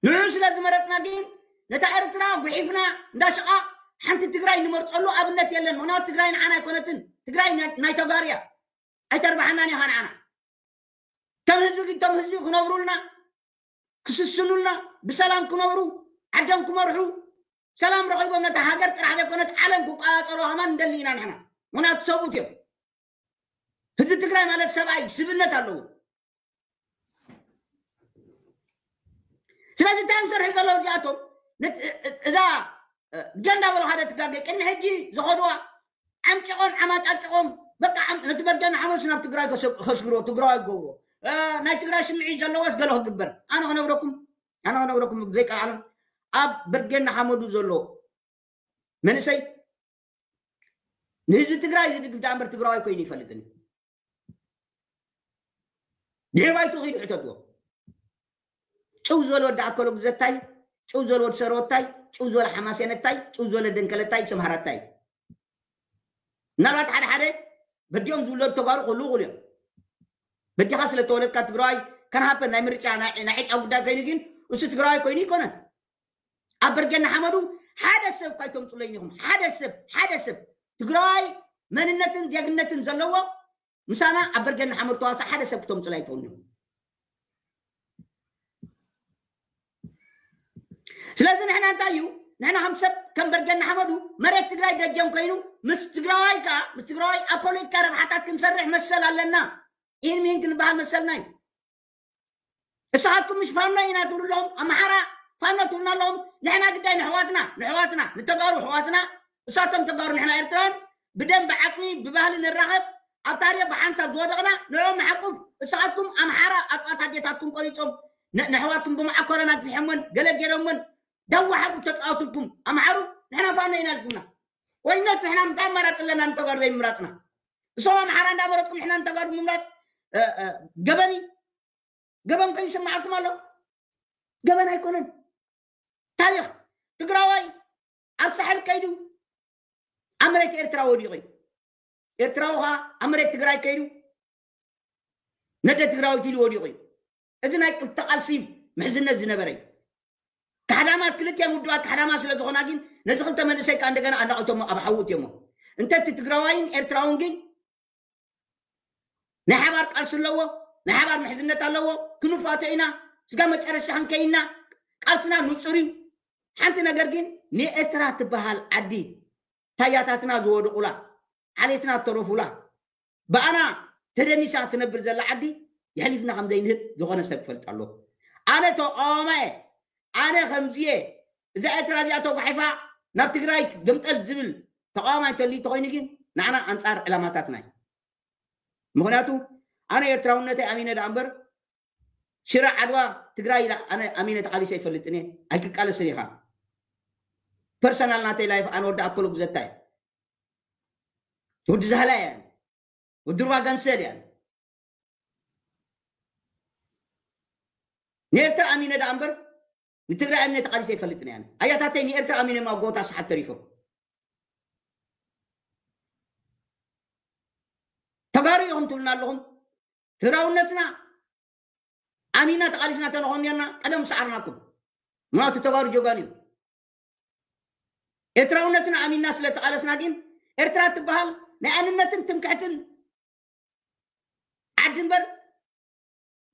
ንዑ ስለ ዝመረጽና ግን ነታ ኤርትራ ጉሒፍና እንዳሸቓ ሓንቲ ትግራይ ንመርጸሉ ኣብነት የለን። ምክንያቱ ትግራይ ንዓና ኣይኮነትን። ትግራይ ናይ ተጋሩ እያ። ኣይተርባሓናን ኢኻ ንዓና። ከም ህዝቢ ግን እቶም ህዝቢ ክነብሩልና፣ ክስስኑልና፣ ብሰላም ክነብሩ፣ ዓዶም ክመርሑ፣ ሰላም ረኺቦም ነታ ሃገር ጥራሕ ዘይኮነት ዓለም ክቆጻጸሮ ከማን ንደሊ ኢና ንሕና። ምክንያቱ ሰብኡት እዮም። ህዝቢ ትግራይ ማለት ሰብኣይ ስብእነት ኣለዎ። ስለዚ እንታይ እዮም ዝሰርሑ ዘለዉ እዚኣቶም? እዛ ገንዳ በሎ ሓደ ትጋገ ቅድሚ ሕጂ ዝኸድዋ ዓምቂቖም ዓማጫጭቖም በቃ ነቲ በርገና ሓመሱ ናብ ትግራይ ከሸግርዎ ትግራዋይ ክገብርዎ። ናይ ትግራይ ስምዒት ዘለዎስ ገለ ክግበር ኣነ ክነግረኩም ኣነ ክነግረኩም ዘይቃዓሎም ኣብ በርገና ሓመዱ ዘሎ መንእሰይ ንህዝቢ ትግራይ ዝድግፍ ዳኣ እምበር ትግራዋይ ኮይኑ ይፈልጥን። ድሕሪ ባይቱ ኺዱ ሕተትዎ። ጭው ዝበለ ወዲ ኣከሎ ግዘታይ፣ ጭው ዝበለ ወዲ ሰረወታይ፣ ጭው ዝበለ ሓማሴነታይ፣ ጭው ዝበለ ደንከለታይ፣ ሰምሃራታይ። ምናልባት ሓደ ሓደ በዲኦም ዝውለዱ ተጋሩ ክህልዉ ይኽእሉ እዮም። በዲኻ ስለ ተወለድካ ትግራዋይ ከንሃፐን ናይ ምርጫ ናይ ዕጫ ጉዳይ ኮይኑ ግን እሱ ትግራዋይ ኮይኑ ይኮነን። ኣብ በርገና ሓመዱ ሓደ ሰብ ካይተምፅለይ ኢኹም። ሓደ ሰብ ሓደ ሰብ ትግራዋይ መንነትን ዜግነትን ዘለዎ ምሳና ኣብ በርገና ሓመዱ ተዋሳ ሓደ ሰብ ክተምፅለይ ኣይትኾኑ ኢኹም። ስለዚ ንሕና እንታይ እዩ ንሕና ከም ሰብ ከም በርገና ሓመዱ መሬት ትግራይ ደጀም ኮይኑ ምስ ትግራዋይ ከዓ ምስ ትግራዋይ ኣብ ፖለቲካ ረብሓታት ክንሰርሕ መሰል ኣለና። ኢን ሚን ክንበሃል መሰልና እዩ። እሳትኩም ምሽ ፋኖ ኢና ትብሉ ኣለኹም ኣምሓራ ፋኖ ትብሉና ኣለኹም። ንሕና ግዳይ ንሕዋትና ንሕዋትና ንተጋሩ ሕዋትና እሳቶም ተጋሩ ንሕና ኤርትራን ብደም ብዓፅሚ ብባህሊ ንራኸብ ኣብ ታሪኽ ብሓንሳብ ዝወደቕና ንዕኦም ንሓቁፍ። እሳትኩም ኣምሓራ ኣጥዋት ኣዴታትኩም ቆሪፆም ንሕዋትኩም ብመዓኮረን ኣግፊሖምወን ገለ ገይሮምወን ዳዋ ሓቁፍ ተፃወትልኩም ኣምሓሩ ንሕና ፋኖ ኢና ኢልኩምና። ወይነት ንሕና ምንታይ ኣማራፂ ኣለና ንተጋሩ ዘይምምራፅና? እሶም ኣምሓራ እንዳመረፅኩም ንሕና ንተጋሩ ምምራፅ ገበን እዩ። ገበን ከይሰማዓኩም ኣሎ። ገበን ኣይኮነን። ታሪኽ ትግራዋይ ኣብ ሳሕል ከይዱ ኣብ መሬት ኤርትራ ወዲቑ እዩ። ኤርትራዊ ኸዓ ኣብ መሬት ትግራይ ከይዱ ነደ ትግራዊት ኢሉ ወዲቑ እዩ። እዚ ናይ ክልተ ቃልሲ ምሕዝነት ዝነበረ እዩ። ካሕዳማት ክልቲኦም ውድባት ካሕዳማት ስለ ዝኾና ግን ነዚ ክልተ መንእሰይ ከዓ እንደገና ኣናቒቶሞ ኣብ ሓዊ እትዮሞ። እንተ እቲ ትግራዋይን ኤርትራውን ግን ናይ ሓባር ቃልሲ ኣለዎ፣ ናይ ሓባር ምሕዝነት ኣለዎ። ክንፋተ ኢና፣ ስጋ መጨረሻ ክንከይና ቃልስና ንፁር እዩ። ሓንቲ ነገር ግን ንኤርትራ ትበሃል ዓዲ ታያታትና ዝወደቑላ ዓሌትና ዝተረፉላ ብኣና ተደኒሳ ትነብር ዘላ ዓዲ የሕሊፍና ከም ዘይንህብ ዝኾነ ሰብ ክፈልጥ ኣለዎ። ኣነ ተቃዋማየ ኣነ ከምዚየ እዛ ኤርትራ እዚኣ ተጓሒፋ ናብ ትግራይ ገምጠል ዝብል ተቃዋማይ እንተልዩ ተኮይኑ ግን ንዓና ኣንፃር ዕላማታትና እዩ። ምክንያቱ ኣነ ኤርትራውነተይ ኣሚነ ደኣ እምበር ሽረ ዓድዋ ትግራይ ኢላ ኣነ ኣሚነ ተቃሊሰ ይፈልጥን እየ ኣይክቃለስን ኢኻ። ፐርሰናል ናተይ ላይፍ ኣነ ወዲ ኣከሉ ግዘታ እየ። ወዲ ዛህላ እየ። ወዲ ሩባ ጋንሰል እየ። ንኤርትራ ኣሚነ ደኣ እምበር ንትግራይ ኣሚነ ተቃሊሰ ይፈልጥን እየ። ኣያታተይ ንኤርትራ ኣሚነ ኣብ ጎታ ሰዓት ተሪፎም። ተጋሩ ኢኹም ትብሉና ኣለኹም። ትግራውነትና ኣሚና ተቃሊስና ተንኾን ኔርና ቀደም ሰዓርናኩም። ምክንያቱ ተጋሩ ጀጋኑ እዩ። ኤርትራውነትና ኣሚና ስለ ተቃለስና ግን ኤርትራ ትበሃል ናይ ኣንነትን ትምክሕትን ዓዲ እምበር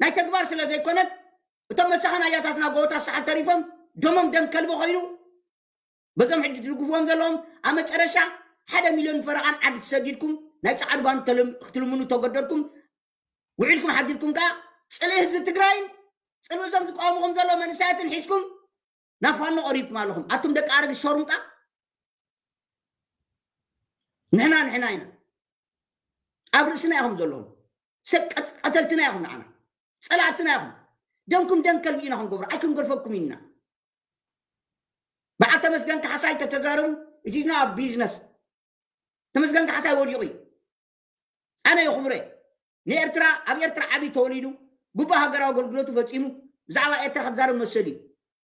ናይ ተግባር ስለ ዘይኮነት እቶም መሳኻን ኣያታትና ጎቦታ ሰዓት ተሪፎም ደሞም ደም ከልቢ ኮይኑ በዞም ሕጂ ትድግፍዎም ዘለዎም ኣብ መጨረሻ ሓደ ሚልዮን ፈረቓን ዓዲ ተሰዲድኩም ናይ ፃዕድ ጓን ክትልምኑ ተገደድኩም። ውዒልኩም ሓዲርኩም ከዓ ፅልኢ ህዝቢ ትግራይን ፅልኢ እዞም ዝቃወምኹም ዘለዉ መንእሰያትን ሒዝኩም ናብ ፋኖ ቀሪብኩም ኣለኹም። ኣቱም ደቂ ኣረግ ሸሩምጣ ንሕና ንሕና ኢና ኣብ ርእስና ኢኹም ዘለኹም። ሰብ ቀተልትና ኢኹም ንዓና ፀላእትና ኢኹም። ደምኩም ደም ከልቢ ኢና ክንገብሮ ኣይክንገርፈኩም ኢና። በዓል ተመስገን ካሕሳይ ተተዛረቡ እዚና ኣብ ቢዝነስ ተመስገን ካሕሳይ ወዲቑ እዩ። ኣነ የኽብረ ንኤርትራ ኣብ ኤርትራ ዓብዩ ተወሊዱ ግቡእ ሃገራዊ ኣገልግሎቱ ፈፂሙ ብዛዕባ ኤርትራ ክዛረብ መሰል እዩ።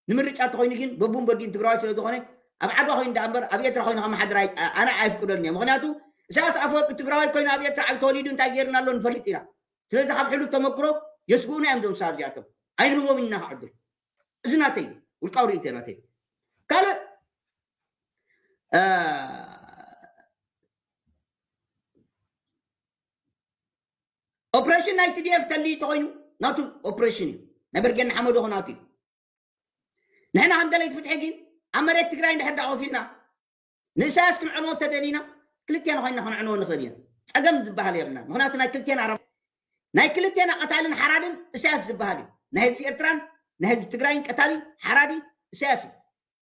ንምርጫ እንተኮይኑ ግን በቡን በዲን ትግራዋይ ስለ ዝኾነ ኣብ ዓድዋ ኮይኑ ደኣ እምበር ኣብ ኤርትራ ኮይኑ ከመሓድር ኣነ ኣይፍቅደሉን እየ። ምክንያቱ ኢሳያስ ኣፈወርቂ ትግራዋይ ኮይኑ ኣብ ኤርትራ ዓብ ተወሊዱ እንታይ ገይርና ኣሎ ንፈልጥ ኢና። ስለዚ ካብ ሕሉፍ ተመክሮ የስግኡና እዮም ዞም ሰባት እዚኣቶም ኣይንህቦም ኢና ክዕድል እዚ ናተይ ውልቃዊ ርእይቶ ናተይ። ካልእ ኦፕሬሽን ናይ ቲ ዲ ኤፍ ተልዩ ተኮይኑ ናቱ ኦፕሬሽን እዩ። ናይ ብርጌድ ንሓመዱ ኾናቱ እዩ። ንሕና ከም ደለይቲ ፍትሒ ግን ኣብ መሬት ትግራይ እንድሕር ዳ ኮፍ ኢልና ንእሳያስ ክንዕንዎ ተደሊና ክልቴና ኮይና ክንዕንዎ ንኽእል ኢና። ጸገም ዝበሃል የብልና። ምክንያቱ ናይ ክልቴና ረ ናይ ክልቴና ቀታልን ሓራድን እሳያስ ዝበሃል እዩ። ናይ ህዝቢ ኤርትራን ናይ ህዝቢ ትግራይን ቀታሊ ሓራዲ እሳያስ እዩ።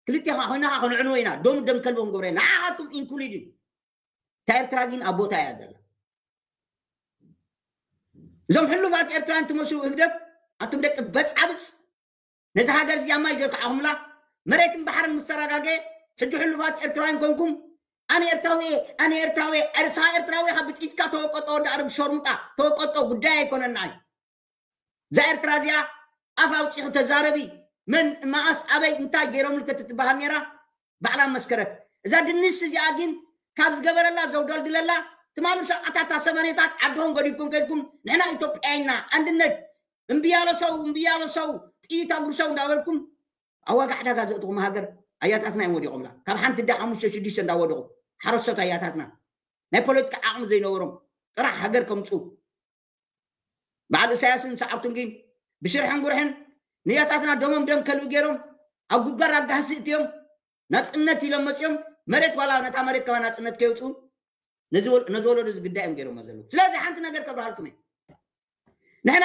ክልቴኻ ኮይና ክንዕንዎ ኢና። ደሙ ደም ከልቢ ክንገብሮ ኢና። ንዓኻትኩም ኢንክሉድ እዩ። እታ ኤርትራ ግን ኣብ ቦታ እያ ዘላ። እዞም ሕሉፋት ኤርትራውያን ትመስሉ ህግደፍ ኣቱም ደቂ በጻብጽ ነዚ ሃገር እዚኣ ማይ ዘካዕኹምላ መሬትን ባሕርን ምስ ተረጋገ ሕጂ ሕሉፋት ኤርትራውያን ኮንኩም ኣነ ኤርትራዊ እየ ኣነ ኤርትራዊ እየ። ንስኻ ኤርትራዊ ኢኻ ብጥይትካ ተወቀጦ ወዲ ኣረግ ሸርሙጣ ተወቀጦ ጉዳይ ኣይኮነን ንዓይ። እዛ ኤርትራ እዚኣ ኣፍ ኣውፂኺ ተዛረቢ መን መኣስ ኣበይ እንታይ ገይሮምልከ ትትበሃል ነይራ ባዕላ መስከረት። እዛ ድንስ እዚኣ ግን ካብ ዝገበረላ ዘውደልድለላ ትማሊ ሰብዓታት ኣብ ሰማንያታት ዓድኹም ገዲፍኩም ከድኩም ንሕና ኢትዮጵያ ኢና ኣንድነት እምብያሎ ሰው እምብያሎ ሰው ጥይት ኣጉርሰው እንዳበልኩም ኣብ ዋጋ ዕዳጋ ዘእትኹም ሃገር ኣያታትና እዮም ወዲቖምላ። ካብ ሓንቲ ዳ ሓሙሽተ ሽዱሽተ እንዳወደቑ ሓረስቶት ኣያታትና ናይ ፖለቲካ ዓቕሚ ዘይነበሮም ጥራሕ ሃገር ከምፁ በዓል እሳያስን ሰዓብቱን ግን ብሽርሕን ጉርሕን ንያታትና ደሞም ደም ከልቢ ገይሮም ኣብ ጉድጓድ ኣጋህሲ እትዮም ናፅነት ኢሎም መፅኦም መሬት ዋላ ነታ መሬት ከባ ናፅነት ከየውፅኡ ነዚ ወል- ነዚ ወለዶ እዚ ግዳይ እዮም ገይሮሞ ዘለዉ። ስለዚ ሓንቲ ነገር ከብርሃልኩም እየ። ንሕና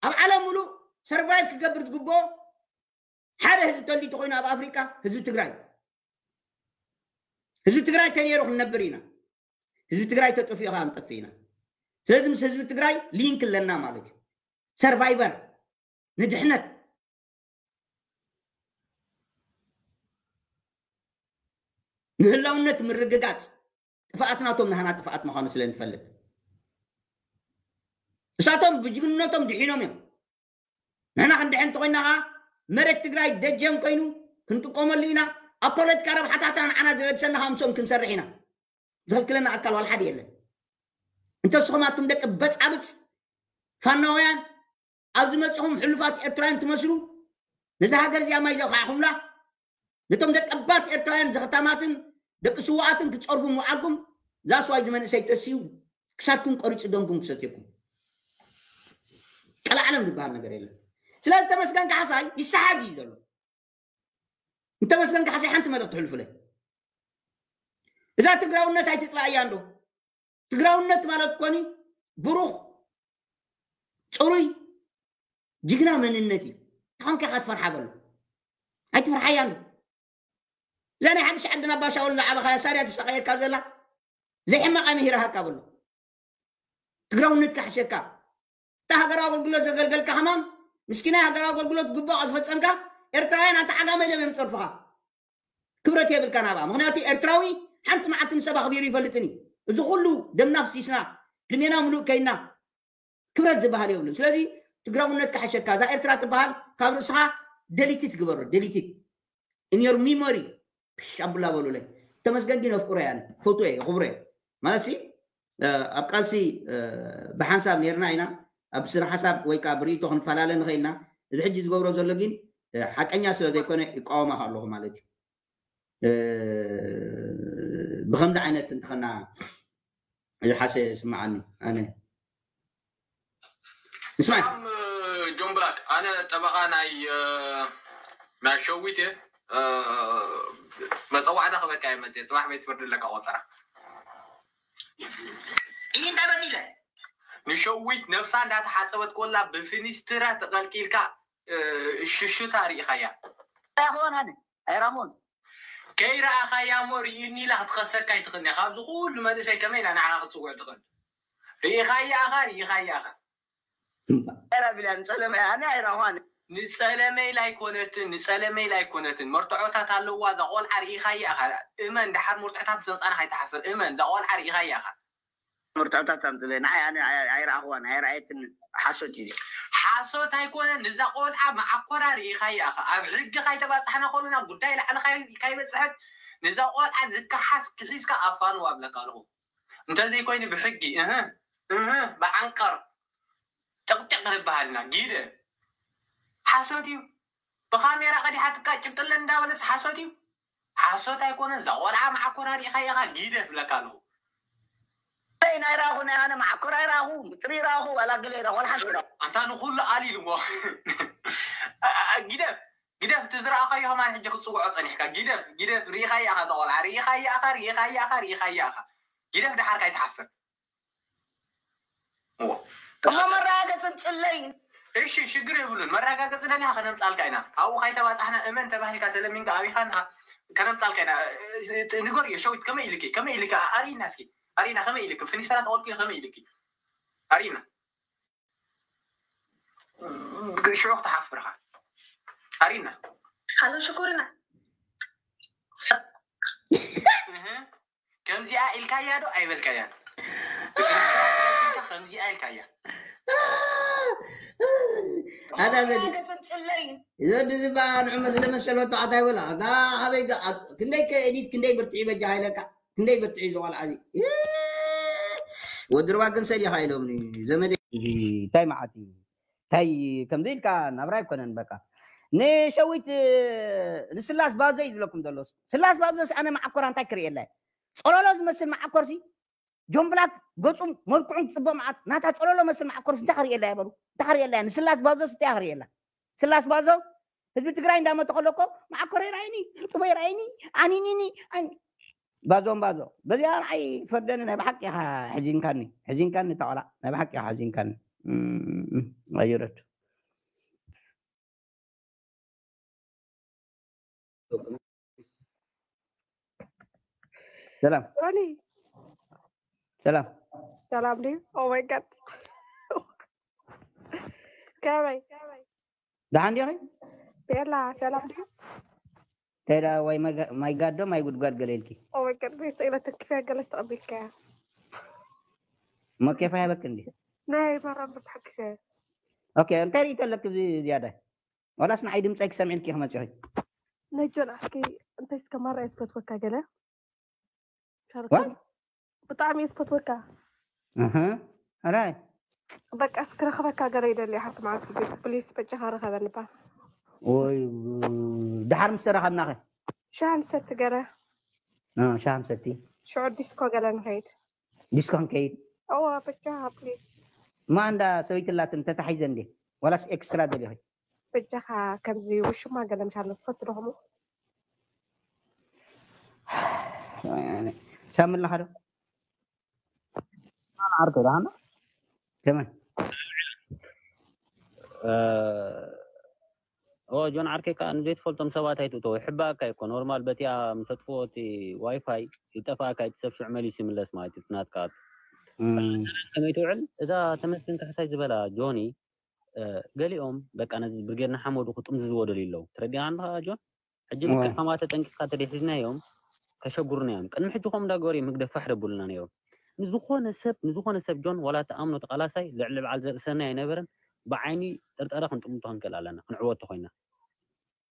ኣብ ዓለም ሙሉእ ሰርቫይቭ ክገብር ዝግብኦ ሓደ ህዝቢ ተልዩ ተኮይኑ ኣብ ኣፍሪቃ ህዝቢ ትግራይ ህዝቢ ትግራይ ተነይሩ ክንነብር ኢና። ህዝቢ ትግራይ ተጠፊኡ ከዓ ንጠፍእ ኢና። ስለዚ ምስ ህዝቢ ትግራይ ሊንክ ኣለና ማለት እዩ። ሰርቫይቨር ንድሕነት ንህላውነት ምርግጋፅ ጥፍኣት ናቶም ናህና ጥፍኣት ምዃኑ ስለ ንፈልጥ እሳቶም ብጅግንነቶም ድሒኖም እዮም። ንሕና ክንድሕን እንተኮይና ከዓ መሬት ትግራይ ደጀን ኮይኑ ክንጥቀመሉ ኢና። ኣብ ፖለቲካ ረብሓታትና ንዓና ዘገድሰና ከዓ ምስኦም ክንሰርሕ ኢና። ዝኽልክለና ኣካል ዋላ ሓደ የለን። እንተስኹም ኣቱም ደቂ በፃብፅ ፋናውያን ኣብዚ መፅኹም ሕሉፋት ኤርትራውያን ትመስሉ ነዚ ሃገር እዚኣ ማይ ዘውካዕኹምላ ነቶም ደቀባት ኤርትራውያን ዘኽታማትን ደቂ ስዋኣትን ክትፀርፉ ምውዓልኩም ዛስዋይ ዝመንእሰይ ተስዩ ክሳትኩም ቆሪፁ ደምኩም ክሰትየኩም ቀላዓለም ዝበሃል ነገር የለን። ስለዚ ተመስገን ካሕሳይ ይሰሓግ እዩ ዘሎ። እንተመስገን ካሕሳይ ሓንቲ መልእክቲ ሕልፉለይ እዛ ትግራውነት ኣይትፅላእያ እንዶ ትግራውነት ማለት ኮኒ ብሩኽ ፅሩይ ጅግና መንነት እዩ። ታኾንካ ኢኻ ትፈርሓ በሎ ኣይትፈርሓያ ኣሎ። እዛ ናይ ሓድሽ ዓድና ባሻውል ዝዓበኻያ ሳርያ ትሳቐየካ ዘላ ዘይሕማቕ ምሂራሃካ በሎ ትግራውነት ካሕሸካ እታ ሃገራዊ ኣገልግሎት ዘገልገልካ ከማን ምስኪናይ ሃገራዊ ኣገልግሎት ግቡእ ዝፈፀምካ ኤርትራውያን ኣንታ ዓጋመ ኢሎም እዮም ዝፀርፉኻ። ክብረት የብልካ ናብኣ ምክንያቱ ኤርትራዊ ሓንቲ መዓልቲ ንሰብ ኣኽቢሩ ይፈልጥን እዩ። እዚ ኩሉ ደምና ፍሲስና ዕድሜና ምሉእ ከይና ክብረት ዝበሃል የብሉን። ስለዚ ትግራውነት ካሕሸካ እዛ ኤርትራ ትበሃል ካብ ርእስኻ ደሊቲት ግበሮ ደሊቲት in your memory ኣቡላ በሉለይ። ተመስገን ግን ኣፍቁረ እያ ፈትወ እየ ክብሮ እየ ማለት ሲ ኣብ ቃልሲ ብሓንሳብ ነርና ኢና ኣብ ስነ ሓሳብ ወይ ከዓ ብርእቶ ክንፈላለ ንኽእልና እዚ ሕጂ ዝገብሮ ዘሎ ግን ሓቀኛ ስለ ዘይኮነ ይቃወማ ኣለኹ ማለት እዩ። ብከምዚ ዓይነት እንትኸና ዝሓሰ ስምዓኒ ኣነ ንስማዕ ጆን ብላክ ኣነ ጠበቃ ናይ ናይ ሸዊት እየ። መፀዋዕታ ክበካ እየ መፅእ ፅባሕ ቤት ፍርዲ ኣለካ ቆፀራ ይህ እንታይ በዲለ ንሸዊት ነብሳ እንዳተሓፀበት ኮላ ብፊኒስትራ ተቀልቂልካ ሽሽታ ርኢኻያ ኣይኮን ኣነ ኣይራሞን ከይረኣኻያ እሞ ርኢኒ ኢላ ክትኸሰካ ኣይትኽእልን እያ። ካብዚ ኩሉ መንእሰይ ከመይ ኢላ ንዓኻ ክትፅውዕ ትኽእል? ርኢኻያ ኢኻ ርኢኻያ ኢኻ ቢላ ንፀለመ ኣነ ኣይረኣኹን ንፀለመይ ላይኮነትን ንፀለመይ ላይኮነትን መርትዖታት ኣለዋ እዛ ቆልዓ ርኢኻያ ኢኻ እመን ደሓር መርትዖታት ምስ መፃና ከይትሓፍር እመን እዛ ቆልዓ ርኢኻያ ኢኻ መርትዖታት ኣምፅለ ንዓይ ኣነ ኣይረኣኽዋን ኣይረኣየትን ሓሶት እዩ ሓሶት ኣይኮነን ንዛ ቆልዓ መዓኮራ ርኢኻያ ኢኻ ኣብ ሕጊ ካይተባፃሕና ከሉና ጉዳይ ላዕሊ ካይበፅሐት ንዛ ቆልዓ ዝከሓስ ክሒዝካ ኣፋንዋ ኣብለካ ኣለኹ እንተዘይኮይኑ ብሕጊ እህ እህ ብዓንቀር ጨቅጨቅ ንበሃልና ጊደ ሓሶት እዩ ብካሜራ ቀዲሓትካ ጭብጥለ እንዳበለት ሓሶት እዩ። ሓሶት ኣይኮነን። እዛ ቆልዓ መዓኮራ ሪኢኻ ኢኻ ጊደፍ ብለካ ኣለኹ። ናይ ናይ ራኹ ናይ ኣነ መዓኮር ኣይራኹ ብፅሪ ራኹ ዋላ ገለ ራኹ ዋላ ሓንቲ ራኹ ኣንታ ንኩሉ ኣሊልዎ። ጊደፍ ጊደፍ እቲ ዝረኣኻዮ ከማን ሕጂ ክትፅውዖ ፀኒሕካ። ጊደፍ ጊደፍ ሪኢኻ ኢኻ እዛ ቆልዓ ሪኢኻ ኢኻ ሪኢኻ ኢኻ ሪኢኻ ኢኻ። ጊደፍ ደሓር ካይትሓፍር። እሞ መረጋገፂ ምፅለይ እሺ ሽግር የብሉን። መረጋገፂ ደሊኻ ከነምፃልካ ኢና። ኣብኡ ካይተባፃሕና እመን ተባሂልካ ተለሚንካ ኣቢኻና ከነምፃልካ ኢና። ንገር ሸዊት ከመይ ኢልኪ ከመይ ኢልኪ ኣሪና እስኪ ኣሪና ከመይ ኢልኪ ፍኒሰራ ተቆልቂ ከመይ ኢልኪ ኣሪና ሽዑ ክትሓፍርኻ ኣሪና ኣሎ ሽኮርና እህ፣ ከምዚኣ ኢልካያ ዶ ኣይበልካያ? ከምዚኣ ኢልካያ ኣታ ዘዲ ገፅም ፅለይ ዘዲ ዝበሃል ንዑመት ለመሰል መተዓታ ይበላ ኣታ ኣበይ ዶ- ኣብ- ክንደይ ከ ኤዲት ክንደይ ብርትዒ በጃ ሃይለካ ክንደይ ብርትዒ ዝቆልዓ እዚ ወድርባ ግን ሰዲኻ ኢሎም ዘመደ እንታይ መዓት እዩ እንታይ ከምዚ ኢልካ ናብራ ኣይኮነን በቃ ንሸዊት ንስላስ ባዞ እዩ ዝብለኩም ዘሎ ስላስ ባዞስ ኣነ መዓኮራ እንታይ ክርእየላ ጸሎሎ ዝመስል መዓኮርሲ ጆን ብላክ ገጹም መልክዑም ክጽበ መዓት ናታ ጸሎሎ መስል መዓኮርሲ እንታይ ክርእየላ እያ በሉ እንታይ ክርእየላ እያ ንስላስ ባዞስ እንታይ ክርእየላ ስላስ ባዞ ህዝቢ ትግራይ እንዳመተ ከሎ እኮ መዓኮረይ ራይኒ ጥበይ ራይኒ ኣኒኒኒ ኣኒ- ባዞም ባዞ በዚኣ ንዓይ ፈርደኒ ናይ ብሓቂ ኢኻ ሕዚንካኒ ሕዚንካኒ ተቆላ ናይ ብሓቂ ኢኻ ሕዚንካኒ ኣይረድ ሰላም ሮኒ ሰላም ሰላም ድዩ? Oh my God ከመይ ደሓን ዲኺ ቤላ ሰላም ድዩ? እንታይ ደኣ ወይ ማይ ጋዶ ማይ ጉድጓድ ገለ ኢልኪ Oh my God ቤት ኢለ ተኪፈ ገለስ ተቐቢልካያ መኬፋ ያበክ እንዲ ናይ ማራም ብትሓኪሰ ኦኬ እንታይ ርእቶ ኣለክ ዝያዳ ዋላስ ንዓይ ድምፀይ ክሰምዕልኪ ክመፅኺ ነጆን ኣስኪ እንታይ እስከ ማራ እየ ዝፈትወካ ገለ What? ብጣዕሚ እየ ዝፈትወካ ኣራይ በቃ እስክረኽበካ ገለ ይደሊ ሓንቲ መዓልቲ ቤት ፕሊስ በጃኻ ርኸበኒ ባ ወይ ድሓር ምስ ተረኸብናኸ ሻሃ ንሰቲ ገለ ሻሃ ንሰቲ ሽዑ ዲስኮ ገለ ንኸይድ ዲስኮ ክንከይድ እዋ በጃኻ ፕሊስ ማ እንዳ ሰበይቲ ላትን ተታሒዘ እንዴ ዋላስ ኤክስትራ ደሊኺ በጃኻ ከምዚ ውሽማ ገለ ምሻሎ ትፈቱ ዶ ከምኡ ሳምልና ዶ ዓርቶ ዳሃና ከመይ ኦ ጆን ዓርከይ ከዓ ንዘይትፈልጦም ሰባት ኣይትእተው ይሕባእካ ይኮ ኖርማል በቲኣ ምሰጥፍኦ እቲ ዋይፋይ ይጠፋእካ እቲ ሰብ ሽዑ መሊሱ ይምለስ ማለት እዩ ናትካ ከመይ ትውዕል እዛ ተመስገን ካሕሳይ ዝበላ ጆኒ ገሊኦም በቃ ነዚ ብርጌድ ንሓመዱ ክጥምዝዝዎ ደልዩ ኣለዉ ተረዲኻ ኣለኻ ጆን ሕጂ ልክዕ ከማ ተጠንቂቕካ ተደሒዝናዮም ከሸጉሩና እዮም ቅድሚ ሕጂ ከምኡ እንዳገበሩ እዮም ህግደፍ ፋሕ ደብሉና ነይሮም ንዝኾነ ሰብ ንዝኾነ ሰብ ጆን ዋላ ተኣምኖ ተቓላሳይ ልዕሊ በዓል ዘርእሰናይ ኣይነበረን ብዓይኒ ጥርጠራ ክንጥምቶ ክንክእል ኣለና ክንዕወቶ ኮይና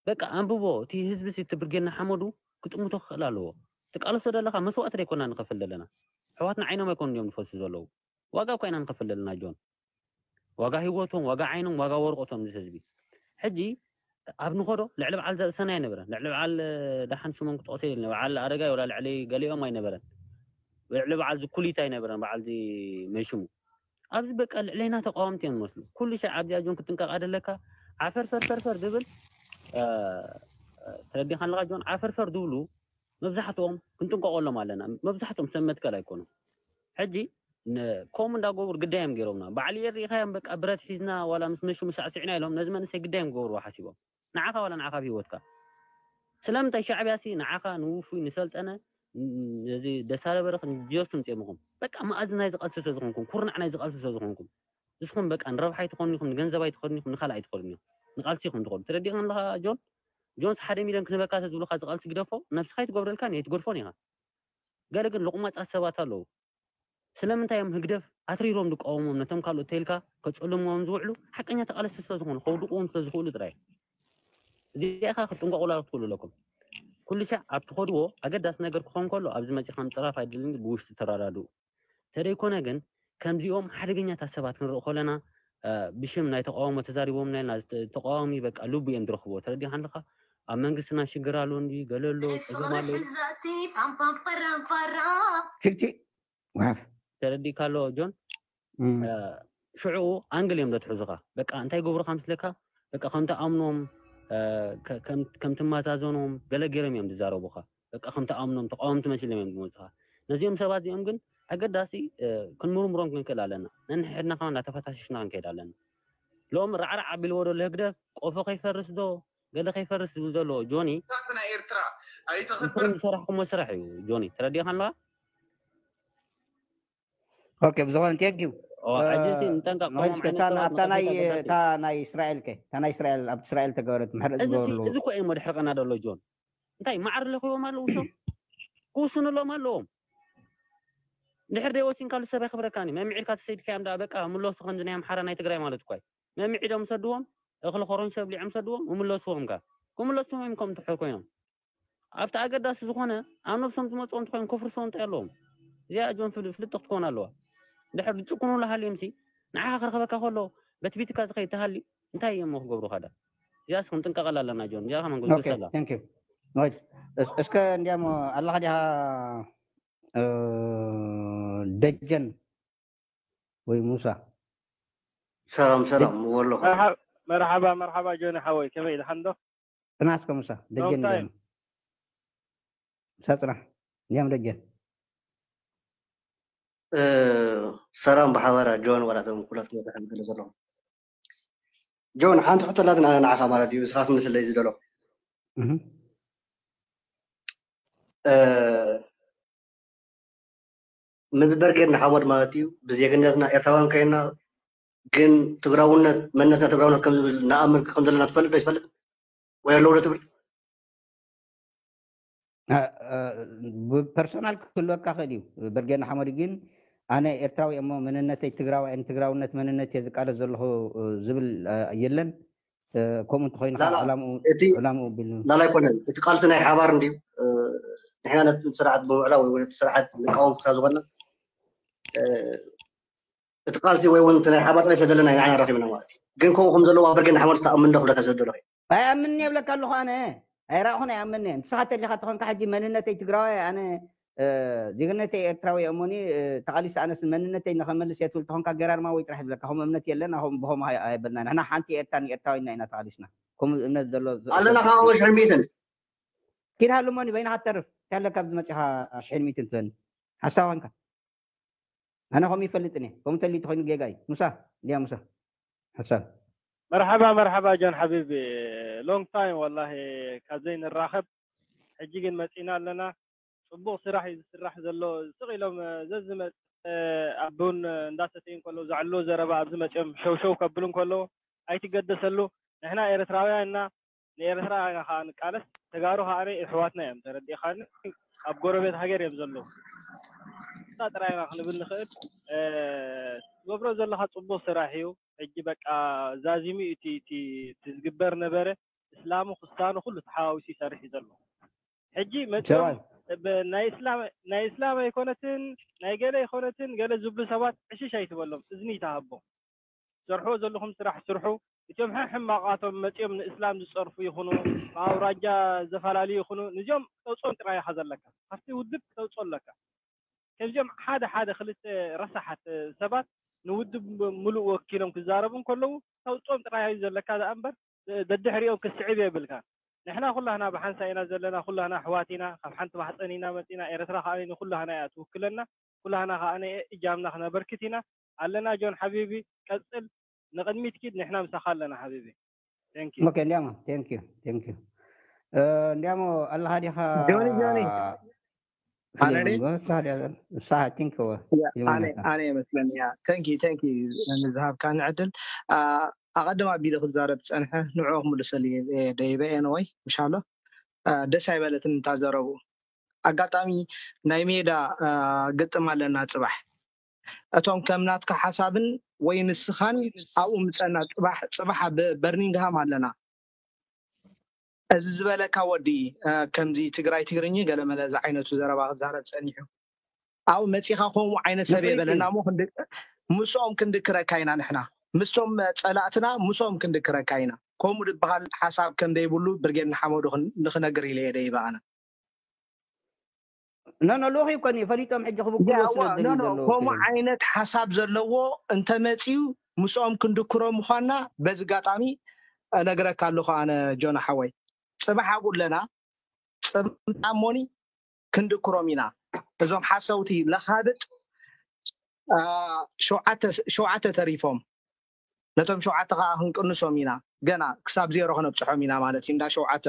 በቃ ኣንብቦ እቲ ህዝቢ ሲ እቲ ብርጌድ ንሓመዱ ክጥምቶ ክኽእል ኣለዎ ትቃለሶ ደለኻ መስዋእቲ ደይኮና ንኸፍል ዘለና ኣሕዋትና ዓይኖም ኣይኮኑ እዮም ዝፈሱ ዘለዉ ዋጋ እኳ ኢና ንኸፍል ዘለና ጆን ዋጋ ህይወቶም ዋጋ ዓይኖም ዋጋ ወርቆቶም እዚ ህዝቢ ሕጂ ኣብ ንኸዶ ልዕሊ በዓል ዘርእሰና ኣይነበረን ልዕሊ በዓል ደሓን ሽሞም ክጠቕሶ የለን በዓል ኣረጋይ ወላ ልዕሊ ገሊኦም ኣይነበረን ልዕሊ በዓል ዝኩሊት ኣይነበረን በዓል መሽሙ ኣብዚ በቃ ልዕለይና ተቃወምቲ እዮም ዝመስሉ ኩሉ ሻዕ ኣብዚኣ ጆን ክትንቀቕ ኣደለካ ዓፈር ፈርፈርፈር ዝብል ተረዲኻ ኣለካ ጆን ዓፈርፈር ዝብሉ መብዛሕትኦም ክንጥንቀቆሎም ኣለና መብዛሕትኦም ሰብ መትከል ኣይኮኑም ሕጂ ከምኡ እንዳገብሩ ግዳዮም ገይሮምና ባዕሉ የርኢኻዮም በቃ ብረት ሒዝና ዋላ ምስ መሹ ምሳዕስዕና ኢሎም ነዚ መንእሰይ ግዳዮም ክገብርዎ ሓሲቦም ንዓኻ ዋላ ንዓኻ ኣብ ህይወትካ ስለምንታይ ሻዕብያ ሲ ንዓኻ ንውፉይ ንሰልጠነ እዚ ደሳለ በረኽ ንጀሱ ምፅኦም ኢኹም በቃ መኣዚ ናይ ዝቐልሲ ስለ ዝኾንኩም ኩርናዕ ናይ ዝቐልሲ ስለ ዝኾንኩም ንስኹም በቃ ንረብሓ ኣይትኾኑ ኢኹም ንገንዘብ ኣይትኾኑ ኢኹም ንካልእ ኣይትኾኑ ኢኹም ንቃልሲ ኢኹም ትኾኑ ተረዲእካ ኣለኻ ጆን ጆንስ ሓደ ሚልዮን ክህበካ ተዝብሉካ ዝቃልሲ ግደፎ ነብስኻ ኣይትገብረልካን እየ ኣይትገድፎን ኢኻ ገለ ግን ሎቕማጻት ሰባት ኣለዉ ስለምንታይ እዮም ህግደፍ ኣትሪሮም ዝቃወሞም ነቶም ካልኦት ተይልካ ከጸልምዎም ዝውዕሉ ሓቀኛ ተቃለስቲ ስለ ዝኾኑ ከውድቅዎም ስለ ዝኽእሉ ጥራይ እዚኣ ኢኻ ክትጥንቀቁላ ክትኽእሉ ኣለኩም ኩሉ ሻዕ ኣብ ትኸድዎ ኣገዳሲ ነገር ክኾን ከሎ ኣብዚ መጺኻ ምጽራፍ ኣይድልን ብውሽጢ ተረዳድኡ ተደይኮነ ግን ከምዚኦም ሓደገኛታት ሰባት ክንርኢ ከለና ብሽም ናይ ተቃውሞ ተዛሪቦምና ኢልና ተቃዋሚ በቃ ልቡ እዮም ዝረኽብዎ። ተረዲኻ ኣለኻ? ኣብ መንግስትና ሽግር ኣሎ እንዲ ገለ ኣሎ ጸገም ኣሎ። ሽቲ ተረዲካ ኣሎ ጆን? ሽዑ ኣንግል እዮም ዘትሕዙኻ። በቃ እንታይ ገብሩኻ ምስለካ? በቃ ከም ትኣምኖም ከም ትመዛዘኖም ገለ ገይሮም እዮም ዝዛረቡኻ። በቃ ከም ትኣምኖም ተቃወምቲ መሲሎም እዮም ዝመፁኻ። ነዚኦም ሰባት እዚኦም ግን ኣገዳሲ ክንምርምሮም ክንክእል ኣለና። ነንሕድና ከማን እናተፈታሽሽና ክንከይድ ኣለና። ሎም ራዕራዕ ኣቢልዎ ዘሎ ህግደፍ ቆፎ ከይፈርስ ዶ ገለ ከይፈርስ ዝብል ዘሎ ጆኒ ናይ ኤርትራ ኣይተኽብር ዝሰራሕኩሞ ስራሕ እዩ። ጆኒ ተረዲኻ ኣለኻ? ኦኬ ብዝኾነ ቴንክ ዩ። ሕጂ ንጠንቀቅ። እታ ናይ እስራኤል ከ እታ ናይ እስራኤል ኣብ እስራኤል ተገበረት ምሕረት ዝገበርሉ እዚ እኮ እዩ ድሕርቀና ዘሎ ጆን። እንታይ ማዕር ለኽዎም ኣለዉ ሰብ ክውስንሎም ኣለዎም። ድሕር ደይ ወሲንካሉ ሰብ ኣይኽብረካን እዩ። መምዒርካ ተሰይድካዮም ደኣ በቃ ምለሱ። ከምዚ ናይ ኣምሓራ ናይ ትግራይ ማለት እኳ እዩ። መምዒዶም ሰድዎም እኽሊ ኮረንሾ ኣብሊዖም ሰድዎም እምለስዎም ከ ክምለስዎም እዮም ከም ትሕር ኮይኖም ኣብቲ ኣገዳሲ ዝኾነ ኣብ ነብሶም ዝመፅኦም እንተኮይኖም ከፍርስዎም እንታይ ኣለዎም? እዚኣ ጆን ፍል- ፍልጥቲ ክትኮን ኣለዋ። ድሕር ዝጭቁኑሉ ሃልዮም ሲ ንዓኻ ክረኽበካ ከሎ በቲ ቢትካ ዝኸይድ ተሃልዩ እንታይ እዮም ክገብሩኻ ዳ? እዚኣ ሲ ክንጥንቀቐላ ኣለና ጆን። እዚኣ ከማን ጎስጎስ ኣላ። እስከ እንዲያም ኣለኻ ዲኻ ደጀን ወይ ሙሳ ሰላም ሰላም ምወለኹ መርሓባ መርሓባ ጆኒ ሓወይ ከመይ ኢልካ እንዶ ጽናስከ ሙሳ ደጀን Long time. ሙሳ ጽናሕ እንዲያም ደጀን እ፣ ሰላም ብሓበራ ጆን ዋላቶም ኩላትኩም ተሓግለ ዘለኹም ጆን ሓንቲ ሕቶ ኣላትና ንዓኻ ማለት እዩ እስኻ ትምልስለይ ዝደለኹ እህ። እ፣ ምዝበር ጌርና ሓሞድ ማለት እዩ ብዜግነትና ኤርትራውያን ኮይና ግን ትግራውነት መንነትና ትግራውነት ከም ዝብል ንኣምን ከም ዘለና ትፈልጥ ዶ ይፈልጥ ወይ ኣለዎ ዶ ትብል ብፐርሶናል ክህልወካ ክእል እዩ። በርጌና ሓመዱ ግን ኣነ ኤርትራዊ እሞ መንነተይ ትግራዋይ ትግራውነት መንነት እየ ዝቃለስ ዘለኹ ዝብል የለን። ከምኡ እንተኮይኑ ላላ፣ ዕላምኡ እቲ- ዕላምኡ ቢሉ ላላ ኣይኮነን እቲ ቃልሲ ናይ ሓባር እንድዩ ንሕና ነቲ ስርዓት ብምዕላ ወይ ነቲ ስርዓት ንቃወም ክሳብ ዝኾንና እቲ ቃልሲ ወይ እውን እቲ ናይ ሓባር ጥራይ ስለዘለና ኢና ረኺብና ማለት እዩ ግን ከምኡ ከም ዘለዎ ኣብ በርጌና ሓመዱ ተኣምን ዶ ክብለካ ዝደለኹ ኣይኣምንን የብለካ ኣለኹ ኣነ ኣይረእኹን ኣይኣምንን ንስኻ ተሊኻ ተኾንካ ሕጂ መንነተይ ትግራዋይ ኣነ ዜግነተይ ኤርትራዊ እሞኒ ተቃሊስ ኣነስ መንነተይ ንኸመልስ እየ ትብል ተኾንካ ገራርማዊ ጥራሕ ዝብለካ ከምኡ እምነት የለን ኣኹም ብኸምኡ ኣየበልና ንሕና ሓንቲ ኤርትራ ንኤርትራዊና ኢና ተቃሊስና ከምኡ እምነት ዘሎ ኣለና ካብ ሽሕን ሚእትን ኪድ ሃሉ እሞኒ በይንኻ ትተርፍ እንታይ ኣለካ ኣብዚ መፂኻ ሽሕን ሚእትን ትበኒ ሓሳብ ኮንካ ኣነ ከምኡ ይፈልጥን እየ ከምኡ ተልዩ ተኾይኑ ጌጋ እዩ ሙሳ እንድያ ሙሳ ሓሳብ መርሓባ መርሓባ ጆን ሓቢቢ long time ወላሂ ካብ ዘይንራኸብ ሕጂ ግን መፂና ኣለና ፅቡቕ ስራሕ እዩ ዝስራሕ ዘሎ ስቕ ኢሎም ዘዝመፅ ኣብ ቡን እንዳሰተዩ እንከለዉ ዘዕልዎ ዘረባ ኣብዚ መፅኦም ሸውሸው ከብሉ እንከለዉ ኣይትገደሰሉ ንሕና ኤርትራውያን እና ንኤርትራ ኢና ከዓ ንቃለስ ተጋሩ ከዓ ኣሕዋትና እዮም ተረዲእኻኒ ኣብ ጎረቤት ሃገር እዮም ዘለዉ እሳ ጥራይ ኢና ክንብል ንኽእል ትገብሮ ዘለኻ ፅቡቕ ስራሕ እዩ ሕጂ በቃ ዛዚሙ እዩ እቲ ዝግበር ነበረ እስላሙ ክስታኑ ኩሉ ተሓዋዊሱ ይሰርሕ እዩ ዘሎ ሕጂ መፅኦም ናይ እስላም ኣይኮነትን ናይ ገለ ኣይኮነትን ገለ ዝብሉ ሰባት ዕሽሽ ኣይትበሎም እዝኒ ይተሃቦም ዝሰርሕዎ ዘለኹም ስራሕ ስርሑ እቲኦም ሕማቃቶም መፅኦም ንእስላም ዝፀርፉ ይኹኑ ብኣውራጃ ዘፈላለዩ ይኹኑ ንዚኦም ክተውፅኦም ጥራይ ኢኻ ዘለካ ካብቲ ውድብ ክተውፅኦ ኣለካ ከምዚኦም ሓደ ሓደ ክልተ ረሳሓት ሰባት ንውድብ ሙሉእ ወኪሎም ክዛረቡ እንከለዉ ክተውፅኦም ጥራይ እዩ ዘለካ ደኣ እምበር ደድሕሪኦም ክትስዕብ የብልካ ንሕና ኩላህና ብሓንሳ ኢና ዘለና ኩላህና ኣሕዋት ኢና ካብ ሓንቲ ማሕፀን ኢና መፂና ኤርትራ ከዓ ንኩላህና እያ ትውክለና ኩላህና ከዓ እጃምና ክነበርክት ኢና ኣለና ጆን ሓቢቢ ቀፅል ንቅድሚት ኪድ ንሕና ምሳኻ ኣለና ሓቢቢ ኦኬ እንዲያማ ቴንክ ዩ ቴንክ ዩ እንዲያሞ ኣለኻ ዲኻ ጆኒ ጆኒ ኣነ ንሳ ቲንክ ኣነ ይመስለኒ ያ ተንኪ ተንኪ ዝሃብካኒ ዕድል ኣቐድም ኣቢሉ ክዛረብ ዝፀንሐ ንዕኦ ክምልሰሉ ደይበ ኤንወይ ምሻሎ ደስ ኣይበለትን እንታ ዘረቡ ኣጋጣሚ ናይ ሜዳ ግጥም ኣለና ፅባሕ እቶም ከም ናትካ ሓሳብን ወይ ንስኻን ኣብኡ ምፀና ፅባሕ ፅባሕ ኣብ በርኒንግሃም ኣለና እዚ ዝበለካ ወዲ ከምዚ ትግራይ ትግርኝ ገለመለ ዝዓይነቱ ዘረባ ክዛረብ ፀኒሑ ኣብኡ መፂኻ ከምኡ ዓይነት ሰብ የበለና እሞ ምስኦም ክንድክረካ ኢና ንሕና ምስቶም ጸላእትና ምስኦም ክንድክረካ ኢና። ከምኡ ዝበሃል ሓሳብ ከም ዘይብሉ ብርጌድ ንሓመዱ ክን- ንክነግር ኢለ እየ ደይበ ኣነ። ኖ ኖ ልኡኽ ይኮን እዩ ፈሊጦም ሕጂ ክብክሉ ያዋ ስለደልዩ ኖ ኖ ዘለዉ ከምኡ ኮይኑ ዓይነት ሓሳብ ዘለዎ እንተመፅዩ ምስኦም ክንድክሮ ምኳንና በዚ ኣጋጣሚ እነግረካ ኣለኹ ኣነ ጆና ሓወይ። ፅባሕ ኣብኡ ኣለና። ፅምጣሞኒ ክንድክሮም ኢና። እዞም ሓሰውቲ ለኻብጥ አ፣ ሸውዓተ ሸውዓተ ተሪፎም ነቶም ሸውዓተ ከዓ ክንቅንሶም ኢና። ገና ክሳብ ዜሮ ክነብፅሖም ኢና ማለት እዩ። እንዳ ሸውዓተ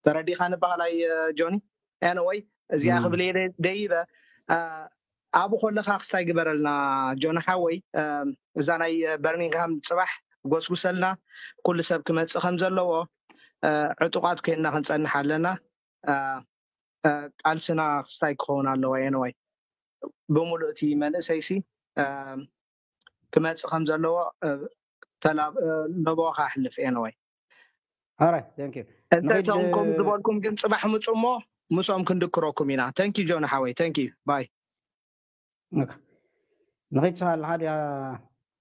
ተረዲኻ ንባህላይ ጆኒ። Anyway እዚኣ እም፣ ክብል እየ ደ- ደይበ አ፣ ኣብኡ ከለካ ክስታይ ግበረልና ጆኒ ሓወይ። አ፣ እዛ ናይ በርሚንግሃም ፅባሕ ጎስጉሰልና። ኩሉ ሰብ ክመፅእ ከም ዘለዎ አ፣ ዕጡቃት ኮይንና ክንፀንሕ ኣለና። አ፣ አ፣ ቃልስና ክስታይ ክኸውን ኣለዎ። Anyway ብምሉእ እቲ መንእሰይሲ አ፣ ክመፅእ ከም ዘለዎ አ፣ ተላ- አ፣ ለበዋ ከሕልፍ። Anyway Alright, thank you። እንተ ንኺድ እቶም ከም ዝበልኩም ግን ፅባሕ ምፁ እሞ ምስኦም ክንድክረኩም ኢና። Thank you ጆን ሓወይ። Thank you bye። ኦኬ። ንኺድ ስኻ ኣለኻ ድያ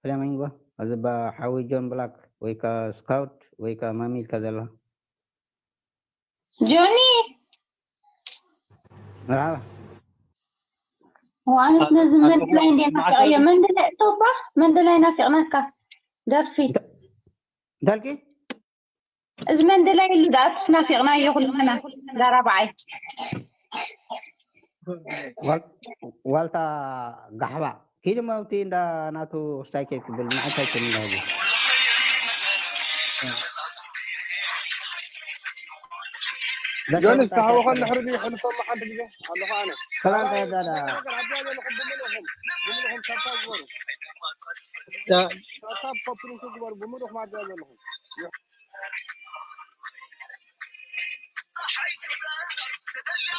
ፍሌሚንጎ? እዚ ባ ሓዊ ጆን ብላክ ወይ ከ ስካውት ወይ ከ ማሚ ኢልካ ዘለኻ? ጆኒ መርሓባ። ዋንስ ነዚ መንደላይ እንደ ናፍቀዮ መንደላይ እቶባ መንደላይ ናፊቅናካ ደርፊ እንተ- እንታልኪ? እዚ መንደላይ ኢሉ ደኣ ናፊቅናዮ ኩልና ዳራብዓይ ዋል- ዋልታ ጋሕባ ኪድ መውቲ እንዳ ናቱ ስታይ ከይክብል ንዓታይ ክምናሉ ጆኒ ዝተሃወኸ ንሕርቢ ሕልፎም ሓንቲ ግዜ ኣለኹ ኣነ ሰላምታ ኣባይ የዳዳ ነገር ኣብያ ዘለኹም ብምልእኹም ብምልእኹም ሰብታ ዝበሩ ሳብሳብ ኮፕሊንክ ግበሩ ብምልእኹም ኣብያ ዘለኹም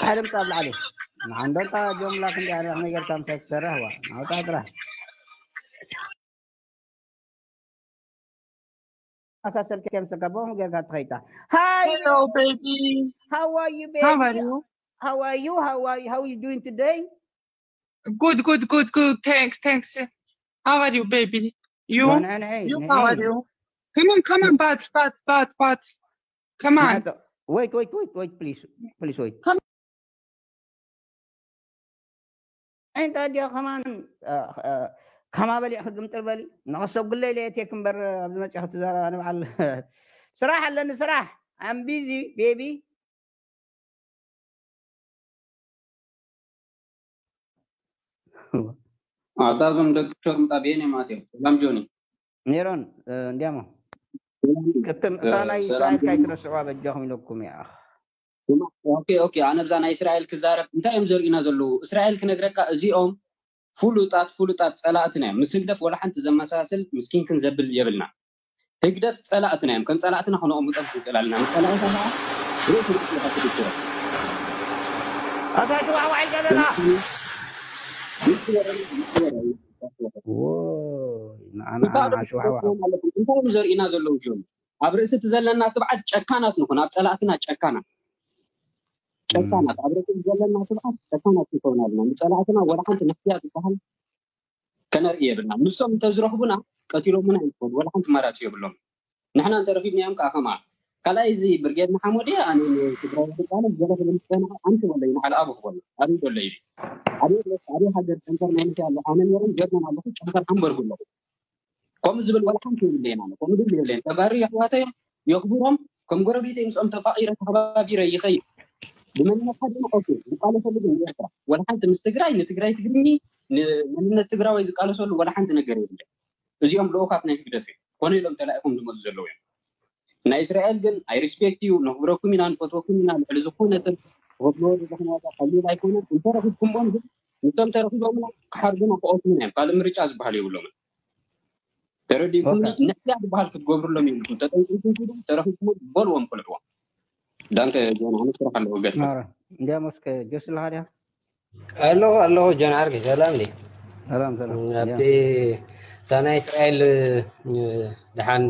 ሓደ ምጻ ኣብ ላዕሊ ንዓንዶንታ ጆምላ ክንዲ ኣነ ከመይ ጌርካ ምሳይ ትሰርሕ ዋ ናውታ ጥራሕ ኣሳሰልካ ከምሰልካ ቦም ጌርካ ትኸይታ Hi Hello, baby. how are you How are baby you? how are you how are you how is doing today Good, good, good, good. Thanks, thanks. How are you, baby? You? ንዕንዒ You? How are ንዕንዒ you? Come on, come on, but, but, but, but. Come on. ንዕንዒ wait wait wait wait please please wait Come. እንታይ ድዮ ከማን ከማ በሊዕ ክግምጥል በሊ ንቐሰብ ግለይ ለየትየክ እምበር ኣብዚ መፅእ ክትዛረብ ኣነ በዓል ስራሕ ኣለኒ ስራሕ I'm busy baby ኣታ እዞም ደቂ ሸርሙጣ ብየን እዮም ኣትዮም። ሰላም ጆኒ። ኔሮን እንዲያሞ ቅትም እታ ናይ ሰላም እስራኤል ካይትረስዕዋ በጃኹም ኢለኩም እያ ኦኬ ኦኬ። ኣነ ብዛ ናይ እስራኤል ክዛረብ እንታይ እዮም ዘርእዩና ዘለዉ? እስራኤል ክነግረካ እዚኦም ፍሉጣት ፍሉጣት ጸላእትና እዮም። ምስ ህግደፍ ወላ ሓንቲ ዘመሳስል ምስኪንክን ዘብል የብልና። ህግደፍ ጸላእትና እዮም። ከም ጸላእትና ክነቐምጦም ክንክእል ኣለና። ንጸላእታ ከዓ ርእሲ ርእሲ ኢኻ ትድክሮ። ኣታ ሽዋዕዋዕ ይገለና ንስወረ ንስወረ ወይ ንዓና እንታይ ዓና ሽዋዕዋዕ ኣለኩም? እንታይ እዮም ዘርእዩና ዘለዉ እዮም? ኣብ ርእሲ እቲ ዘለና ትብዓት ጨካናት ንኹን፣ ኣብ ጸላእትና ጨካናት ጨካናት ኣብ ርእሲ ዘለና ትብዓት ጨካናት ክኸውን ኣለና። ንጸላእትና ወላ ሓንቲ ንሕስያ ዝበሃል ከነርኢ የብልና። ንሶም እንተዝረኽቡና ቀቲሎምና እዮም ክኾኑ፣ ወላ ሓንቲ መራፂ የብሎም። ንሕና እንተረኺብናዮም ከዓ ከማ ካልኣይ እዚ ብርጌድ ንሓመዱ ኣነ ንትግራይ ዝቃለስ ገለ ክብል ዝፀንሐ ኣንቲ ወለይ ንዓል ኣብ ክበሎ ኣበይ ዘሎ እዩ ኣበይ ኣለካ ኣበይ ሃገር ጨንፈር ናይ ምንታይ ኣሎ ኣነ ነይሮም ጀርመን ኣለኹ ጨንፈር ሃምበርግ ኣለኹ ከምኡ ዝብል ዋላ ሓንቲ የብለየን ኣነ ከምኡ ዝብል የብለየን ተጋሩ የሕዋተይ የኽብሮም ከም ጎረቤተይ ምስኦም ተፋቒረ ተኸባቢረ ይኸይድ ብመንነትካ ድማ ኦኬ ዝቃለሰሉ ግን ንኤርትራ ዋላ ሓንቲ ምስ ትግራይ ንትግራይ ትግርኚ ንመንነት ትግራዋይ ዝቃለሰሉ ዋላ ሓንቲ ነገር የብለ እዚኦም ልኡኻት ናይ ህግደፍ እዮም ኮነ ኢሎም ተላኢኾም ዝመፁ ዘለዉ እዮም ናይ እስራኤል ግን ኣይ ሪስፔክት ዩ ነኽብረኩም ኢና ንፈትወኩም ኢና ልዕሊ ዝኾነ ሰብ ትኸፍልዎ ዘለኹም ዋጋ ቀሊል ኣይኮነን እንተረኺብኩምዎም ግን ንሶም ተረኺቦምና ክሓርጉና ክቐትሉና እዮም ካልእ ምርጫ ዝበሃል የብሎምን ተረዲእኩምኒ ንሕያ ዝበሃል ክትገብሩሎም የብልኩም ተጠንቂኩም ኪዱ ተረኺብኩም በልዎም ቅልዕዎም ዳንከ ጆን ኣነ ስራሕ ኣለዎ ገድፈት እንዲያም እስከ ጆስ ኣለኻ ድያ ኣለኹ ኣለኹ ጆን ዓርኪ ሰላም ዲ ሰላም ሰላም ኣብቲ እታ ናይ እስራኤል ድሓን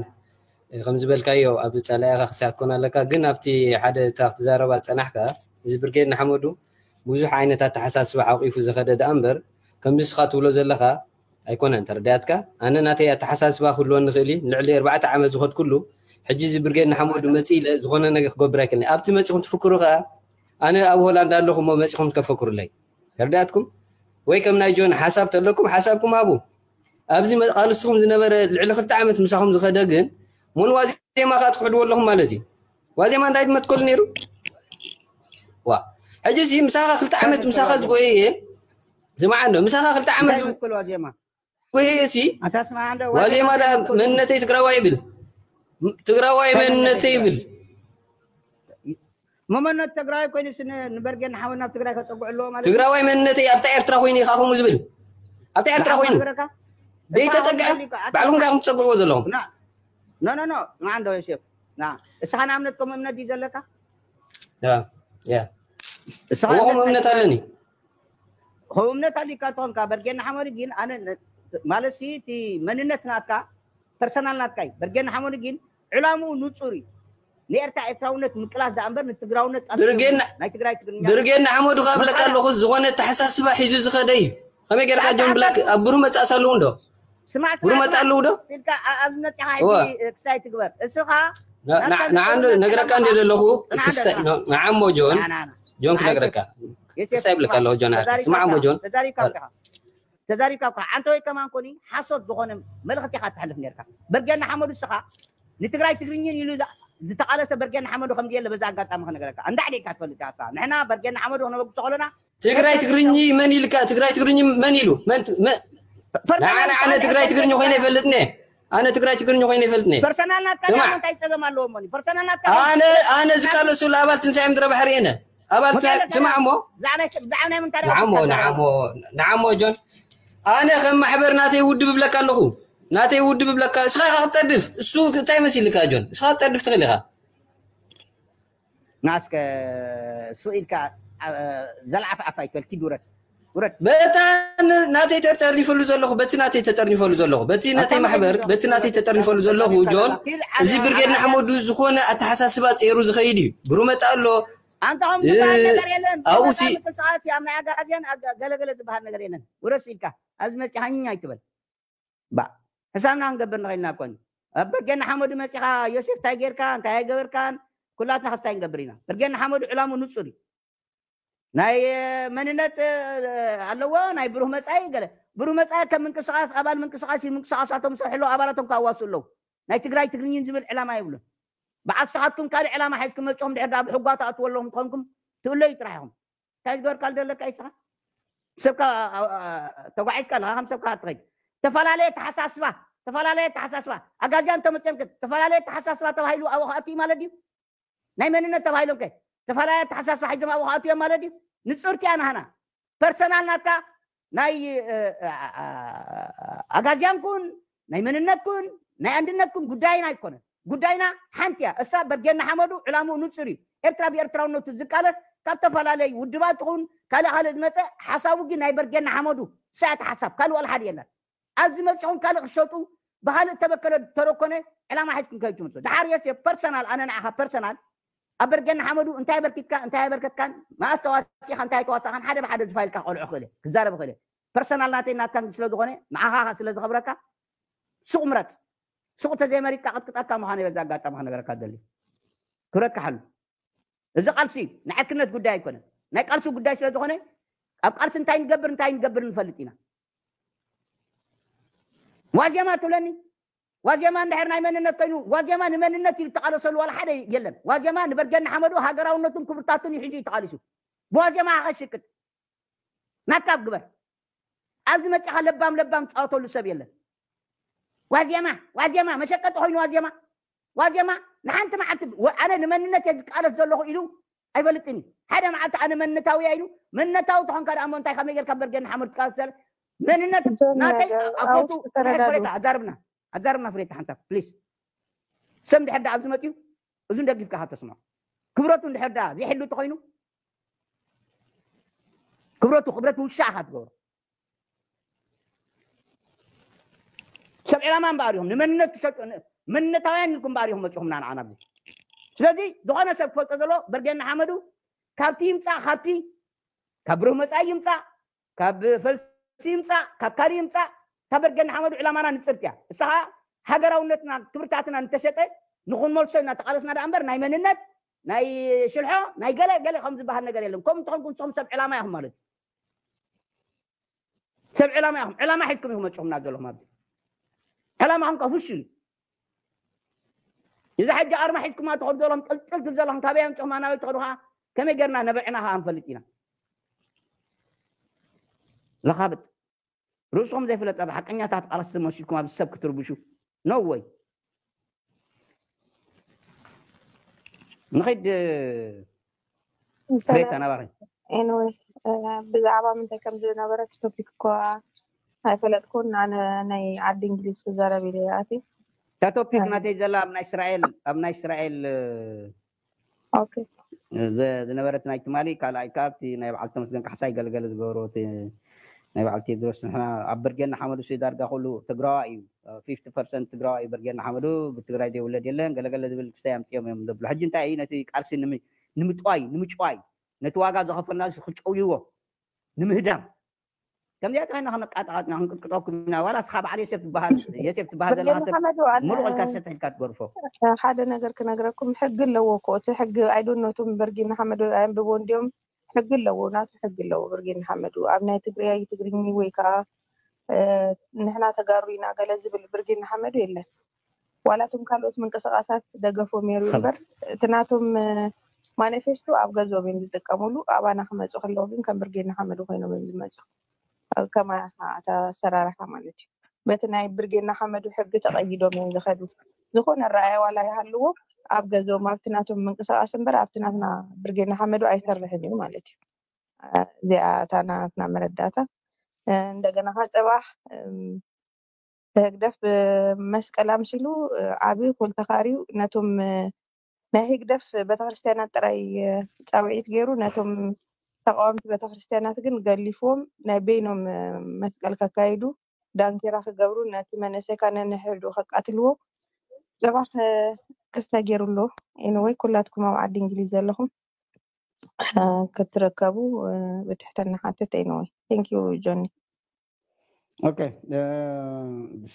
ከም ዝበልካዮ ኣብ ጸላኢኻ ክሳብ ኮን ኣለካ ግን ኣብቲ ሓደ እታ ክትዛረባ ዝጸናሕካ እዚ ብርጌድ ንሓመዱ ብዙሕ ዓይነት ኣተሓሳስባ ሓቂፉ ዝኸደ ደኣ እምበር ከምዚ ስኻ ትብሎ ዘለኻ ኣይኮነን ተረዳያትካ። ኣነ ናተይ ኣተሓሳስባ ክህልወኒ ይኽእል እዩ። ልዕሊ ኣርባዕተ ዓመት ዝኸድኩሉ፣ ሕጂ እዚ ብርጌድ ንሓመዱ መፂእ ኢለ ዝኾነ ነገር ክገብር ኣይክእልን። ኣብቲ መፂኹም ትፍክሩ ከኣ፣ ኣነ ኣብ ሆላንድ ኣለኹ እሞ መፂኹም ከፈክሩለይ። ተረዳያትኩም? ወይ ከም ናይ ጆን ሓሳብ ተለኩም ሓሳብኩም ሃቡ። ኣብዚ መ- ቃልስኹም ዝነበረ ልዕሊ ክልተ ዓመት ምሳኹም ዝኸደ ግን፣ ሞን ዋዜማ ከኣ ትክሕድዎ ኣለኹም ማለት እዩ። ዋዜማ እንታይ ድመትከሉ ነይሩ? ዋ ሕጂ እዚ ምሳኻ ክልተ ዓመት ምሳኻ ዝጎየየ ዝመዓን ዶ ምሳኻ ክልተ ዓመት እንታይ መትከሉ ዋዜማ? ዝጎየየ ሲ ኣታ ስማ እንደ ዋዜማ ዳ መንነተይ ትግራዋይ ይብል። ትግራዋይ መንነተይ ይብል። መመነት ትግራይ ኮይኑ ስነ ንበርጌን ሓወና ኣብ ትግራይ ከፀጉዕ ኣለዎ ማለት ትግራዋይ መንነተይ ኣብታ ኤርትራ ኮይኑ ኢኻ ከምኡ ዝብል። ኣብታ ኤርትራ ኮይኑ ነገረካ? ደይተፀግዐ ባዕልኹም ዳኹም ትፀግዕዎ ዘለኹም። ኖ ኖ ኖ ንዓንዶ ዮሴፍ ና እስኻ ንኣብነት ከም እምነት እዩ ዘለካ ያ ያ እስኻ እሞ ከምኡ እምነት ኣለኒ። ከም እምነት ኣሊካ ትኾንካ በርጌን ሓመድ ግን ኣነ ማለት ሲ እቲ መንነት ናትካ ፐርሰናል ናትካ እዩ። በርጌን ሓመድ ግን ዕላምኡ ንፁር እዩ። ንኤርትራ ኤርትራውነት ምቅላስ ደኣ እምበር ንትግራውነት ቃልሲ ብርጌን ናይ ትግራይ ትግርኛ ብርጌድ ንሓመዱ ካብ ለካ ኣለኹ ዝኾነ ኣተሓሳስባ ሒዙ ዝኸደ እዩ። ከመይ ጌርካ ጆን ብላክ ኣብ ብሩህ መጻእስ ኣለዉ እንዶ? ስማዕ ብሩህ መጻእ ኣለዉ ዶ? ኢልካ ኣብ መፅኻ እወ። ክሳይ ትግበር እስኻ ንዓንዶ ነግረካ እንደ ዘለኹ ክሳይ ንዓሞ ጆን ጆን ክነግረካ ክሳይ ይብለካ ኣለኹ ጆን ኣቲ ስማዕ ሞ ጆን ተዛሪብካ እኮ ዓንተወይ ከማን ኮኒ ሓሶት ዝኾነ መልእኽቲ ኢኻ ትሕልፍ ነርካ። በርጌድ ንሓመዱ እስኻ ንትግራይ ትግርኝን ኢሉ ዝተቓለሰ በርጌድ ንሓመዱ ከም የለ በዛ ኣጋጣሚ ክነግረካ እንዳ ዕዴካ ትፈልጥ ኢኻ። ንሕና በርጌድ ንሓመዱ ክነበግሶ ከለና ትግራይ ትግርኝ መን ኢልካ? ትግራይ ትግርኝ መን ኢሉ? መን ት- መ- ንዓነ ኣነ ትግራይ ትግርኝ ኮይነ ይፈልጥኒ። ኣነ ትግራይ ትግርኝ ኮይነ ይፈልጥኒ። ፐርሰናል ናትካ ስማዕ። እንታይ ፀገም ኣለዎ? ሞኒ ፐርሰናል ናትካ ኣነ ኣነ ዝቃለሱ ኣባል ትንሳኤ ምድረ ባሕሪ እነ ኣባል ትንሳኤ ስማዕ እሞ ብዛዕባ ናይ ምንታይ ንዓሞ ንዓሞ ንዓሞ ጆን ኣነ ከም ማሕበር ናተይ ውድብ እብለካ ኣለኹ። ናተይ ውድብ እብለካ እስኻ ኢኻ ክትፀድፍ። እሱ እንታይ መሲልካ ጆን? እስኻ ክትፀድፍ ትኽእል ኢኻ። ናስከ ስኢልካ ዘልዓፍ ዓፋ ይትበል ኪድ ውረድ ውረድ በታ ን- ናተይ ተጠርኒፈሉ ዘለኹ በቲ ናተይ ተጠርኒፈሉ ዘለኹ በቲ ናተይ ማሕበር በቲ ናተይ ተጠርኒፈሉ ዘለኹ ጆን እዚ ብርጌድ ንሓመዱ ዝኾነ ኣተሓሳስባ ፀይሩ ዝኸይድ እዩ። ብሩ መፃ ኣሎ ኣንታ ከም ዝበሃል ነገር የለን ኣብኡ ሲ- ምንቅስቃስ ኣብ ናይ ኣጋዝያን ገለገለ ዝበሃል ነገር የለን። ውረድ ስኢልካ ኣብዚ መፂኻ ኛ ኣይትበል ባ ሕሳብና ክንገብር ንኽእል ኢና ኮን ኣብ በርጌድ ንሓመዱ መፂኻ ዮሴፍ እንታይ ጌርካ እንታይ ኣይገበርካን ኩላትና ክስታይ ንገብር ኢና። በርጌድ ንሓመዱ ዕላሙ ንፁር እዩ። ናይ መንነት ኣለዎ ናይ ብሩህ መፃኢ ገለ ብሩህ መፃኢ ከም ምንቅስቃስ ኣባል ምንቅስቃስ እዩ። ምንቅስቃሳቶም ዝሰርሑ ኣለዉ ኣባላቶም ካዋሱ ኣለዉ። ናይ ትግራይ ትግርኝን ዝብል ዕላማ የብሉን። ብዓብ ስኻትኩም ካልእ ዕላማ ሓዝኩም መፅኹም ድሕር ዳ ብሕጓ ትኣትዉ ኣለኹም ትኾንኩም ትእለዩ ጥራሕ ኢኹም። እንታይ ዝገበርካ ዘለካ ይስኻ ሰብካ ተጓዒዝካ ኣለካ ከም ሰብካ ትኸይድ ተፈላለየ ተሓሳስባ ተፈላለየ ተሓሳስባ ኣጋዚያን ተመፅኦም ተፈላለየ ተሓሳስባ ተባሂሉ ኣብኡ ክኣትዩ ማለት ድዩ? ናይ መንነት ተባሂሎም ከ ተፈላለየ ተሓሳስባ ሒዞም ኣብኡ ክኣትዩ እዮም ማለት ድዩ? ንፅርቲ እያ ናህና ፐርሰናል ናትካ ናይ ኣጋዚያን ኩን ናይ መንነት ኩን ናይ ኣንድነት ኩን ጉዳይና ኣይኮነን። ጉዳይና ሓንቲ እያ። እሳ በርጌድ ንሓመዱ ዕላምኡ ንፁር እዩ። ኤርትራ ብኤርትራውነቱ ዝቃለስ ካብ ተፈላለዩ ውድባት ይኹን ካልእ ካልእ ዝመፀ ሓሳቡ ግን ናይ በርጌድ ንሓመዱ እሳ እያ እቲ ሓሳብ ካልእ ዋላ ሓደ የለን። ኣብዚ መፂኹም ካልእ ክሸጡ ብካልእ ተበከለ ተረኮነ ዕላማ ሒዝኩም ከይትመፁ። ድሓር የስ ፐርሰናል ኣነ ንዓኻ ፐርሰናል ኣብ በርጌድ ንሓመዱ እንታይ ኣበርኪትካ እንታይ ኣበርከትካን መኣስ ተዋሲእካ እንታይ ኣይተዋሳእካን ሓደ ብሓደ ዝፋይልካ ክቆልዖ ክእለ ክዛረብ ክእለ ፐርሰናል ናተይ ናትካን ስለ ዝኾነ ንዓኻ ስለ ዝኸብረካ ሱቕ ምረፅ። ሱቕ ተዘይመሪፅካ ቅጥቅጠካ ምዃነ በዚ ኣጋጣሚ ክነገረካ ደሊ ክብረትካ ሓሉ። እዚ ቃልሲ ናይ ዕርክነት ጉዳይ ኣይኮነን። ናይ ቃልሲ ጉዳይ ስለ ዝኾነ ኣብ ቃልሲ እንታይ ንገብር እንታይ ንገብር ንፈልጥ ኢና። ዋዜማ ትብለኒ ዋዜማ እንድሕር ናይ መንነት ኮይኑ ዋዜማ ንመንነት እዩ ዝተቃለሰሉ ዋላ ሓደ የለን። ዋዜማ ንበርጌድ ንሓመዱ ሃገራውነቱን ክብርታቱን እዩ ሒዙ እዩ ተቃሊሱ። ብዋዜማ ከሽቅጥ ናትካ ግበር። ኣብዚ መፂኻ ለባም ለባም ዝፃወተሉ ሰብ የለን። ዋዜማ ዋዜማ መሸቀጢ ኮይኑ ዋዜማ ዋዜማ ንሓንቲ መዓልቲ ኣነ ንመንነት እየ ዝቃለስ ዘለኹ ኢሉ ኣይፈልጥን እዩ። ሓደ መዓልቲ ኣነ መንነታዊ እያ ኢሉ መንነታዊ ተኾንካ ደኣ እሞ እንታይ ከመይ ጌርካ በርጌድ ንሓመዱ ትቃለስ ዘለ መንነት ናተይ ኣቦቱ ፍሬታ ኣዛርብና ኣዛርብና ፍሬታ ሓንሳብ ፕሊስ። ሰብ ድሕር ደኣ ኣብዚ መፅዩ እዙ ደጊፍካ ተስምዖ ክብረቱ እንድሕር ደኣ ዘይሕሉ ተኾይኑ ክብረቱ ክብረት ውሻ ኢኻ ትገብሮ። ሰብ ዕላማ እምበኣር ኢኹም ንመንነት ትሸጡ መንነታውያን ኢልኩም እምበኣር ኢኹም መፂኹምና ንዓና ኣብዚ። ስለዚ ዝኾነ ሰብ ክፈልጦ ዘለዎ በርጌድ ንሓመዱ ካብቲ ይምፃእ ካብቲ ካብ ብሩህ መፃኢ ይምፃእ ካብ ፈልሲ ይምፃእ ካብ ካልእ ይምፃእ እታ ብርጌድ ንሓመዱ ዕላማና ንጽርቲ እያ። እሳ ኸዓ ሃገራውነትና ክብርታትና እንተሸጠ ንኽንመልሶ ኢና ተቓለስና ደኣ እምበር ናይ መንነት ናይ ሽልሖ ናይ ገለ ገለ ከም ዝበሃል ነገር የለን። ከምኡ እንተኾንኩም ንስኹም ሰብ ዕላማ ኢኹም ማለት እዩ። ሰብ ዕላማ ኢኹም። ዕላማ ሒዝኩም ኢኹም መጺኹም ናብ ዘለኹም ኣብዚ። ዕላማኹም ከኣ ፍሹል እዩ። እዚ ሕጂ ኣርማ ሒዝኩማ ትኸዱ ዘለኹም ቅልጥል ትብል ዘለኹም ካበይ ኣምጺኹማ ናበይ ትኸዱ ኸዓ ከመይ ጌርና ነበዒና ኸዓ ንፈልጥ ኢና። ለኻብጥ። ርእስኹም ዘይፍለጥ ኣብ ሓቀኛታት ቃልሲ መሲልኩም ኣብዚ ሰብ ክትርብሹ። No way። ንኸይድ ፍሬታ ናባኸ Anyway ብዛዕባ ምንታይ ከም ዝነበረ እቲ ቶፒክ እኳ ኣይፈለጥኩን። ኣነ ናይ ዓዲ እንግሊዝ ክዛረብ ኢለ ኣቲ እታ ቶፒክ ናተይ ዘላ ኣብ ናይ እስራኤል ኣብ ናይ እስራኤል ኦኬ ዝነበረት ናይ ትማሊ ካልኣይ ካብ እቲ ናይ በዓል ተመስገን ካሕሳይ ገለገለ ዝገበሮ እቲ ናይ በዓል ቴድሮስ ንሕና ኣብ ብርጌድ ንሓመዱ ሲ ዳርጋ ኩሉ ትግራዋ እዩ ፊፍቲ ፐርሰንት ትግራዋ እዩ ብርጌድ ንሓመዱ ብትግራይ ዘይውለድ የለን ገለገለ ዝብል ክስታይ ኣምፅኦም እዮም ዘብሉ ሕጂ እንታይ እዩ ነቲ ቃልሲ ንምጥዋይ ንምጭዋይ ነቲ ዋጋ ዝኸፈልና ክጨውይዎ ንምህዳም ከምዚኣ ጥራይ ኢና ክነቃጣቃጥና ክንቅጥቅጠኩም ኢና ዋላ እስኻ በዓል የሴፍ ትበሃል የሴፍ ትበሃል ዘለኻ ሰብ ሙሉእ ኢልካ ሰተሕ ኢልካ ትገርፎ ሓደ ነገር ክነግረኩም ሕጊ ኣለዎ እኮ እቲ ሕጊ ኣይዶኖቱም ብርጊ ንሓመዱ ኣንብቦ እንዲዮም ሕጊ ኣለዎ ናቱ ሕጊ ኣለዎ ብርጊ ንሓመዱ ኣብ ናይ ትግራይ ትግርኝ ወይ ከዓ ንሕና ተጋሩ ኢና ገለ ዝብል ብርጊ ንሓመዱ የለን ዋላቶም ካልኦት ምንቅስቃሳት ደገፎም ነይሩ እምበር እቲ ናቶም ማኒፌስቶ ኣብ ገዝኦም እዮም ዝጥቀምሉ ኣባና ክመፁ ከለዉ ግን ከም ብርጌድ ንሓመዱ ኮይኖም እዮም ዝመፁ ከማኻ እታ ኣሰራርሓ ማለት እዩ በቲ ናይ ብርጌድ ንሓመዱ ሕጊ ተቐይዶም እዮም ዝኸዱ ዝኾነ ረኣያ ዋላ ይሃልዎ ኣብ ገዝኦም ኣብቲ ናቶም ምንቅስቃስ እምበር ኣብቲ ናትና ብርጌድ ንሓመዱ ኣይሰርሕን እዩ ማለት እዩ እዚኣ እታ ናትና መረዳእታ እንደገና ካ ፅባሕ ህግደፍ መስቀል ኣምሲሉ ዓቢ ኮልተኻርዩ ነቶም ናይ ህግደፍ ቤተክርስትያናት ጥራይ ፃውዒት ገይሩ ነቶም ተቃወምቲ ቤተክርስትያናት ግን ገሊፍዎም ናይ በይኖም መስቀል ከካይዱ ዳንኬራ ክገብሩ ነቲ መነሰካ ነንሕዱ ከቃትልዎ ገባ ክስተ ገይሩ ኣሎ ወይ ኩላትኩም ኣብ ዓዲ እንግሊዝ ዘለኹም ክትረከቡ ብትሕትና ሓትት ወይ thank you ጆኒ ኦኬ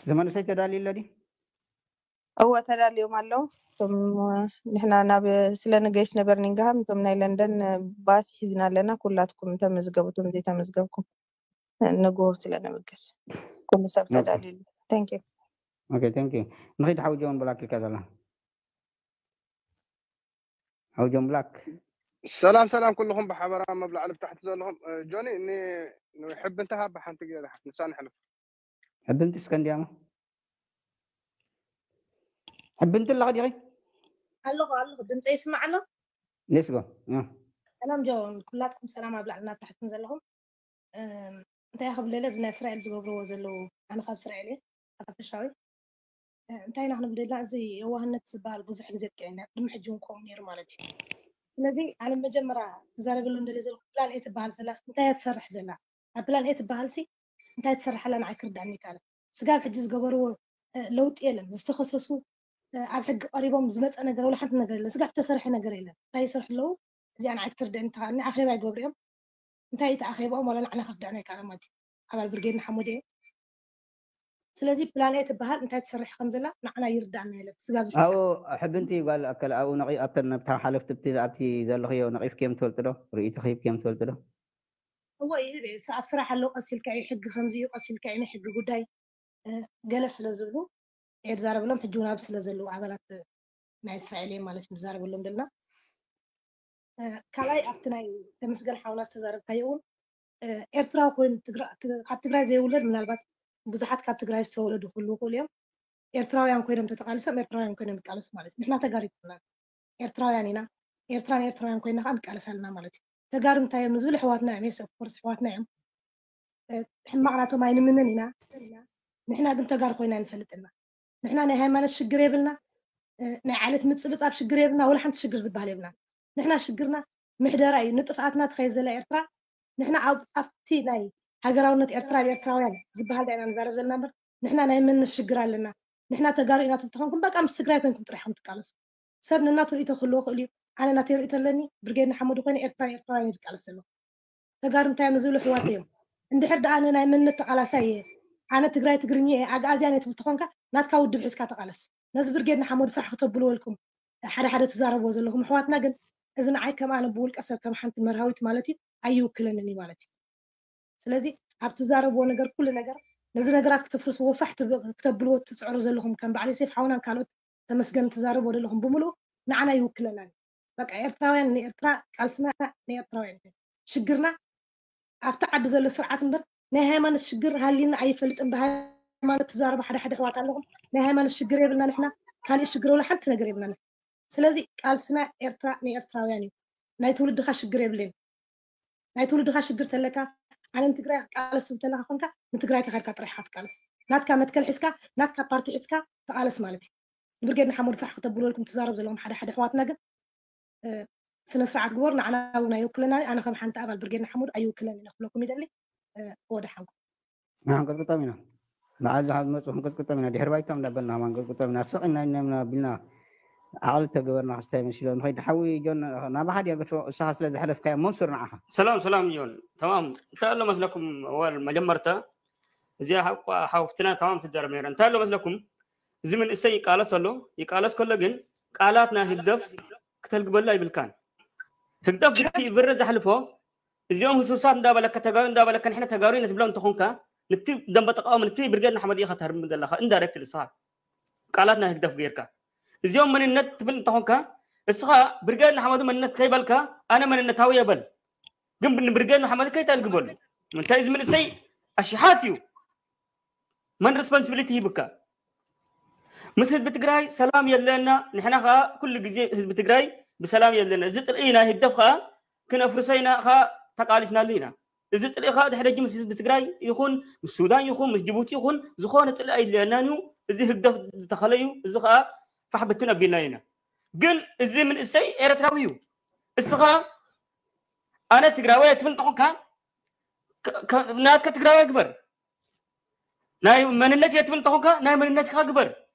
ተመልሰይ ተዳልዩ ኣሎ ድዩ እወ ተዳልዮም ኣለዉ እቶም ንሕና ናብ ስለ ንገሽ ነበር ኒንግሃም እቶም ናይ ለንደን ባስ ሒዝና ኣለና ኩላትኩም ተመዝገቡ እቶም ዘይተመዝገብኩም ንግሆ ስለ ንምገስ ኩሉ ሰብ ተዳልዩ ኣሎ thank you ኦኬ thank you ንኺድ ሓውጆን ብላክ ኢልካ ዘላ ሓውጆን ብላክ ሰላም ሰላም ኩልኹም ብሓበራ መብላዕሊ ብታሕቲ ዘለኹም ጆኒ ሕቢ እንተሃብ ሓንቲ ግዜ ዝሓት ንሳ ንሕልፍ ሕብንቲ እስከ እንዲያማ ሕብንቲ ኣለኻ ዲኺ ኣለኹ ኣለኹ ድምፀ ይስማዕ ኣሎ ሌስጎ ሰላም ጆን ኩላትኩም ሰላም ኣብ ላዕልና ታሕትን ዘለኹም እንታይ ክብለለ ብናይ እስራኤል ዝገብርዎ ዘለዉ ኣነ ካብ እስራኤል እየ ሓፈሻዊ እንታይ ኢና ክንብል ደልና እዚ የዋህነት ዝበሃል ብዙሕ ግዜ ጥቂዕና ቅድሚ ሕጂ እውን ከምኡ ነይሩ ማለት እዩ ስለዚ ኣነ መጀመርያ ክዛረበሉ እንደለ ዘለኩ ፕላን ኤ ትበሃል ዘላ እንታይ እያ ትሰርሕ ዘላ ኣብ ፕላን ኤ ትበሃል ሲ እንታይ ትሰርሕ ኣላ ንዓይ ክርዳእኒ ይካለ ስጋብ ሕጂ ዝገበርዎ ለውጢ የለን ዝተኸሰሱ ኣብ ሕጊ ቀሪቦም ዝመፀ ነገር ወላ ሓንቲ ነገር የለን ስጋብ ተሰርሐ ነገር የለን እንታይ ይሰርሑ ኣለዉ እዚኣ ንዓይ ክትርድእኒ ተኻእኒ ኣኼባ ይገብሩ እዮም እንታይ እዩ ተኣኼብኦም ዋላ ንዓና ክርዳእና ይካለ ማለት እዩ ኣባል ብርጌድ ንሓመዱ እዮም ስለዚ ፕላን ኤ ትበሃል እንታይ ትሰርሕ ከም ዘላ ንዓና ይርዳእና የለን ስጋብ ኣብኡ ሕብንቲ ጓል ኣከል ኣብኡ ነቒ ኣብተን ኣብታ ሓለፍቲ ኣብቲ ዘለኽዮ ነቒፍክዮም ትፈልጡ ዶ ርእይቲ ኺብክዮም ትፈልጡ ዶ እዎ ይህብ እሱ ኣብ ስራሕ ኣለዉ ቀሲልካ እዩ ሕጊ ከምዚ እዩ ቀሲልካ እዩ ናይ ሕጊ ጉዳይ ገለ ስለ ዝብሉ እየ ዝዛረበሎም ሕጂ እውን ኣብ ስለ ዘለዉ ኣባላት ናይ እስራኤል እዮም ማለት ንዛረበሎም ዘለና ካልኣይ ኣብቲ ናይ ተመስገን ሓውና ዝተዛረብካዮ እውን ኤርትራዊ ኮይኑ ካብ ትግራይ ዘይውለድ ምናልባት ብዙሓት ካብ ትግራይ ዝተወለዱ ክህልዉ ይኽእሉ እዮም ኤርትራውያን ኮይኖም ተተቃሊሶም ኤርትራውያን ኮይኖም ይቃለሱ ማለት እዩ ንሕና ተጋሩ ይኮና ኤርትራውያን ኢና ኤርትራን ኤርትራውያን ኮይና ከዓ ንቃለስ ኣለና ማለት እዩ ተጋሩ እንታይ እዮም ንዝብል ኣሕዋትና እዮም yes of course ኣሕዋትና እዮም ሕማቕ ናቶም ኣይንምንን ኢና ንሕና ግን ተጋሩ ኮይና ንፈልጥ እና ንሕና ናይ ሃይማኖት ሽግር የብልና ናይ ዓለት ምፅብፃብ ሽግር የብልና ወላ ሓንቲ ሽግር ዝበሃል የብልና ንሕና ሽግርና ምሕደራ እዩ ንጥፍኣትና ትኸይድ ዘላ ኤርትራ ንሕና ኣብቲ ናይ ሃገራውነት ኤርትራ ኤርትራውያን ዝበሃል ዳኢና ንዛረብ ዘለና እምበር ንሕና ናይ መንነት ሽግር ኣለና ንሕና ተጋሩ ኢና ትብል ተኾንኩም በቃ ምስ ትግራይ ኮንኩም ጥራሕ ኢኹም ትቃለሱ ሰብ ነናቱ ርእቶ ክህልዎ ክእል እዩ ኣነ ናተይ ርእቶ ኣለኒ ብርጌድ ንሓመዱ ኮይነ ኤርትራን ኤርትራውያን እዩ ዝቃለስ ዘሎ ተጋሩ እንታይ እዮም ዝብሉ ኣሕዋተይ እዮም እንድሕር ደኣ ኣነ ናይ መንነት ተቓላሳይ እየ ኣነ ትግራይ ትግርኛ እየ ኣግኣዝያን እየ ትብል ተኾንካ ናትካ ውድብ ሒዝካ ተቓለስ። ነዚ ብርጌድ ንሓመዱ ፋሕ ክተብልዎ ኢልኩም ሓደ ሓደ ትዛረብዎ ዘለኹም ኣሕዋትና ግን እዚ ንዓይ ከም ኣነ ብውልቀ ሰብ ከም ሓንቲ መርሃዊት ማለት እዩ ኣይውክለንን እዩ ማለት እዩ። ስለዚ ኣብ ትዛረብዎ ነገር ኩሉ ነገር ነዚ ነገራት ክተፍርስዎ ፋሕ ክትብልዎ ትፅዕሩ ዘለኹም ከም በዓል ዮሴፍ ሓውናን ካልኦት ተመስገን ትዛረብዎ ዘለኹም ብምሉኡ ንዓና ይውክለና እዩ። በቃ ኤርትራውያን ንኤርትራ ቃልስና ንኤርትራውያን እዩ። ሽግርና ኣብቲ ዓዲ ዘሎ ስርዓት እምበር ናይ ሃይማኖት ሽግር ሃሊና ኣይፈልጥን። ብሃይማኖት ትዛረቡ ሓደ ሓደ ኣሕዋት ኣለኹም። ናይ ሃይማኖት ሽግር የብልና ንሕና፣ ካሊእ ሽግር ወላ ሓንቲ ነገር የብልና ንሕና። ስለዚ ቃልስና ኤርትራ ንኤርትራውያን እዩ። ናይ ትውልድኻ ሽግር የብልን። ናይ ትውልድኻ ሽግር ተለካ ዓለም ትግራይ ክቃለስ ተለካ ኮንካ ንትግራይ ተኸድካ ጥራይ ኢኻ ትቃለስ። ናትካ መትከል ሒዝካ ናትካ ፓርቲ ሒዝካ ተቃለስ ማለት እዩ። ንብርጌድ ንሓመዱ ፋሕ ክተብልወልኩም ትዛረብ ዘለኹም ሓደ ሓደ ኣሕዋትና ግን ስነ ስርዓት ግበሩ። ንዓና እውን ኣይውክለና። ኣነ ከም ሓንቲ ኣባል ብርጌድ ንሓመዱ ኣይውክለኒ ኢለ ክብለኩም ይደሊ። ወደ ሓንኩም ንሓን ቅጥቅጦም ኢና ንዓዚ ዝመፁ ክንቅጥቅጦም ኢና ድሕሪ ባይቶም እንዳበልና ከማን ቅጥቅጦም ኢና ስቕ ኢና ኢና ኣቢልና ዓቕሊ ተገበርና ክስታይ መሲሎ ንኸይድ ሓዊ ጆን ናባኻ ድያ ገድፎ እሳኻ ስለ ዝሓለፍካዮ መንሱር ንዓኻ ሰላም ሰላም ዮን ተማም እንታይ ኣሎ መስለኩም ወል መጀመርታ እዚኣ ሓቋ ሓውፍትና ተማም ትዛረብ ነይራ እንታይ ኣሎ መስለኩም እዚ መንእሰይ ይቃለስ ኣሎ ይቃለስ ከሎ ግን ቃላት ናይ ህግደፍ ክተልግበሉ ኣይብልካን ህግደፍ ብቲ ብር ዘሕልፎ እዚኦም ህሱሳት እንዳበለካ ተጋሩ እንዳበለካ ንሕና ተጋሩ ኢና ትብሎም እንተኾንካ ንቲ ደንበ ተቃወም ንቲ ብርጌድ ንሓመዱ ኢኻ ተህርም ዘለኻ ኢንዳይሬክት ንስኻ ቃላት ናይ ህግደፍ ገይርካ እዚኦም መንነት ትብል እንተኾንካ እስኻ ብርጌድ ንሓመዱ መንነት ከይበልካ ኣነ መንነታዊ የበል ግን ብርጌድ ንሓመዱ ከይተልግበሉ እንታይ እዚ መንእሰይ ኣሽሓት እዩ መን ሪስፖንሲቢሊቲ ሂብካ ምስ ህዝቢ ትግራይ ሰላም የለና ንሕና ከዓ ኩሉ ግዜ ህዝቢ ትግራይ ብሰላም የለና እዚ ጥርኢ ናይ ህግደፍ ከዓ ክነፍርሶ ኢና ከዓ ተቃሊስናሉ ኢና እዚ ጥርኢ ከዓ ድሕደጂ ምስ ህዝቢ ትግራይ ይኹን ምስ ሱዳን ይኹን ምስ ጅቡቲ ይኹን ዝኾነ ጥርኢ ኣይለየናን እዩ እዚ ህግደፍ ዝተኸለ እዩ እዚ ከዓ ፋሕብትን ኣቢልና ኢና ግን እዚ ምንእሰይ ኤርትራዊ እዩ እስኻ ኣነ ትግራዊ ትብል እንተኾንካ ናትከ ትግራዊ ግበር ናይ መንነት እየ ትብል እንተኾንካ ናይ መንነትካ ግበር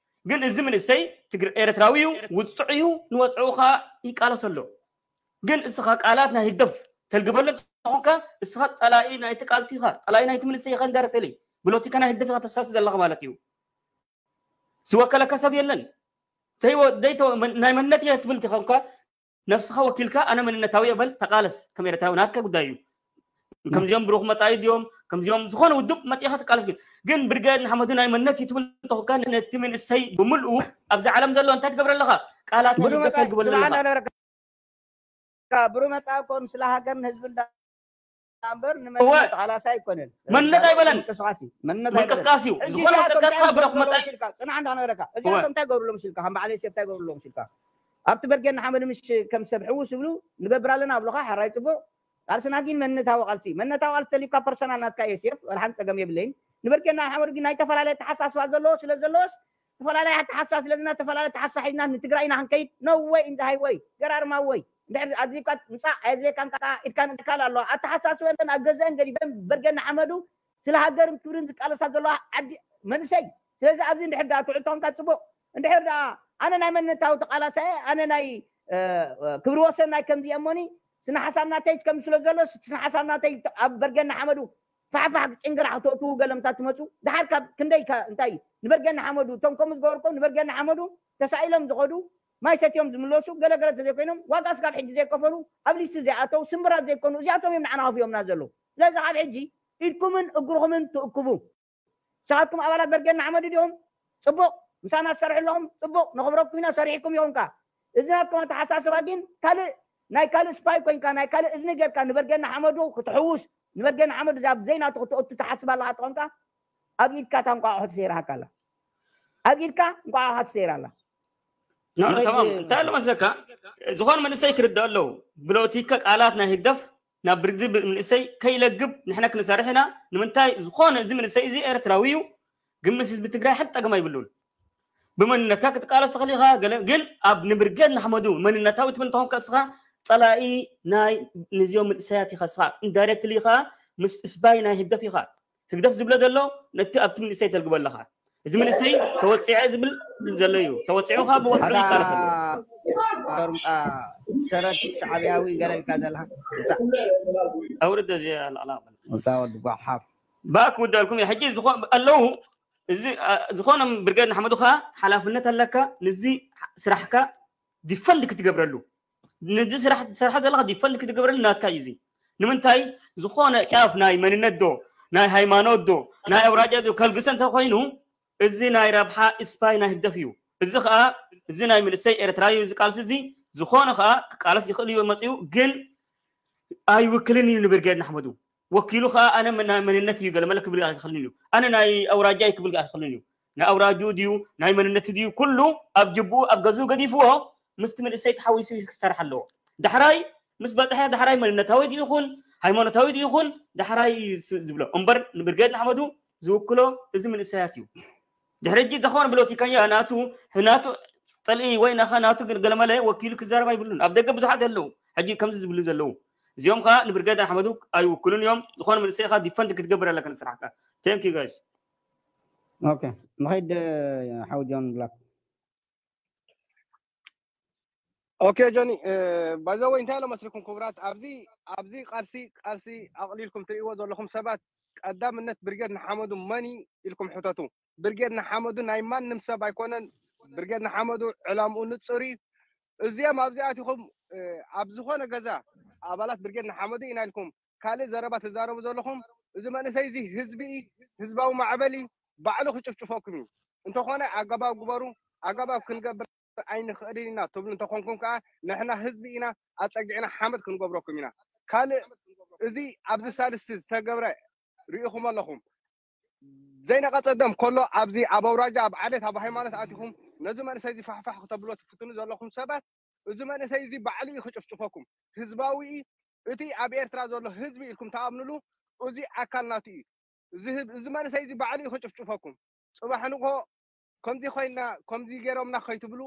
ግን እዚ ምንእሰይ ኤርትራዊ እዩ ውፅዕ እዩ ንወፅዑ ከዓ ይቃለስ ኣሎ ግን እስኻ ቃላት ናይ ህግደፍ ተልግበሉ እንተኾንካ እስኻ ፀላኢ ናይቲ ቃልሲ ኢኻ ፀላኢ ናይቲ ምንእሰይ ኢኻ እንዳረተሊ ብሎቲካ ናይ ህግደፍ ኢኻ ተሳሲ ዘለኻ ማለት እዩ ዝወከለካ ሰብ የለን ናይ መንነት እየ ትብል እንተኾንካ ነብስኻ ወኪልካ ኣነ መንነታዊ እየ በል ተቃለስ ከም ኤርትራዊ ናትካ ጉዳይ እዩ ከምዚኦም ብሩኽ መጻኢ ድዮም ከምዚኦም ዝኾነ ውድብ መጺኻ ትቃለስ ግን ግን ብርጌድ ንሓመዱ ናይ መንነት እዩ ትብል እንተኾንካ ነቲ መንእሰይ ብምልኡ ኣብዚ ዓለም ዘሎ እንታይ ትገብረ ኣለኻ ቃላት ናይ ህግደፍ ተልግበሉ ኣለኻ ብሩ መጻእኮም ስለ ሃገርን ህዝብን እምበር ንመንነት ተቃላሳይ ኣይኮነን። መንነት ኣይበለን። ምንቅስቃስ እዩ። መንነት ኣይበለን። ምንቅስቃስ እዩ። ዝኾነ ምንቅስቃስ ካብ ብረኹ መጣይ ጽናዕ እንዳነበረካ። እዚኣቶም እንታይ ገብርሎም ሽልካ? ከም በዓል ዮሴፍ እንታይ ገብርሎም ሽልካ? ኣብቲ በርጌድ ንሓመድ ምሽ ከም ሰብ ሕውስ ይብሉ ንገብር ኣለና ኣብሉኻ ሓራይ ጽቡቕ። ቃልስና ግን መንነታዊ ቃልሲ መንነታዊ ቃልሲ ተሊካ ፐርሰናል ናትካ ዮሴፍ ወላ ሓንቲ ጸገም የብለይን። ንበርጌድ ንሓመድ ግን ናይ ተፈላለየ ተሓሳስባ ዘለዎ ስለ ዘለዎስ ተፈላለየ ኣተሓሳ ስለዝና ተፈላለየ ተሓሳ ሒዝና ንትግራይ ኢና ክንከይድ no way in the highway ገራርማ ወይ እንድሕር ኣድሊብካ ምፃእ ኣየድልየካን ከዓ ኢድካን ካል ኣለዋ ኣተሓሳስበን ኣብ ገዘአን ገዲፈን በርገን ንሓመዱ ስለ ሃገርን ክብርን ዝቃለሳ ዘለዋ ዓዲ መንእሰይ ስለዚ ኣብዚ እንድሕር ዳ ትዕልቶምካ ፅቡቅ እንድሕር ዳ ኣነ ናይ መንነታዊ ተቃላሳየ ኣነ ናይ ክብሪ ወሰን ናይ ከምዚ እሞኒ ስነ ሓሳብ ናተይ ከም ስለ ዘሎ ስነ ሓሳብ ናተይ ኣብ በርገን ንሓመዱ ፋሕፋሕ ጭንግራሕ ክተእትዉ ገለምታት ትመፁ ድሓር ካብ ክንደይ እንታይ ንበርገን ሓመዱ እቶም ከምኡ ዝገበርኮ ንበርገን ሓመዱ ተሳኢሎም ዝኸዱ ማይ ሰትዮም ዝምለሱ ገለገለ ተዘይኮይኖም ዋጋ ስጋብ ሕጂ ዘይከፈሉ ኣብ ሊስቲ ዘይኣተው ስምብራት ዘይኮኑ እዚኣቶም እዮም ንዓና ከፊኦምና ዘለዉ ስለዚ ካብ ሕጂ ኢድኩምን እግርኹምን ትእክቡ ንስኻትኩም ኣባላት በርገን ንሓመዱ ድዮም ፅቡቅ ምሳና ትሰርሑ ኣለኹም ፅቡቅ ነኽብረኩም ኢና ሰሪሕኩም ኢኹም ከ እዚ ናትኩም ኣተሓሳስባ ግን ካልእ ናይ ካልእ ስፓይ ኮይንካ ናይ ካልእ እዝኒ ጌርካ ንበርገን ንሓመዱ ክትሕውስ ንበርገን ንሓመዱ ዛብ ዘይናቱ ክትእቱ ትሓስብ ኣለካ ተኾንካ ኣብ ኢድካ እታ እንቋቑሖ ትሰይራሃካ ኣላ ኣብ ኢድካ እንቋቑሖ ትሰይራ ኣላ እንታይ ኣሎ መስለካ ዝኾነ መንእሰይ ክርዳእ ኣለዉ ብሎቲካ ቃላት ናይ ህግደፍ ናብ ብርግዚ መንእሰይ ከይለግብ ንሕና ክንሰርሕ ኢና ንምንታይ ዝኾነ እዚ መንእሰይ እዚ ኤርትራዊ እዩ ግን ምስ ህዝቢ ትግራይ ሓንቲ ጠገም ኣይብሉን ብመንነትካ ክትቃለስ ትኽእል ኢኻ ገለ ግን ኣብ ንብርጌድ ንሓመዱ መንነታዊ ትብል እንተኾንካ እስኻ ፀላኢ ናይ ንዚኦም መንእሰያት ኢኻ እስኻ ኢንዳይሬክትሊ ኢኻ ምስ እስባይ ናይ ህግደፍ ኢኻ ህግደፍ ዝብሎ ዘሎ ነቲ ኣብቲ መንእሰይ ተልግቦ ኣለኻ እዚ መንእሰይ ተወፂዐ ዝብል ዘሎ እዩ ተወፂዑ ካ ብወጥሪ ይቃለስ ኣሎ ዶርምጣ ሰረት ሻዕብያዊ ገለልካ ዘለካ ኣውርድ እዚ ኣልኣላ ወዲ ጓሓፍ ባክ ውዳልኩም ሕጂ ኣለዉ። እዚ ዝኾነ ብርጌድ ንሓመዱ ከዓ ሓላፍነት ኣለካ። ንዚ ስራሕካ ዲፈንድ ክትገብረሉ፣ ንዚ ስራሕ ትሰርሖ ዘለካ ዲፈንድ ክትገብረሉ ናትካ እዩ። እዚ ንምንታይ? ዝኾነ ጫፍ ናይ መንነት ዶ ናይ ሃይማኖት ዶ ናይ ኣውራጃ ዶ ከልግሰ እንተኮይኑ፣ እዚ ናይ ረብሓ ስፓይ ናይ ህግደፍ እዩ። እዚ ከዓ እዚ ናይ መንእሰይ ኤርትራ እዩ። እዚ ቃልሲ እዚ ዝኾነ ከዓ ክቃለስ ይኽእል እዩ መፅኡ፣ ግን ኣይውክልን እዩ ንብርጌድ ንሓመዱ። ወኪሉ ከዓ ኣነ ናይ መንነት እዩ ገለመለ ክብል ኣይክኽልን እዩ። ኣነ ናይ ኣውራጃ እዩ ክብል ኣይክኽልን እዩ። ናይ ኣውራጁ ድዩ ናይ መንነት ድዩ ኩሉ ኣብ ጅቡ ኣብ ገዝኡ ገዲፍዎ ምስቲ መንእሰይ ተሓዊሱ ክሰርሕ ኣለዎ። ዳሕራይ ምስ በፅሐ ዳሕራይ መንነታዊ ድዩ ይኹን ሃይማኖታዊ ድዩ ይኹን ዳሕራይ ዝብሎ እምበር ንብርጌድ ንሓመዱ ዝውክሎ እዚ መንእሰያት እዩ። ድሕሪ ሕጂ ዝኾነ ብሎቲካኛ ናቱ ናቱ ፅልኢ ወይ ናኻ ናቱ ገለመለ ወኪሉ ክዛረብ ኣይብሉን። ኣብ ደገ ብዙሓት ኣለዉ ሕጂ ከምዚ ዝብሉ ዘለዉ። እዚኦም ከዓ ንብርጌድ ኣሕመዱ ኣይውክሉን እዮም። ዝኾነ መንእሰይ ከዓ ዲፈንድ ክትገብር ኣለካ ንስራሕካ። Thank you guys. Okay, ንኸይድ ሓው ጆን ብላክ። Okay ጆኒ፣ by the way እንታይ ኣሎ መስልኩም ክቡራት፣ ኣብዚ ኣብዚ ቃልሲ ቃልሲ ኣቕሊልኩም ትርእይዎ ዘለኹም ሰባት ቀዳምነት ብርጌድ ንሓመዱ መን ኢልኩም ሕተቱ። ብርጌድ ንሓመዱ ናይ ማንም ሰብ ኣይኮነን። ብርጌድ ንሓመዱ ዕላምኡ ንጹር እዩ። እዚኦም ኣብዚ ኣቲኹም ኣብ ዝኾነ ገዛ ኣባላት ብርጌድ ንሓመዱ ኢና ኢልኩም ካልእ ዘረባ ትዛረቡ ዘለኹም፣ እዚ መንእሰይ እዚ ህዝቢ እዩ፣ ህዝባዊ ማዕበል እዩ፣ ባዕሉ ክጭፍጭፈኩም እዩ። እንተኾነ ኣገባብ ግበሩ፣ ኣገባብ ክንገብር ኣይንኽእልን ኢና ትብሉ እንተኾንኩም ከዓ ንሕና ህዝቢ ኢና ኣጸጊዕና ሓመድ ክንገብረኩም ኢና። ካልእ እዚ ኣብዚ ሳልስቲ ዝተገብረ ርኢኹም ኣለኹም። ዘይነቐጸ ደም ከሎ ኣብዚ ኣብ ኣውራጃ ኣብ ዓሌት ኣብ ሃይማኖት ኣቲኹም ነዚ መንእሰይ እዚ ፋሕፋሕ ክተብሎ ትፍትኑ ዘለኹም ሰባት እዚ መንእሰይ እዚ ባዕሉ እዩ ክጭፍጭፈኩም። ህዝባዊ እዩ። እቲ ኣብ ኤርትራ ዘሎ ህዝቢ ኢልኩም ተኣምንሉ እዚ ኣካል ናቱ እዩ። እዚ ህብ- እዚ መንእሰይ እዚ ባዕሉ እዩ ክጭፍጭፈኩም። ጽባሕ ንግሆ ከምዚ ኮይና ከምዚ ገይሮምና ከይትብሉ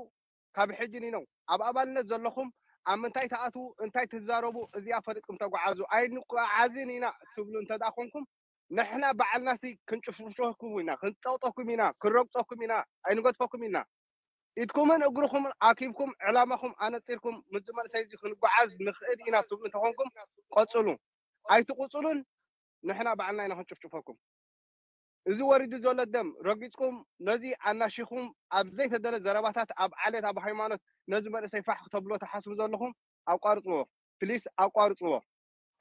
ካብ ሕጂ ንነው ኣብ ኣባልነት ዘለኹም ኣብ ምንታይ ትኣትዉ እንታይ ትዛረቡ እዚኣ ፈሊጥኩም ተጓዓዙ። ኣይንጓዓዝን ኢና ትብሉ እንተደኣ ኮንኩም ንሕና ባዕልናሲ ክንጭፍጭፈኩም ኢና፣ ክንጸውጠኩም ኢና፣ ክንረግጸኩም ኢና፣ ኣይንገድፈኩም ኢና። ኢድኩምን እግርኹምን ኣኪብኩም ዕላማኹም ኣነጺርኩም ምስዚ መንእሰይ እዚ ክንጓዓዝ ንኽእል ኢና ትብሉ እንተኾንኩም ቀጽሉ። ኣይትቕጽሉን ንሕና ባዕልና ኢና ክንጭፍጭፈኩም። እዚ ወሪዱ ዘሎ ደም ረጊጽኩም ነዚ ኣናሺኹም ኣብ ዘይተደለ ዘረባታት ኣብ ዓሌት ኣብ ሃይማኖት ነዚ መንእሰይ ፋሕ ክተብሎ ትሓስቡ ዘለኹም ኣቋርጽዎ። ፕሊስ ኣቋርጽዎ።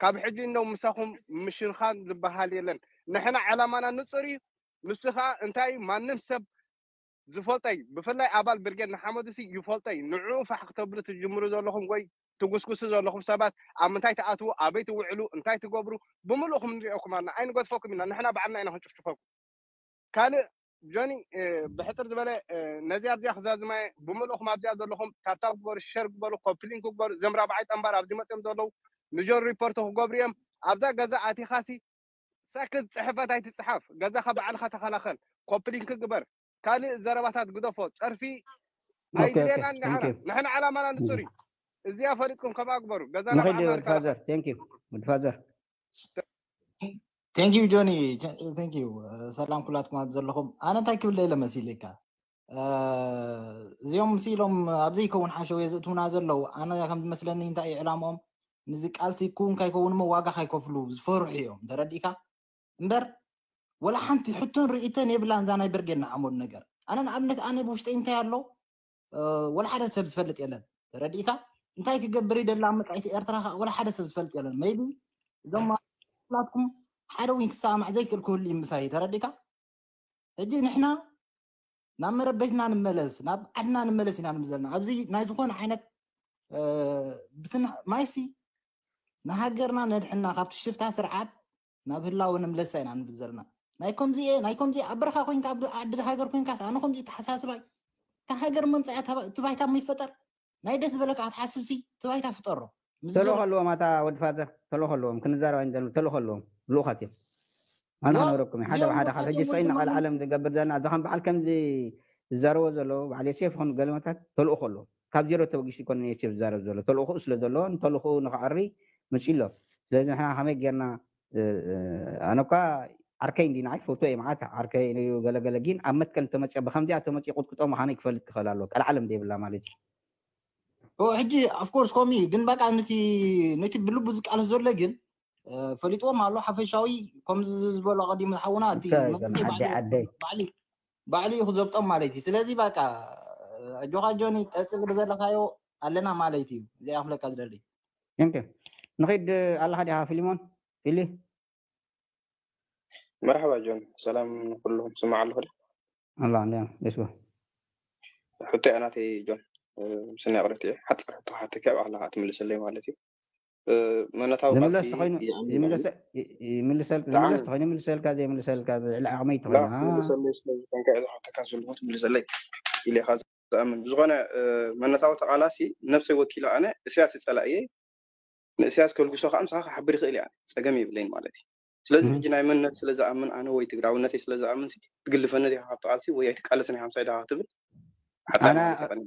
ካብ ሕጂ እንደው ምሳኹም ምሽንኻን ዝበሃል የለን። ንሕና ዕላማና ንጹር እዩ። ንሱ ኸኣ እንታይ እዩ ማንም ሰብ ዝፈልጦ እዩ። ብፍላይ ኣባል ብርጌድ ንሓመዱ ሲ ይፈልጦ እዩ። ንዕኡ ፋሕ ክተብሉ ትጅምሩ ዘለኹም ወይ ትጉስጉሱ ዘለኹም ሰባት ኣብ ምንታይ ትኣትዉ፣ ኣበይ ትውዕሉ፣ እንታይ ትገብሩ ብምልእኹም ንሪኦኩም ኣለና። ኣይንገድፈኩም ኢና። ንሕና ባዕልና ኢና ክንጭፍጭፈኩም። ካልእ ጆኒ ብሕጥር ዝበለ ነዚ ኣብዚኣ ክዛዝማየ ብምልእኹም ኣብዚኣ ዘለኹም ታብታብ ግበሩ፣ ሸር ግበሩ፣ ኮፕሊንክ ግበሩ። እዞም ራብዓይ ጠንባር ኣብዚ መፅኦም ዘለዉ ንጆን ሪፖርት ክገብሩ እዮም። ኣብዛ ገዛ ኣቲኻሲ ሳክት ፅሕፈት ኣይትፅሓፍ፣ ገዛኻ ባዕልኻ ተኸላኸል፣ ኮፕሊንክ ግበር፣ ካልእ ዘረባታት ግደፎ። ፀርፊ ኣይድልየናን። ንሕና ንሕና ዓላማና ንፁር እዩ። እዚኣ ፈሊጥኩም ከምኣ ግበሩ። ገዛና ንኸይድ ባዕልና ወድ ፋዘር። Thank you ወድ ፋዘር። Thank you ጆኒ። Thank you። ሰላም ኩላትኩም ኣብ ዘለኹም። ኣነ እንታይ ክብል ኢለ መሲልካ፣ እዚኦም ሲሎም ኣብ ዘይከውን ሓሸውየ ዘእትውና ዘለዉ። ኣነ ከም ዝመስለኒ እንታይ እዩ ዕላምኦም? ንዚ ቃልሲ ክውን ካይከውን እሞ ዋጋ ካይከፍሉ ዝፈርሑ እዮም። ተረዲእካ? እምበር ወላ ሓንቲ ሕቶን ርእይቶን የብላን እዛ ናይ ብርጌድ ንሓመዱ ነገር። ኣነ ንኣብነት ኣነ ብውሽጠይ እንታይ ኣሎ ወላ ሓደ ሰብ ዝፈልጥ የለን። ተረዲእካ? እንታይ ክገብር ይደላ ኣብ መጻኢት ኤርትራ ከኣ ወላ ሓደ ሰብ ዝፈልጥ የለን። Maybe እዞም ኩላትኩም ሓደ ዊን ክሰማማዕ ዘይክእል ክህሉ እዩ ምሳይ። ተረዲእካ? ሕጂ ንሕና ናብ መረበትና ንመለስ፣ ናብ ዓድና ንመለስ ኢና ንብል ዘለና። ኣብዚ ናይ ዝኾነ ዓይነት ብስና ማይሲ ንሃገርና ነድሕና ካብቲ ሽፍታ ስርዓት ናብ ህላወ ንምለሳ ኢና ንብል ዘለና። ናይ ከምዚ እየ ናይ ከምዚ ኣብ በረኻ ኮይንካ ኣብ ዓዲ ሃገር ኮይንካስ ኣነ ከምዚ ተሓሳስባይ እታ ሃገር መምፅያ እቲ ባይታ እሞ ይፈጠር። ናይ ደስ ዝበለካ ክትሓስብሲ እቲ ባይታ ፍጠሮ። ምስዞም ተልእኾ ኣለዎም ኣታ ወዲ ፋዘር፣ ተልእኾ ኣለዎም። ክንዛረብ ኣይንደልን። ተልእኾ ኣለዎም። ልኡኻት እዮም። ኣነ ኖ፣ ክነግረኩም እየ። ሓደ እዚኦም ሓደ ካብ ልኡኻት ሕጂ እዮም ሰይን ወንድሞም። ቃል ዓለም ዝገብር ዘለና ኣዚ ከም በዓል ከምዚ ዝዛረቦ ዘለዉ በዓል ዮሴፍ ይኹን ገለመታት ተልእኾ ኣለዎም። ካብ ዜሮ ተበጊሱ ይኮነ ዮሴፍ ዝዛረብ ዘሎ። ተልእኾኡ ንኸዕሪ መፂኡ ኣሎ። ስለዚ ንሕና ከመይ ጌርና ኣነ እኳ ዓርከይ እንዲ ንዓይ ክፈትዎ እየ መዓት ዓርከይ እዩ ገለገለ ግን ኣብ መትከል እንተመፅኦ ብከምዚኣ ተመፅኦ ቁጥቁጦ ምዃነይ ክፈልጥ ክኽእል ኣለዎ ቀልዓለም ዘይብላ ማለት እዩ። ኦ፣ ሕጂ of course ከምኡ እዩ። ግን በቃ ነቲ ነቲ ብልቡ ዝቃለስ ዘሎ ግን ፈሊጥዎም ኣሎ ሓፈሻዊ። ከምዚ ዝበሎ ቀዲሙ ዝሓውና እቲ እንታይ መግለፂ ከም ዓዲ ባዕሉ ዓደይ ባዕሉ ባዕሉ እዩ ክዘብጦም ማለት እዩ። ስለዚ በቃ ኣጆኻ ጆኒ ቀፅል ብዘለካዮ ኣለና ማለት እዩ። እዚኣ ክፍለካ ዝደሊ። ቴንክ ንኸይድ ኣለኻ ዲኻ ፊሊሞን ፊሊ መርሓባ ጆን፣ ሰላም ንኩልኹም። ስማዕ ኣለኹ ዶ? ኣላ እንዲ ደስጎ ሕቶ እያ ናተይ ጆን። እ፣ ምስና ይቕረት እየ። ሓፂር ሕቶ ሓተካ ብኣላ ትምልሰለይ ማለት እዩ። እ፣ መነታዊ ዝምለስ ቃልሲ ተኾይኑ ይኣምን ይምልሰ ኣለኹ። ይ- ይምልሰል ዝዓም ዝምለስ ተኾይኑ ይምልሰልካ ዘይምልሰልካ ብልዕሊ ዓቕመይ ላ ተኾይኑ ኣ ትምልሰለይ ስለ ዝኮንካ እዛ ሓተካ ዘለኹ ትምልሰለይ ኢለ ኢኻ ዝኣምን። ብዝኾነ እ፣ መነታዊ ተቓላሲ ነብሰይ ወኪለ ኣነ እስያስ ይጸላእየ ንእስያስ ከልግሶ ከዓ ምሳኻ ክሓብር ይኽእል እያ፣ ፀገም የብለይን ማለት እዩ። ስለዚ እህ። ሕጂ ናይ መንነት ስለ ዝኣምን ኣነ ወይ ትግራውነተይ ስለ ዝኣምን ሲ ትግልፈኒ ዲኻ ካብቲ ቃልሲ ወይ ኣይትቃለስን ኢኻ ምሳይ ዲኻ ክትብል ሓፃር ኣነ ማለት ይቐኒ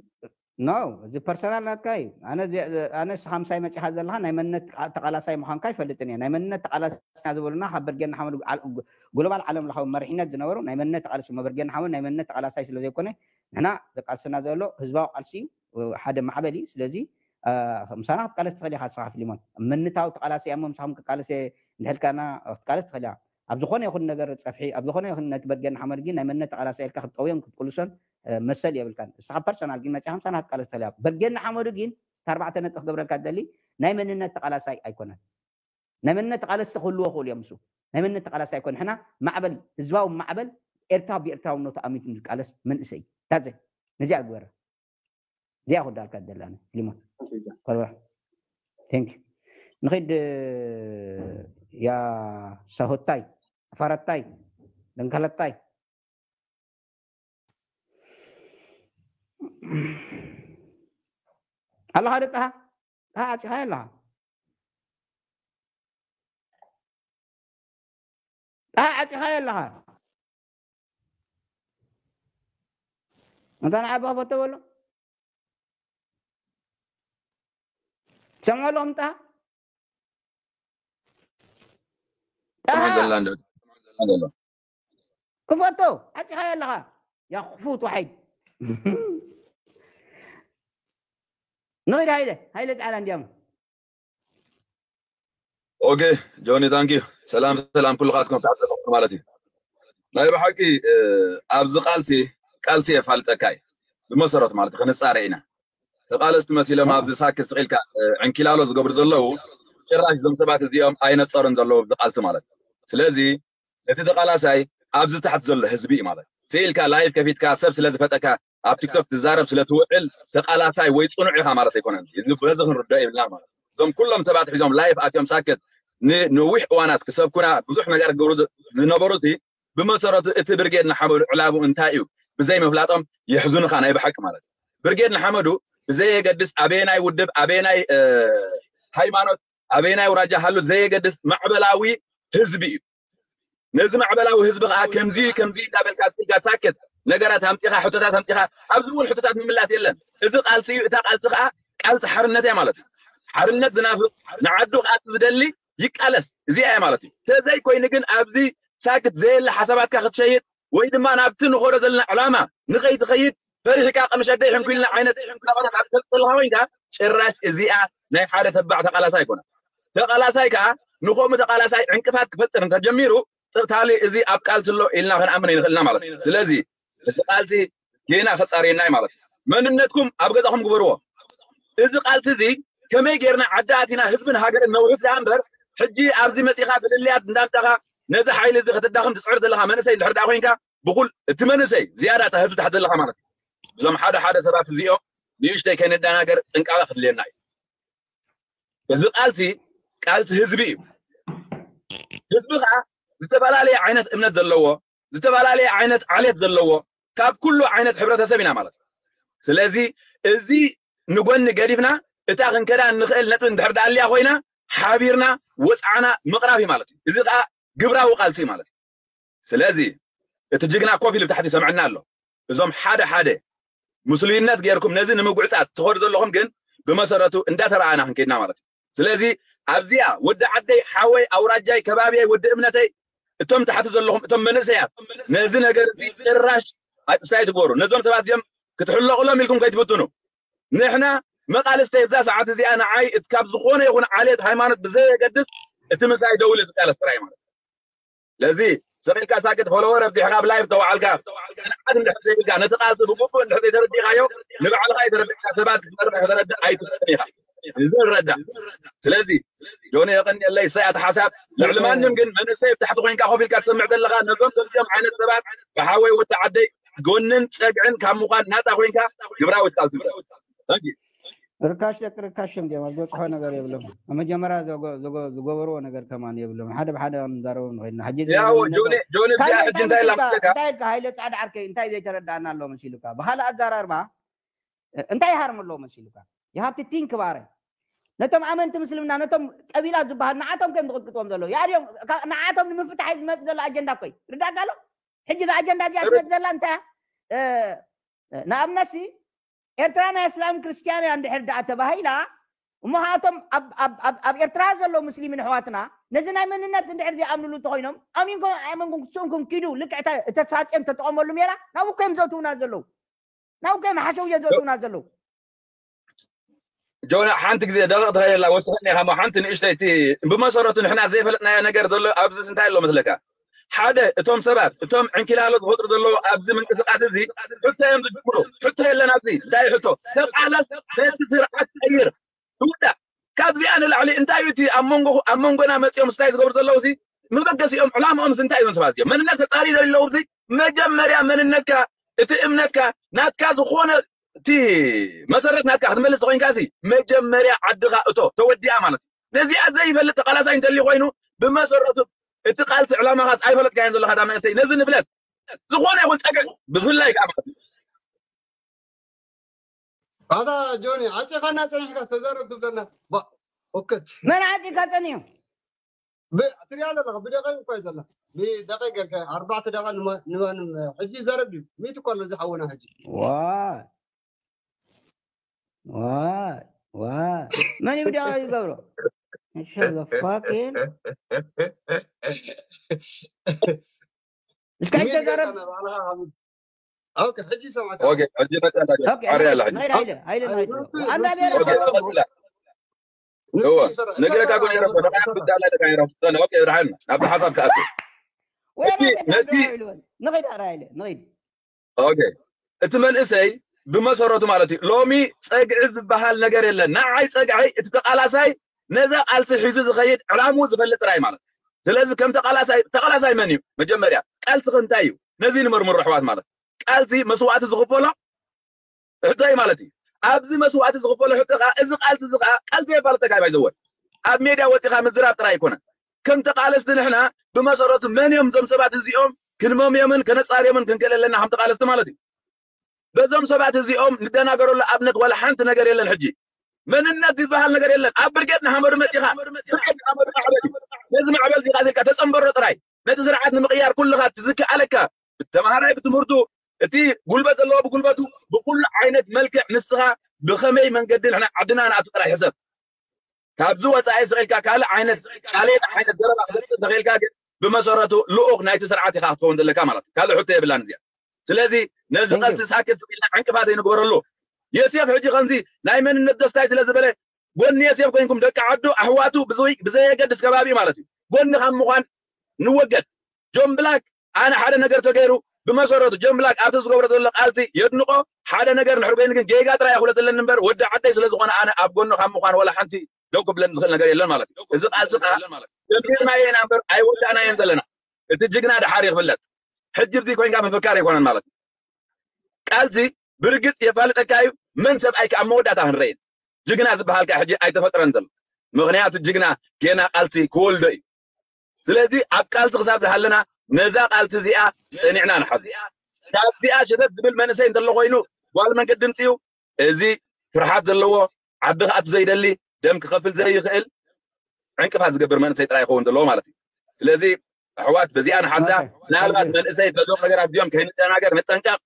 ኖ እዚ ፐርሰናል ናትካ እዩ። ኣነ እዚ- ኣነ ንስኻ ምሳይ መፂኻ ዘለኻ ናይ መንነት ተቃ- ተቃላሳይ ምዃንካ ይፈልጥን እየ። ናይ መንነት ተቃላስና ዝበሉና ካብ በርጌድ ንሓመዱ ዓል- ግ- ግሎባል ዓለም ለኻዊ መሪሕነት ዝነበሩ ናይ መንነት ተቃልሲ እሞ በርጌድ ንሓመዱ ናይ መንነት ተቃላሳይ ስለ ዘይኮነ ንሕና ዘቃልስና ዘሎ ህዝባዊ ቃልሲ እዩ። ሓደ ማዕበል እዩ። ስለዚ አ፣ ምሳና ክትቃለስ ትኽእል ኢኻ ንስኻ ፊሊሞን። መንነታዊ ተቃላሲ እሞ ምሳኹም ክቃለስ እየ እንድሕልካና ክትቃለስ ትኽእል ኢኻ። ኣብ ዝኾነ ይኹን ነገር ፀፍሒ ኣብ ዝኾነ ይኹን ነቲ በርጌድ ንሓመዱ ግን ናይ መንነት ተቃላሳይ ኢልካ ክትጠውዮን ክትቅልሶን እ፣ መሰል የብልካን። ንስኻ ፐርሰናል ግን መፂኻ ምሳና ክትቃለስ ትኽእል ኢኻ። በርጌድ ንሓመዱ ግን እታ ኣርባዕተ ነጥቢ ክገብረልካ ዝደሊ ናይ መንነት ተቃላሳይ ኣይኮነን። ናይ መንነት ተቃለስቲ ክህልዎ ክእሉ እዮም። እሱ ናይ መንነት ተቃላሳይ ኣይኮነ። ሕና ማዕበል ህዝባዊ ማዕበል ኤርትራ ብኤርትራውነቱ ኣሚቱ ዝቃለስ መንእሰይ ታዘ ነዚኣ ግበረ። እዚኣ ክዳልካ ደላነ ፊሊሞን ኮርባ ቴንክ ንኸይድ ያ ሳሆታይ ፋረታይ ደንከለታይ ኣለኻ ዶ ጣሃ ጣሃ ዓፂኻ ኣለኻ ጣሃ ዓፂኻ ኣለኻ እንታ ንዓባ ክፈቶ በሎ ትሰምዖ ኣለኹም ጣሃ ጣሃ ሰማዕ ዘላ እንዶ ሰማዕ ዘላ ዘሎ ክፈቶ ዓፂኻ ኣለኻ ያ ክፉት ዋሒድ ንኺድ ሃይለ ሃይለ ፃዕዳ እንዲያም ኦኬ ጆኒ ታንኪ ሰላም ሰላም ኩልኻትኩም ተዓዘብኩም ማለት እዩ ናይ ብሓቂ እ፣ ኣብዚ ቃልሲ ቃልሲ የፋልጠካ እዩ ብመሰረቱ ማለት እዩ፣ ክንፃረ ኢና ተቃለስቲ መሲሎም ኣብዚ ሳክት ስቕ ኢልካ እ፣ ዕንኪላሎ ዝገብሩ ዘለዉ ጭራሽ እዞም ሰባት እዚኦም ኣይነፀሩን ዘለዉ ኣብዚ ቃልሲ ማለት እዩ ስለዚ እቲ ተቃላሳይ ኣብዚ ታሕቲ ዘሎ ህዝቢ እዩ ማለት ስኢልካ ላይፍ ከፊትካ ሰብ ስለ ዝፈጠካ ኣብ ቲክቶክ ትዛረብ ስለ ትውዕል ተቃላሳይ ወይ ፅኑዕ ኢኻ ማለት ኣይኮነን እዚ በዚ ክንርዳእ ይብልና ማለት እዞም ኩሎም ሰባት ሒዞም ላይፍ ኣትዮም ሳክት ንነዊሕ እዋናት ክሰብኩና ብዙሕ ነገር ክገብሩ ዝ- ዝነበሩ እቲ ብመሰረቱ እቲ ብርጌድ ንሓመዱ ዕላቡ እንታይ እዩ ብዘይ ምፍላጦም የሕዝኑኻ ናይ ብሓቂ ማለት እዩ ብርጌድ ንሓመዱ ብዘየገድስ ኣበየናይ ውድብ ኣበየናይ እ፣ ሃይማኖት ኣበየናይ ውራጃ ሃሉ ዘየገድስ ማዕበላዊ ህዝቢ እዩ ነዚ ማዕበላዊ ህዝቢ ከዓ ከምዚ ከምዚ እንዳበልካ ስልካ ሳክት ነገራት ኣምፂኻ ሕቶታት ኣምፂኻ ኣብዚ እውን ሕቶታት ምምላስ የለን እዚ ቃልሲ እዩ እታ ቃልሲ ከዓ ቃልሲ ሓርነት እያ ማለት እዩ ሓርነት ዝናፍቅ ንዓዱ ክኣቱ ዝደሊ ይቃለስ እዚኣ እያ ማለት እዩ ተዘይኮይኑ ግን ኣብዚ ሳክት ዘየለ ሓሳባትካ ክትሸይጥ ወይ ድማ ናብቲ ንኸዶ ዘለና ዕላማ ንኸይትኸይድ ፈሪሕካ ቀምሸደይ ሕንኩልና ዓይነት ናባና ካብ ትፈልጥ ዘለኻ ኮይንካ ጭራሽ እዚኣ ናይ ሓደ ተባዕ ተቃላሳይ ኣይኮነ ተቃላሳይ ከዓ ንኸምኡ ተቃላሳይ ዕንቅፋት ክፈጥር እንተጀሚሩ ጥቕታሊ እዚ ኣብ ቃልሲ ኣሎ ኢልና ክንኣምን ኣይንኽእልና ማለት እዩ ስለዚ እዚ ቃልሲ ጌና ከፃርየና እዩ ማለት እዩ መንነትኩም ኣብ ገዛኹም ግበርዎ እዚ ቃልሲ እዚ ከመይ ጌርና ዓዲ ኣቲና ህዝብን ሃገርን ነውሕት ደኣ እምበር ሕጂ ኣብዚ መፂኻ ፍልልያት እንዳምፃኻ ነዚ ሓይሊ እዚ ከተዳኽም ትፅዕር ዘለኻ መንእሰይ እንድሕር ደኣ ኮይንካ ብኩል እቲ መንእሰይ ዝያዳ እታ ህዝቢ ታሕቲ ዘለኻ ማለት እዩ እዞም ሓደ ሓደ ሰባት እዚኦም ንእሽተይ ከይንደናገር ጥንቃቐ ክድልየና እዩ እዚ ቃልሲ ቃልሲ ህዝቢ እዩ ህዝቢ ከዓ ዝተፈላለየ ዓይነት እምነት ዘለዎ ዝተፈላለየ ዓይነት ዓሌት ዘለዎ ካብ ኩሉ ዓይነት ሕብረተሰብ ኢና ማለት እዩ ስለዚ እዚ ንጎኒ ገዲፍና እታ ክንከዳ እንኽእል ነጥቢ እንድሕር ደኣልያ ኮይና ሓቢርና ወፅዓና ምቕራብ እዩ ማለት እዩ እዚ ከዓ ግብራዊ ቃልሲ ማለት እዩ ስለዚ እቲ ጅግና ኮፍ ኢሉ ታሕቲ ይሰምዐና ኣሎ እዞም ሓደ ሓደ ምስሉይነት ጌርኩም ነዚ ንምጉዕፃፅ ትኸዱ ዘለኹም ግን ብመሰረቱ እንዳተረኣና ክንከድና ማለት እዩ ስለዚ ኣብዚኣ ወዲ ዓደይ ሓወይ ኣውራጃይ ከባቢየይ ወዲ እምነተይ እቶም ታሕቲ ዘለኹም እቶም መንእሰያት ነዚ ነገር እዚ ጭራሽ ኣጭስታይ ትግበሩ ነዞም ሰባት እዚኦም ክትሕለቑሎም ኢልኩም ከይትፍትኑ ንሕና መቃልስተ ይብዛ ሰዓት እዚኣ ንዓይ ካብ ዝኾነ ይኹን ዓሌት ሃይማኖት ብዘየገድስ እቲ ምሳይ ደውል ዝቃለስ ጥራይ ማለት እዩ። ለዚ ሰቂልካ ሳክት ፎሎወር ኣብዚሕካ ኣብ ላይፍ ተዋዓልካ፣ ቅንዓት እንድሕር ዘይብልካ፣ ነቲ ቃልሲ ብግቡእ እንድሕር ዘይተረዲእካዮ፣ ንባዕልኻ ኣይተረድእካ፣ ሰባት ክትመርሕ ከተረድእ ኣይትኽእልን ኢኻ። እዚ ንረዳእ። ስለዚ ጆኒ የቐንየለይ፣ ሰይ ኣቲ ሓሳብ ልዕሊ ማንም ግን መንእሰይ ኣብ ታሕቲ ኮይንካ ኮፍ ኢልካ ትሰምዕ ዘለኻ፣ ነዞም ከምዚኦም ዓይነት ሰባት ብሓወይ ወዲ ዓደይ ጎንን ጸግዕን ካብ ምዃን ናጻ ኮይንካ ግብራዊ ትቃልሲ። Thank you። ርካሽ ደቂ ርካሽ እዮም። ኣብ ዝበፅሖ ነገር የብሎም። ኣብ መጀመርያ ዘጎ- ዘጎ- ዝገበርዎ ነገር ከማን የብሎም። ሓደ ብሓደ ንዛረቦም ንኸይድና ሕጂ ያው ጆኒ ጆኒ እዚኣ ሕጂ እንታይ ኢላ መስለካ? እንታይ ኢልካ ሃይለ ፃዕዳ ዓርከይ እንታይ ዘይተረዳእና ኣሎ መሲሉካ? ብካልእ ኣዘራርባ እንታይ ይሃርም ኣለዎ መሲሉካ? You have to think about it። ነቶም ኣመንቲ ምስልምና ነቶም ቀቢላ ዝበሃል ንዓቶም ከም ዝቕጥቅጥዎም ዘለዉ ያድዮም ንዓቶም ንምፍታሕ ዝመፅ ዘሎ ኣጀንዳ ኮይ ርዳእካ ኣሎ። ሕጂ ኣጀንዳ እዚኣ ትመፅ ዘላ እንታይ ንኣብነትሲ ኤርትራ ናይ እስላም ክርስትያን እያ እንድሕር ደኣ ተባሂላ እሞ ሃቶም ኣብ ኤርትራ ዘለዉ ሙስሊምን ኣሕዋትና ነዚ ናይ መንነት እንድሕር ዘይኣምንሉ እንተኮይኖም ኣሚንኩም ኣይመንኩም ክስእንኩም ኪዱ ልክዕ እተሳፅዮም ተጠቐመሉ ሜላ ናብኡ ኮዮም ዘእትውና ዘለዉ ናብኡ ኮዮም ሓሸው እዮም ዘእትውና ዘለዉ ጆና ሓንቲ ግዜ ደቂቕ ተኸይላ ወስኸኒ ኢኻ ሓንቲ ንእሽተይ እቲ ብመሰረቱ ንሕና ዘይፈለጥናዮ ነገር ዘሎ ኣብዚ እንታይ ኣሎ መስለካ ሓደ እቶም ሰባት እቶም ዕንኪላሎ ዝፈጥሩ ዘለዉ ኣብዚ ምንቅስቃስ እዚ ሕቶ እዮም ዝጅምሩ ሕቶ የለን ኣብዚ እንታይ ሕቶ ተቃለስ በቲ ስርዓት ቀይር ትውዳእ ካብዚኣ ንላዕሊ እንታይ እዩ እቲ ኣብ መንጎ ኣብ መንጎና መፂኦም ስታይ ዝገብሩ ዘለዉ ሲ መበገሲኦም ዕላማኦም እንታይ እዮም ሰባት እዮም መንነት ተፃሪ ዘለዉ ሲ መጀመርያ መንነትካ እቲ እምነትካ ናትካ ዝኾነ እቲ መሰረት ናትካ ክትመልስ ተኮይንካ ሲ መጀመርያ ዓድኻ እቶ ተወዲኣ ማለት እዩ ነዚኣ ዘይፈልጥ ተቃላሳይ እንተሊ ኮይኑ ብመሰረቱ እቲ ቃልሲ ዕላማኻስ ኣይፈለጥካዮን ዘለካ ዳ መንእሰይ ነዚ ንፍለጥ ዝኾነ ይኹን ፀግዕ ብፍላይ ከዓ ማለት እዩ ኣታ ጆኒ ዓፂኻና ፀኒሕካ ተዛረብ ትብለና ባ ኦከት መን ዓፂካ ፀኒሑ ትሪኣ ዘለካ ብደቂቅ እኳ እዩ ዘላ ብደቂቅ ጌርካ ኣርባዕተ ደቂቅ ንማንም ሕጂ ይዛረብ ድዩ ሚት እኳ ኣሎ እዚ ሓውና ሕጂ ዋይ ዋይ ዋይ መን እዩ ብደቂቅ ይገብሮ Shut the fuck in እስካ ይተዛረብ ኦኬ ሕጂ ሰማዕካ ኦኬ ሕጂ መጣ ኦኬ ዓርያ ኣላ ሕጂ ናይዳ ኢለ ሃይለ ናይዳ ኢለ ኣንዳ ቤላ ኦኬ ቀጥላ እዎ ነግረካ እኮ ነይረ እኮ ደቃ ብዳላ ደቃ ነይረ ኦኬ ብርሃን ናብ ሓሳብ ክኣቱ ወይ ነቲ- ነቲ- ንኸይድ ኣራ ኢለ ንኸይድ ኦኬ እቲ መንእሰይ ብመሰረቱ ማለት እዩ ሎሚ ፀግዒ ዝበሃል ነገር የለን ንዓይ ፀግዐይ እቲ ተቃላሳይ ነዛ ቃልሲ ሒዙ ዝኸይድ ዕላምኡ ዝፈልጥ ጥራይ ማለት እዩ ስለዚ ከም ተቃላሳይ ተቃላሳይ መን እዩ መጀመርያ ቃልስኸ እንታይ እዩ ነዚ ንመርምሮ ኣሕዋት ማለት ቃልሲ መስዋእቲ ዝኽፈሎ ሕቶ እዩ ማለት እዩ ኣብዚ መስዋእቲ ዝኽፈሎ ሕቶ ከዓ እዚ ቃልሲ እዚ ከዓ ቃልሲ የፋልጠካ ባይዘወ ኣብ ሜድያ ወፂኻ ምዝራብ ጥራይ ኣይኮነን ከም ተቃለስቲ ንሕና ብመሰረቱ መን እዮም እዞም ሰባት እዚኦም ክንመምዮምን ከነፃርዮምን ክንክእል ኣለና ከም ተቃለስቲ ማለት እዩ በዞም ሰባት እዚኦም ንደናገረሉ ኣብነት ዋላ ሓንቲ ነገር የለን ሕጂ መንነት ዝበሃል ነገር የለን ኣብ ብርጌድ ንሓመዱ መፂኻ ብርጌድ ንሓመዱ ማዕበል እዩ ነዚ ማዕበል ዚቃ ዝልካ ተፀንበሮ ጥራይ ነቲ ስርዓት ንምቅያር ኩልኻ ዝከኣለካ ብተምሃራይ ብትምህርቱ እቲ ጉልበት ዘለዎ ብጉልበቱ ብኩሉ ዓይነት መልክዕ ንስኻ ብኸመይ መንገዲ ንሕና ዓድና ንኣቱ ጥራይ ሕሰብ ካብዚ ወፃኢ ስቕ ኢልካ ካልእ ዓይነት ጫሌት ዓይነት ዘረባ ክተምፅእ እንተኽኢልካ ግን ብመሰረቱ ልኡኽ ናይቲ ስርዓት ኢኻ ክትከውን ዘለካ ማለት እዩ ካልእ ሕቶ የብላን እዚኣ ስለዚ ነዚ ቀልሲ ሳክት ኢልና ዕንቅፋት ኣይንግበረሉ የሴፍ ሕጂ ከምዚ ናይ መንነት ደስታይ ስለ ዝበለ ጎኒ የሴፍ ኮይንኩም ደቂ ዓዱ ኣሕዋቱ ብዘየገድስ ከባቢ ማለት እዩ ጎኒ ካብ ምዃን ንወገድ ጆን ብላክ ኣነ ሓደ ነገር ተገይሩ ብመሰረቱ ጆን ብላክ ኣብቲ ዝገብሮ ዘሎ ቃልሲ የድንቆ ሓደ ነገር ንሕር ኮይኑ ግን ጌጋ ጥራይ ኣኹለ ዘለኒ እምበር ወዲ ዓደይ ስለ ዝኾነ ኣነ ኣብ ጎኑ ካብ ምዃን ወላ ሓንቲ ደው ክብለኒ ዝኽእል ነገር የለን ማለት እዩ እዚ ቃልሲ ከዓ ጀሚርናዮ ኢና እምበር ኣይወዳእናዮን ዘለና እቲ ጅግና ድሓር ይኽፍለጥ ሕጂ ብዚ ኮይንካ ምፍካር ኣይኮነን ማለት እዩ ቃልሲ ብርግፅ የፋልጠካ እዩ መን ሰብኣይ ከዓ መወዳእታ ክንረእየን ጅግና ዝበሃል ከዓ ሕጂ ኣይተፈጥረን ዘሎ ምኽንያቱ ጅግና ጌና ቃልሲ ክወልዶ እዩ ስለዚ ኣብ ቃልሲ ክሳብ ዝሃለና ነዛ ቃልሲ እዚኣ ፀኒዕና ንሓዝ ካብዚኣ ሸተት ዝብል መንእሰይ እንተሎ ኮይኑ ጓል መንገዲ ድምፂ እዩ እዚ ፍርሓት ዘለዎ ዓዲ ክኣቱ ዘይደሊ ደም ክኸፍል ዘይኽእል ዕንቅፋት ዝገብር መንእሰይ ጥራይ ይኸውን ዘለዎ ማለት እዩ ስለዚ ኣሕዋት በዚኣ ንሓዛ ምናልባት መንእሰይ በዞም ነገራት እዚኦም ከይንደናገር ንጠንቀቕ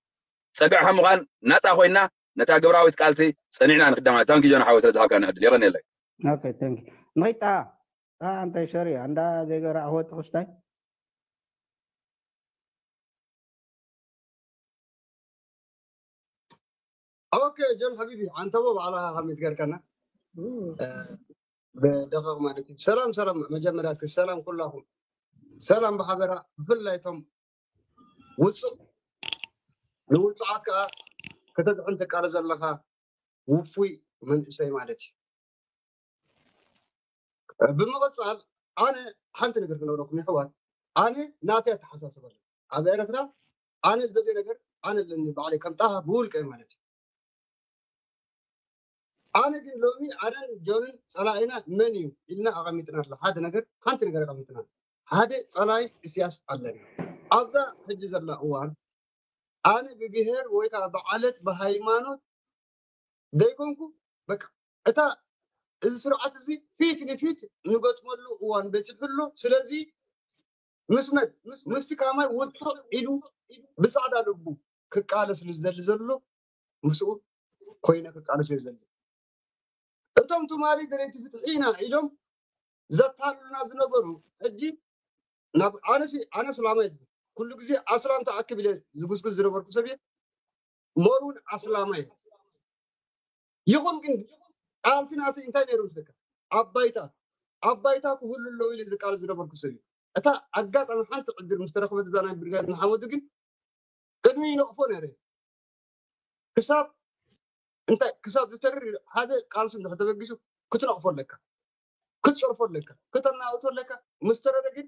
ፀግዕ ከም ምዃን ናፃ ኮይና ነታ ግብራዊት ቃልሲ ፀኒዕና ንክዳማ ታንኪ ጆን ሓወ ስለ ዝሃብካኒ ዕድል የቐንየለይ ንኺጣ እንታይ ሸሪ ኣንዳ ዘይገራ ኣወጥ ክስታይ ኦኬ ጀም ሓቢቢ ኣንተቦ ባዕላ ከመይ ትገርከና ብደቂቕ ማለት እዩ። ሰላም ሰላም፣ መጀመርያ እስኪ ሰላም ኩላኹም፣ ሰላም ብሓበራ፣ ብፍላይ እቶም ውፁዕ ንውፁዓት ከዓ ከተድሕን ትቃለ ዘለኻ ውፉይ መንእሰይ ማለት እዩ። ብምቕፃል ኣነ ሓንቲ ነገር ክነግረኩም ይሕዋት፣ ኣነ ናተይ ኣተሓሳስበ ኣሎ። ኣብ ኤረትራ ኣነ ዝደልዮ ነገር ኣነ ኣለኒ ባዕለይ ከም ጣሃ ብውልቀ ማለት እዩ። ኣነ ግን ሎሚ ኣነን ጆንን ፀላኢና መን እዩ ኢልና ኣቐሚጥና ኣሎ። ሓደ ነገር ሓንቲ ነገር ኣቐሚጥና፣ ሓደ ፀላኢ እስያስ ኣለና። ኣብዛ ሕጂ ዘላ እዋን ኣነ ብብሄር ወይ ከዓ ብዓለት ብሃይማኖት ዘይኮንኩ፣ በቃ እታ እዚ ስርዓት እዚ ፊት ንፊት ንገጥመሉ እዋን በፂሑ ኣሎ። ስለዚ ምስ መን? ምስቲ ካማይ ውፅዕ ኢሉ ብፃዕዳ ልቡ ክቃለስ ንዝደሊ ዘሎ ምስኡ ኮይነ ክቃለስ እየ ዘሊ። እቶም ትማሊ ደለይቲ ፍትሒ ኢና ኢሎም ዘታሉና ዝነበሩ ሕጂ ናብ ኣነሲ ኣነ ኣስላማይ ኩሉ ግዜ ኣስላም ተኣክብ ኢለ ዝጉስጉስ ዝነበርኩ ሰብ እየ። ሞሩን ኣስላማይ ይኹን ግን ቃልቲ ናተይ እንታይ ነይሩ ምስለካ? ኣብ ባይታ ኣብ ባይታ ክህሉ ኣለዎ ኢለ ዝቃል ዝነበርኩ ሰብ እዩ። እታ ኣጋጣሚ ሓንቲ ዕድል ምስ ተረኽበት እዛ ናይ ብርጋድ ንሓመዱ ግን ቅድሚ ይነቕፎ ነይረ። ክሳብ እንታይ ክሳብ ዝተርር ሓደ ቃልሲ እንተተበጊሱ ክትነቕፎ ኣለካ፣ ክትፀርፎ ኣለካ፣ ክተናውቶ ኣለካ። ምስ ተረረ ግን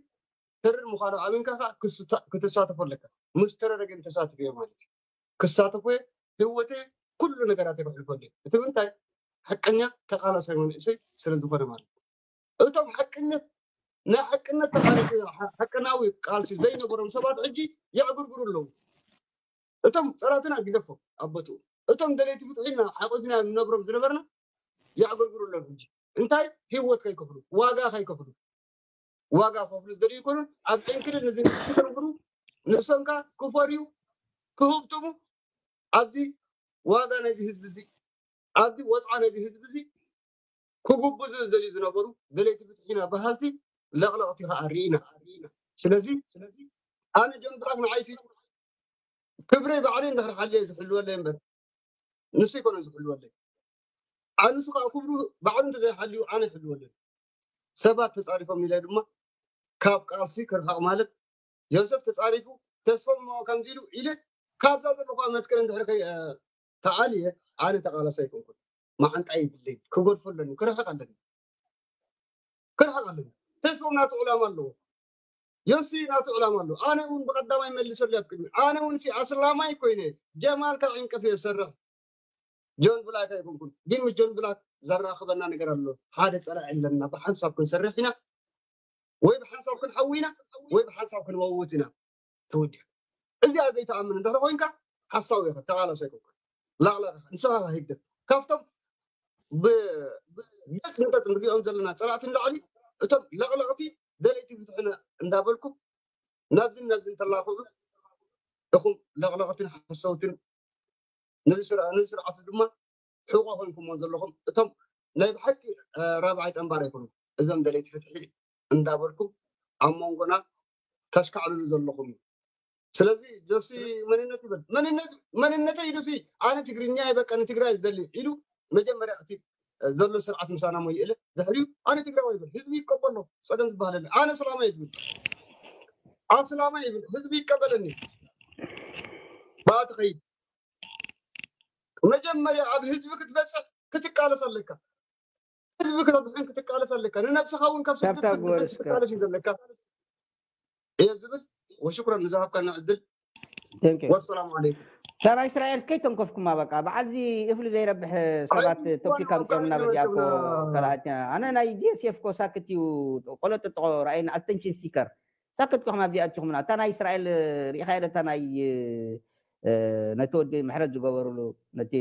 ተርር ምዃኑ ኣሚንካ ከዓ ክስታ- ክትሳተፎ ኣለካ። ምስ ተረረ ግን ተሳትፍ እየ ማለት እዩ። ክሳተፎ እየ፣ ህይወተይ ኩሉ ነገራት የክሕልፈሉ እየ። እቲ ምንታይ ሓቀኛ ተቃላሳይ መንእሰይ ስለ ዝኾነ ማለት እዩ። እቶም ሓቅነት ናይ ሓቅነት ተቃለሲ ሓቀናዊ ቃልሲ ዘይነበሮም ሰባት ሕጂ የዕግርግሩ ኣለዉ። እቶም ፀላትና ግደፎም ኣቦትኡ እቶም ደለይቲ ፍትሒና ሓቆትና ንነብሮም ዝነበርና የዕግርግሩ ኣለዉ። ሕጂ እንታይ ህይወት ከይከፍሉ ዋጋ ከይከፍሉ ዋጋ ከፍሉ ዝደልዩ ይኮኑን ኣብ ዕንክልን ንዝንግሩ ንሶም ካ ክፈርዩ ክህብትሙ ኣብዚ ዋጋ ናይዚ ህዝቢ እዚ ኣብዚ ወፅዓ ናይዚ ህዝቢ እዚ ክጉብዙ ዝደልዩ ዝነበሩ ደለይቲ ፍትሒና በሃልቲ ለቕለቕቲ ከዓ ርኢና። ስለዚ ኣነ ጆን ብላክ ንዓይሲ ክብረይ ባዕለይ እንድሕር ሓልየ ዝሕልወለይ እምበር ንሱ ይኮነ ዝሕልወለይ። ኣንሱ ከዓ ክብሩ ባዕሉ እንተዘይሓልዩ ኣነ ይሕልወለይ። ሰባት ተፃሪፎም ኢለ ድማ ካብ ቃልሲ ክርሕቕ ማለት ዮሴፍ ተፃሪፉ ተስፎም ከምዚ ኢሉ ኢለ ካብዛ ዘለኹዋ መትከል እንድሕር ከይ ተዓልየ ኣነ ተቃላሳይ ኣይኮንኩን። ማዓንጣ ይብለይ ክጎድፎ ኣለኒ ክርሕቕ ኣለኒ ክርሕቕ ኣለኒ። ተስፎም ናቱ ዕላማ ኣለዎ። ዮሲ ናቱ ዕላማ ኣለዎ። ኣነ እውን ብቀዳማይ መልሰሉ ኣብ ቅድሚ ኣነ እውን ሲ ኣስላማይ ኮይነ ጀማል ካብ ዕንቅፍ እየ ዝሰርሕ። ጆን ብላክ ኣይኮንኩን ግን ምስ ጆን ብላክ ዘራኽበና ነገር ኣሎ። ሓደ ፀላኢ ኣለና ብሓንሳብ ክንሰርሕ ኢና ወይ ብሓንሳብ ክንሓዊ ኢና ወይ ብሓንሳብ ክንመውት ኢና። ተወዲኡ እዚኣ ዘይተኣምን እንድሕር ኮይንካ ሓሳዊ ኢኻ ተቃላሳይ ኮንካ ላቕላቕ ንስኻ ህግደፍ ካብቶም ብገፅ ንገፅ ንሪኦም ዘለና ፀላእቲ ንላዕሊ እቶም ለቕለቕቲ ደለይቲ ፍትሕና እንዳበልኩም ናብዝን ናብዝን ተላኽዑ እኹም ለቕለቕትን ሓሰውትን ነዚ ስርዓት ድማ ሕቆ ኮንኩሞ ዘለኹም እቶም ናይ ብሓቂ ራብዓይ ጠንባር ኣይኮኑ እዞም ደለይቲ ፍትሒ እንዳበልኩም ኣብ መንጎና ተሽካዕልሉ ዘለኹም እዩ። ስለዚ ጆሲ መንነት ይበል መንነተይ ኢሉ ኣነ ትግርኛ ይበቃ ንትግራይ ዝደሊ ኢሉ መጀመርያ እቲ ዘሎ ስርዓት ምሳና ሞ ይእለ ድሕሪኡ ኣነ ትግራዋይ ይበል ህዝቢ ይቀበሎ። ፀገም ዝበሃለለ ኣነ ኣስላማይ ዝብል ኣስላማይ ይብል ህዝቢ ይቀበለኒ። ብኣ ትኸይድ መጀመርያ ኣብ ህዝቢ ክትበፅሕ ክትቃለስ ኣለካ። ህዝቢ ክተድሕን ክትቃለስ ኣለካ። ንነብስኻ እውን ካብ ስደት ክትድሕን ክትቃለስ እዩ ዘለካ እየ ዝብል። ወሽኩረን ንዝሃብካና ዕድል። ወሰላሙ ዓለይኩም። ሰባ እስራኤል ከይተንከፍኩማ በቃ በዓልዚ እፍሊ ዘይረብሕ ሰባት ቶፒክ ኣምፅኦምና በዚኣ እኮ ካልኣትና ኣነ ናይ ጂኤስኤፍ እኮ ሳክት እዩ። ቆሎ ጥጥቆ ራእይና ኣተንሽን ስቲከር ሳክት ኮኹም ኣብዚኣ ኣትኹምና እታ ናይ እስራኤል ሪኢኻ የለ እታ ናይ ነቲ ወዲ ምሕረት ዝገበሩሉ ነቲ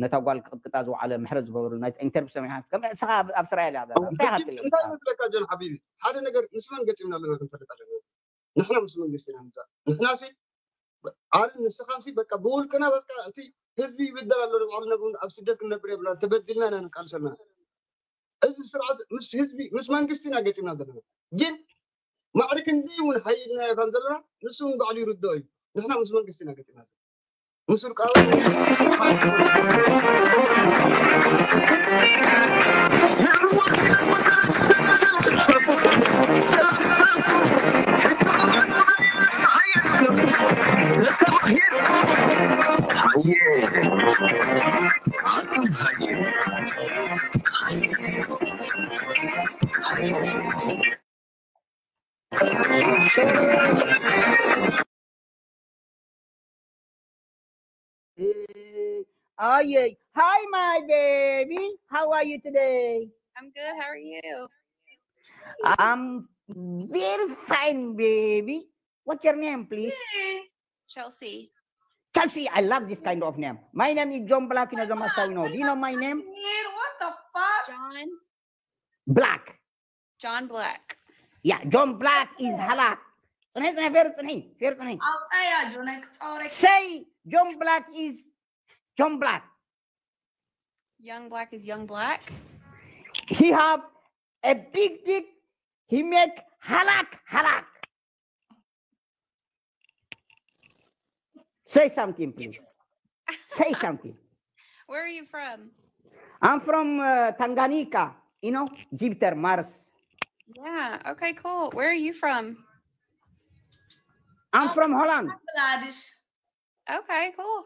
ነታ ጓል ክቅጥቅጣ ዝወዓለ ምሕረት ዝገበሩሉ ናይ ኢንተርቪ ሰሚዕካ ከም እስኻ ኣብ እስራኤል እያ በላ እንታይ ኢኻ ትብል እንታይ መስለካ ጆን ሓቢቢ ሓደ ነገር ምስ መን ገጢምና ኣለና ክንፈልጥ ኣለና ንሕና ምስ መንግስቲ ኢና ንዛ ንሕና ሲ ኣነ ንስኻ ሲ በቃ ብውልቅና በቃ እቲ ህዝቢ ይብደል ኣሎ ንባዕሉ ነብሩ ኣብ ስደት ክንነብር የብልና ተበዲልና ኢና ንቃልሰልና እዚ ስርዓት ምስ ህዝቢ ምስ መንግስቲ ኢና ገጢምና ዘለና ግን ማዕረ ክንደይ እውን ሓይልናዮ ከም ዘለና ንሱ እውን ባዕሉ ይርድኦ እዩ። ንሕና ምስ መንግስቲ ኢና ገጢምና ዘለና ምስ ውልቃዊ Hi, my baby. How are you today? I'm good. How are you? I'm very fine, baby. What's your name, please? Chelsea. Chelsea, I love this kind of name. My name is John Black. You know, John Black. You know my name? What the fuck? John Black. John Black. Yeah, John Black is halak. ጽንሒ ጽንሒ ፌር ጽንሒ ፌር ጽንሒ። ኣውፃያ ጆነክ ፃውረክ Say John Black is John Black. Young Black is Young Black. He have a big dick. He make halak halak. Say something, please. Say something. Where are you from? I'm from uh, Tanganyika, you know, Jupiter, Mars. Yeah. Okay, cool. Where are you from? I'm from Holland. Okay, cool.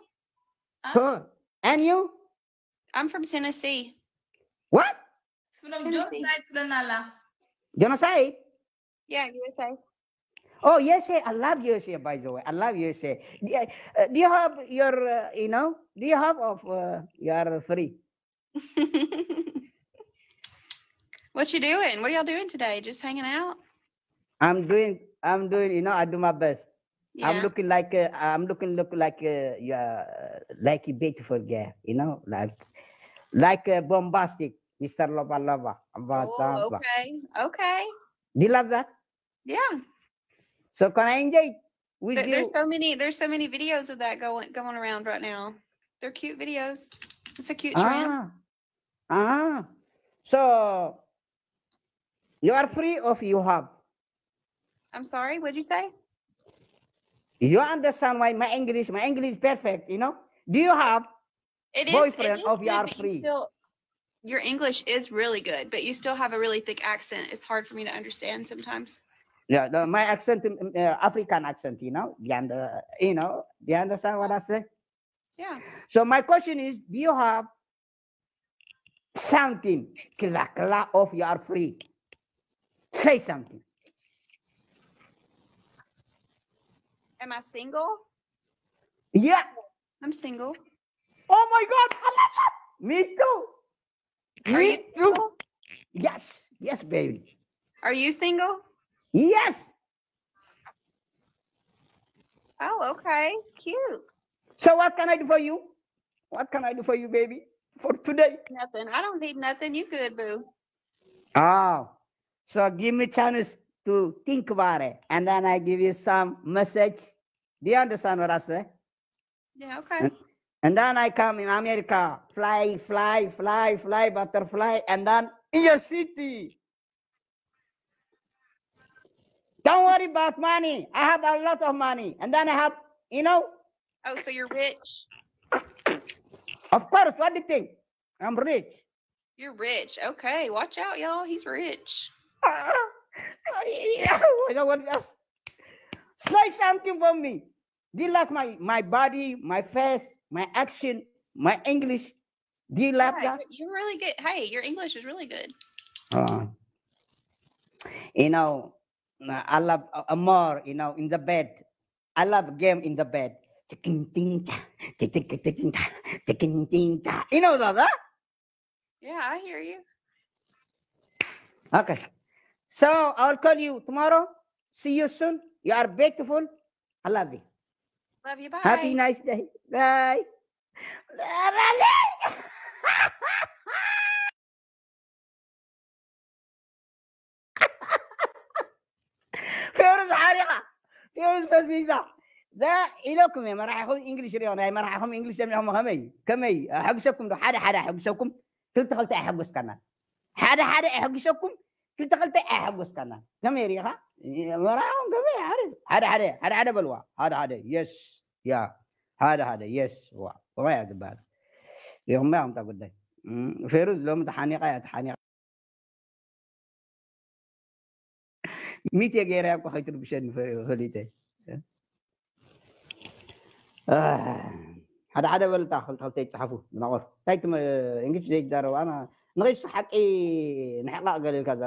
Cool. And you? I'm from Tennessee. What? Tennessee. Genocide? Yeah, U S A. Oh, U S A. I love U S A, by the way. I love U S A. Do you, uh, do you have your, uh, you know, do you have of uh, you are free? What you doing? What are y'all doing today? Just hanging out? I'm doing, I'm doing, you know, I do my best. I'm Yeah. Looking like, uh, I'm looking, look like, uh, yeah, like a beautiful girl, you know, like, like a bombastic, Mister Loba Loba. About Oh, okay. Okay. Do you love that? Yeah. So can I enjoy with There- There's you? So many. There's so many videos of that going going around right now. They're cute videos. It's a cute trend. Ah, ah. So you are free of you have. I'm sorry. What'd you say? You understand why my English, my English is perfect, you know? Do you have It is. It boyfriend is of you good, are but you free? Still, your English is really good, but you still have a really thick accent. It's hard for me to understand sometimes. Yeah, the, my accent, um, uh, African accent, you know? Do you, under, you know? Do you understand what I say? Yeah. So my question is, do you have something, kila kila, of you are free? Say something. Am I single? Yeah. I'm single. Oh my God. I love that. Me too. Are Me you too. Single? Yes. Yes, baby. Are you single? Yes. Oh, okay. Cute. So what can I do for you? What can I do for you, baby? For today? Nothing. I don't need nothing. You good, boo? Oh, so give me chance to think about it, and then I give you some message. Do you understand what I say? Yeah. Okay. And, and then I come in America, fly, fly, fly, fly, butterfly, and then in your city. Don't worry about money. I have a lot of money, and then I have, you know. Oh, so you're rich. Of course. What do you think? I'm rich. You're rich. Okay, watch out, y'all. He's rich. You know what else? Say something for me. Do you like my my body, my face, my action, my English? Do you like Yeah, that? You're really good. Hey, your English is really good. Uh, you know, I love uh, more. You know, in the bed, I love game in the bed. Tiking ting ta, tiking ting ta, tiking ting ta. You know that, huh? Yeah, I hear you. Okay. So I'll call you tomorrow. See you soon. You are beautiful. I love you. Love you. Bye. Happy nice day. Bye. ፌሩዝ ሓሪኻ፣ ፌሩዝ ፈዚዛ። ዛ ኢለኩም እየ፣ መራሒኹም እንግሊሽ ሪኦ፣ ናይ መራሒኹም እንግሊሽ ሰሚዕኹም ከመይ፣ ከመይ ኣሐጉሰኩም ዶ? ሓደ ሓደ ኣሐጉሰኩም፣ ክልተ ክልተ ኣሐጉስካና። ሓደ ሓደ ኣሐጉሰኩም፣ ክልተ ክልተ ኣሐጉስካና። ከመይ ሪኢኻ? መራሒኹም ከመይ? ሓደ ሓደ፣ ሓደ ሓደ በልዋ። ሓደ ሓደ፣ የስ፣ ያ፣ ሓደ ሓደ፣ የስ፣ ዋ፣ ከመይ እያ ዝበሃል? ሪኹም እያ ከምታ ጉዳይ። እም፣ ፌሩዝ ሎሚ ተሓኒቓ እያ፣ ተሓኒቓ። ሚት ገይረ እኮ ከይትርብሸኒ ፈ-፣ ፈሊጠ። ኣህ፣ ሓደ ሓደ በልታ፣ ክልተ ክልተ ይጽሓፉ፣ ብናቆር። እንታይ ትም-፣ እንግሊሽ ዘይትዛረቡ፣ ኣና ንኺድ ሓቂ ንሕቓቕ ገለ ኢልካ እዛ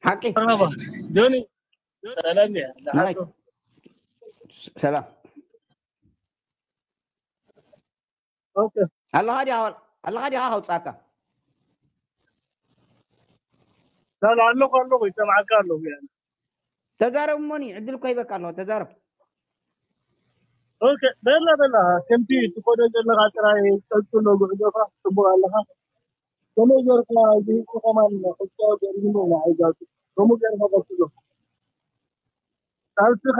ሓቂ መርሓባ ጆኒ፣ ሰላም ድያ? ናይ ሰላም ኦኬ። ኣለኻ ድያ ኣለኻ ድያ ከውፃካ ላ፣ ላ፣ ኣለኹ፣ ኣለኹ፣ ይሰምዓካ ኣለኹ። ያ። ተዛረብ እሞኒ ዕድል እኮ ሂበካ ኣለኹ ተዛረብ ኦኬ፣ በላ፣ በላ፣ ከምቲ ትኸዶ ዘለኻ ጥራይ ቀጽሎ፣ ጉዕዞኻ ጽቡቕ ኣለኻ። ከመይ ጌርካ ዝህዝቢ ከማን ክልተ ገሪሙ ንዓይዛቱ። ከምኡ ጌርካ ቀጽሎ። ቃልስኻ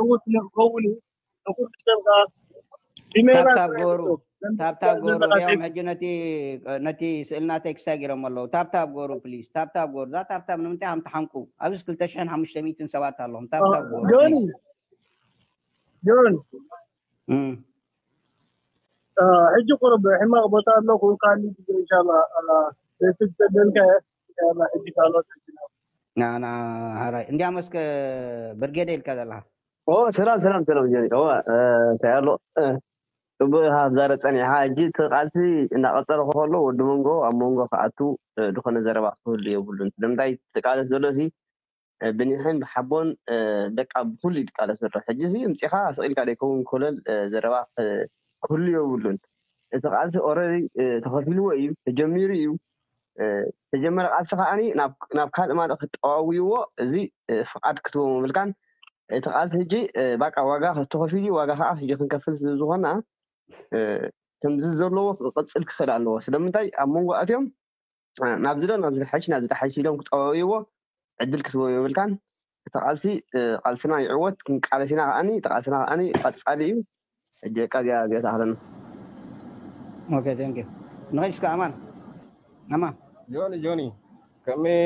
ዕዉት ንክኸውን እዩ። ንኹሉ ሰብ ከኣ ብሜላ ታብታብ ጥራይ ገሩ ንኹን። ታብታብ ገሩ ዘለኻ ሪኦም ሴፍ- ሕጂ ነቲ ነቲ ስእልናተይ ክሳይ ገይሮም ኣለዉ። ታብታብ ገሩ ፕሊዝ፣ ታብታብ ገሩ። እዛ ታብታብ ንምንታይ ከም ትሓንቁ ኣብዚ ክልተ ሽሕን ሓሙሽተ ሚእትን ሰባት ኣለኹም። ታብታብ ገሩ ጆኒ፣ ፕሊዝ። ጆኒ፣ እም። አ፣ ሕጂ ቁሩብ ሕማቕ ቦታ ኣለኹ። ካልእ ግዜ ኢንሻላ፣ አ፣ ቤት ዝሰደልካ እየ። ኢንሻላ፣ ሕጂ ካልኦት ሕጂ ናብ ና ና ሃራይ እንዲያም እስከ ብርጌደ ኢልካ ዘለኻ ኦ ሰላም ሰላም ሰላም ጀሪ ኦ እንታይ ኣሎ እ፣ ጽቡቅ ኢኻ ትዛረብ ጸኒሕካ። ሕጂ እቲ ቃልሲ እናቐጸለ ከሎ ወዲ መንጎ ኣብ መንጎ ክኣቱ እ፣ ዝኾነ ዘረባ ክህሉ የብሉን። ስለምንታይ እቲ ቃለስ ዘሎ ሲ እ፣ ብኒሕን ብሓቦን እ፣ በቃ ብኩሉ እዩ ዝቃለስ ዘሎ። ሕጂ ሲ ምጺኻ ስቕ ኢልካ ደይከውን ኮለል እ፣ ዘረባ እ፣ ክህሉ የብሉን። እቲ ቃልሲ ኦረዲ ተኸፊልዎ እዩ፣ ተጀሚሩ እዩ። እ፣ ተጀመረ ቃልሲ ከዓኒ ናብ ናብ ካልእ ማልእ ክጠዋውይዎ እዚ እ፣ ፍቓድ ክትቦም የብልካን። እቲ ቃልሲ ሕጂ እ፣ ባቃ ዋጋ ተኸፊሉ እዩ፣ ዋጋ ከዓ ሕጂ ክንከፍል ስለ ዝኾና እ፣ ከምዚ ዘለዎ ክቕፅል ክኽእል ኣለዎ። ስለምንታይ ኣብ መንጎ ኣትዮም እ፣ ናብዚ ዶ ናብዚ ሓይሽ ናብዚ ሓይሽ ኢሎም ክጠዋውይዎ ዕድል ክትቦም የብልካን። እቲ ቃልሲ እ፣ ቃልስና ይዕወት፣ ክንቃለስ ኢና ከዓኒ፣ እቲ ቃልስና ከዓኒ ቀጻሊ እዩ። ሕጂ በቃ እዚኣ እዚኣ ተኣኽለና። ኦኬ ቴንክ ዩ። ንኸይድ እስከ ኣማን ኣማን ጆኒ ጆኒ ከመይ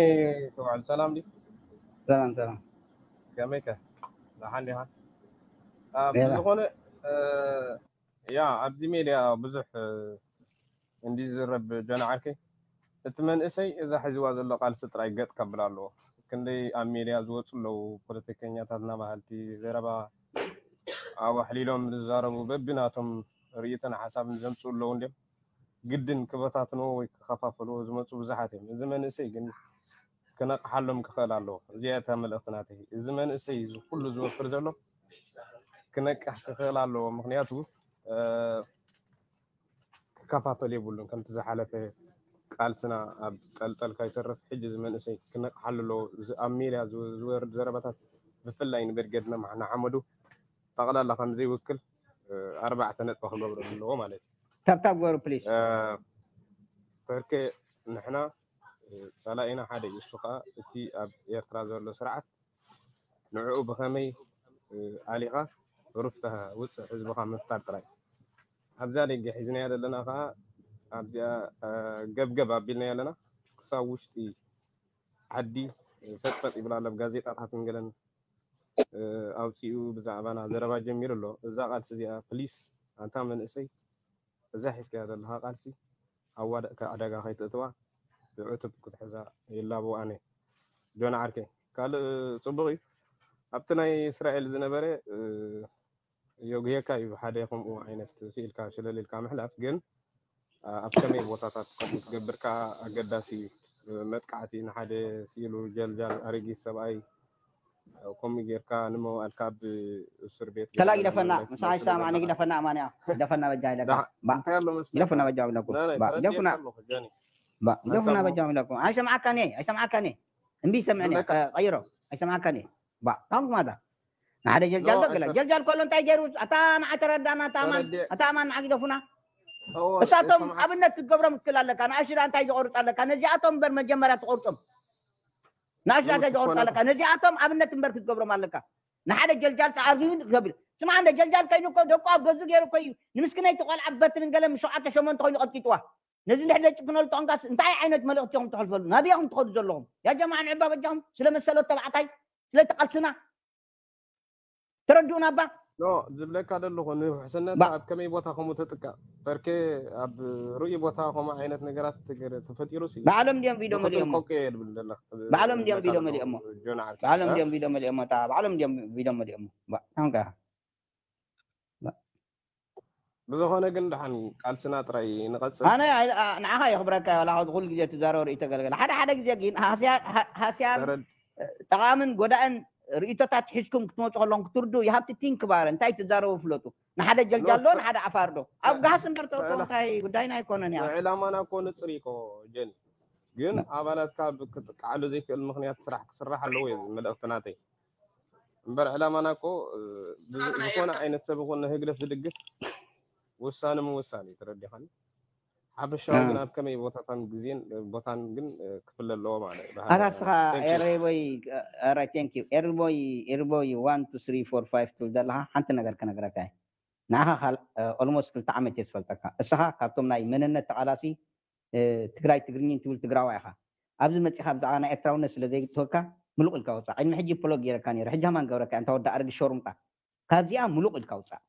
ትውዕል? ሰላም ድዩ? ሰላም ሰላም ከመይ ከ ደሓን ዲኻ? አ፣ ሜዳ ብዝኾነ እ፣ ያ ኣብዚ ሜድያ ብዙሕ እ፣ እንዲ ዝረብ ጆኒ ዓርከይ እቲ መንእሰይ እዛ ሒዝዋ ዘሎ ቃልሲ ጥራይ ገጥ ከብል ኣለዎ። ክንደይ ኣብ ሜድያ ዝወፁ ኣለዉ ፖለቲከኛታትና በሃልቲ ዘረባ ኣዋሕሊሎም ዝዛረቡ በቢናቶም ርእይትን ሓሳብን ዘምፅኡ ኣለዉ እንድዮም። ግድን ክበታትንዎ ወይ ክኸፋፈልዎ ዝመፁ ብዙሓት እዮም። እዚ መንእሰይ ግን ክነቕሓሎም ክኽእል ኣለዎ። እዚኣ እታ መልእኽቲ ናተይ። እዚ መንእሰይ እዚ ኩሉ ዝወፍር ዘሎ ክነቅሕ ክኽእል ኣለዎ። ምኽንያቱ እ፣ ክከፋፈል የብሉን። ከምቲ ዝሓለፈ ቃልስና ኣብ ጠልጠል ከይተርፍ ሕጂ እዚ መንእሰይ ክነቕሓሉ ኣለዎ። እዚ ኣብ ሜድያ ዝወ- ዝወርድ ዘረባታት ብፍላይ ንብርጌድ ነማሕ ንሓመዱ ጠቕላላ ከም ዘይውክል እ፣ ኣርባዕተ ነጥቢ ክገብረሉ ኣለዎ ማለት እዩ። ታብታብ ገሩ ፕሊዝ እ፣ ፐርኬ ንሕና እ፣ ጸላኢና ሓደ እዩ። እሱ ከዓ እቲ ኣብ ኤርትራ ዘሎ ስርዓት ንዕኡ ብኸመይ እ፣ ኣሊኻ ሩፍታ ውፅእ ህዝብኻ ምፍጣር ጥራይ። ኣብዛ ደገ ሒዝናያ ዘለና ከዓ ኣብዚኣ እ፣ ገብገብ ኣቢልናያ ኣለና ክሳብ ውሽጢ ዓዲ እ፣ ፈጥፈጥ ይብል ኣሎ። ኣብ ጋዜጣታትን ገለን እ፣ ኣውፂኡ ብዛዕባና ዘረባ ጀሚሩ ኣሎ። እዛ ቃልሲ እዚኣ ፕሊስ ኣንታ መንእሰይ እዛ ሒዝካያ ዘለኻ ቃልሲ ኣዋዳእካ ዕዳጋ ከይትእትዋ ብዕቱብ ክትሕዛ ይላበው ኣነ። ጆን ዓርከይ ካልእ ጽቡቕ እዩ። ኣብቲ ናይ እስራኤል ዝነበረ እ፣ የጉህየካ እዩ ሓደ ከምኡ ዓይነት ስኢልካ ሽለል ኢልካ ምሕላፍ ግን ኣ፣ ኣብ ከመይ ቦታታት ከምኡ ትገብር ከኣ ኣገዳሲ እዩ። መጥቃዕቲ ንሓደ ስኢሉ ጀልጃል ኣረጊት ሰብኣይ ከምኡ ጌርካ ንምውኣል ካብ እስር ቤት ከላ ገለ ግደፈና ንምውላድ ምሳይ ትገብር ሰማዕኒ ኣለኻ። ግደፈና ኣማንያ ግደፈና በጃ ኢለካ ደሓ- ባ እንታይ ኣሎ መስለካ? ግደፉና በጃ ኢለኩም ናይ ናይ ባ ተረዲኤካ ግደፉና ኣለኹ ጆኒ። ባ ግደፉና ኣይሰማዕ- በጃ ኢለኩም ኣይሰምዓካን እየ ኣይሰምዓካን እየ እምቢ ይሰምዕን እየ ዝብለካ ቀይሮ ኣይሰምዓካን እየ ባ ታንኩ ማታ ንሓደ ጀልጃል ኖ፣ ዶ ገለ ኣይሰ- ጀልጃል ከሎ እንታይ ገይሩ ኣታ ንዓ ተረዳና ኣታ ኣማን ተረዲኤ- ኣታ ኣማን ንዓ ግደፉና እዎ፣ እሳቶም ኣይሰምዓካ። ኣብነት ክትገብሮም ክትክእል ኣለካ ንኣሽዳ እንታይ ዝቆርፅ ኣለካ ነዚኣቶም እምበር መጀመርያ ትቆርጦም ንኣሽዳ እንታይ ንሱ ዝቆርፅ ኮነ- ኣለካ ነዚኣቶም ኣብነት እምበር ክትገብሮም ኣለካ ንሓደ ጀልጃል ተኣርዩ ትብል ስማ እንደ ጀልጃል ከይኑ እኮ ደቁ ኣብ ገዙ ገይሩ እኮ እዩ ንምስክነይቲ ቆልዓ በትርን ገለ ምስ ሸውዓተ ሸሞንተ ኮይኑ ቀጥቂጥዋ ነዚ እንድሕር ዘይጭክነሉ ተኾንካስ እንታይ ዓይነት መልእኽቲ ኢኹም ትሕልፈሉ ናበይ ኢኹም ትኸዱ ዘለኹም ያ ጀማዓ ንዕባ በጃኹም ስለ መሰሎት ተባዕታይ ስለ ተቓልስና ተረድኡና እባ ኖ ዝብለካ ዘለኹ ንውሕስነታ ባ ኣብ ከመይ ቦታ ከምኡ ተጥቃ በርኬ ኣብ ርኡይ ቦታ ከምኡ ዓይነት ነገራት ትገ- ተፈጢሩ ሲ ባዕሎም ድዮም ቪድዮ ብክቱም መሊኦሞ ቆቄ የድብል ዘለኽ ባዕሎም ድዮም ዝብለካ ቪድዮ ዘለኹ መሊኦሞ ጆን ዓርከይ ባዕሎም እ? ድዮም ቪድዮ መሊኦሞ ታ ባዕሎም ድዮም ቪድዮ መሊኦሞ ባ ታንካ ብዝኾነ ግን ደሓን ቃልስና ጥራይ ንቐጽል። ኣነ ኣይ- ኣ- ንዓኻ የኽብረካ ዋላ ካብ ኩሉ ግዜ ትዛረብ ርእይቶ ገለገለ ሓደ ሓደ ግዜ ግን ሃስያ- ሃ- ሃስያን ተረድ- ጠቓምን ጎዳእን ርእይቶታት ሒዝኩም ክትመፁ ከለኹም ክትርዱ you have to think about it እንታይ ትዛረቡ ፍለጡ ንሓደ ጀልጃሎ ኖ፣ ንሓደ ዓፋር ዶ ኣብ ጋህስ እምበር ተእቶ ተእላ- እንታይ ጉዳይና ኣይኮነን ያ ዕላማና እኮ ንጽር እኮ ጀን ግን ኣባላትካ ብክጥቀዓሉ ዘይክእል ምክንያት ስራሕ ክስራሕ ኣለዎ እዩ መልእክቲ ናተይ እምበር ዕላማና እኮ እ፣ ብዝ- ዝኾነ ዓይነት ሰብ ይኹን ንህግደፍ ዝድግፍ ውሳነ ምውሳን እዩ ተረዲኻኒ ሓፈሻዊ እ። ግን ኣብ ከመይ ቦታታን ግዜን እ፣ ቦታን ግን እ፣ ክፍለ ኣለዎ ማለት እዩ። ኣታ እስኻ Thank you። ኤሪቦይ ረ thank you ኤሪቦይ ኤሪቦይ one two three four five ትብል ዘለኻ ሓንቲ ነገር ክነግረካ እየ ንዓኻ ካል- ኦልሞስት ክልተ ዓመት እየ ዝፈልጠካ እስኻ ካብቶም ናይ መንነት ተቓላሲ እ፣ ትግራይ ትግርኛ ትብል ትግራዋይ ኢኻ ኣብዚ መፂኻ ብዛዕባ ናይ ኤርትራውነት ስለ ዘይትወካ ምሉቕ ኢልካ ውፃእ ዕድሚ ሕጂ ፕሎግ ገይረካ ነይረ ሕጂ ሃማን ገብረካ እንታ ወዲ ኣረጊ ሸሩምጣ ካብዚኣ ምሉቕ ኢልካ ውፃእ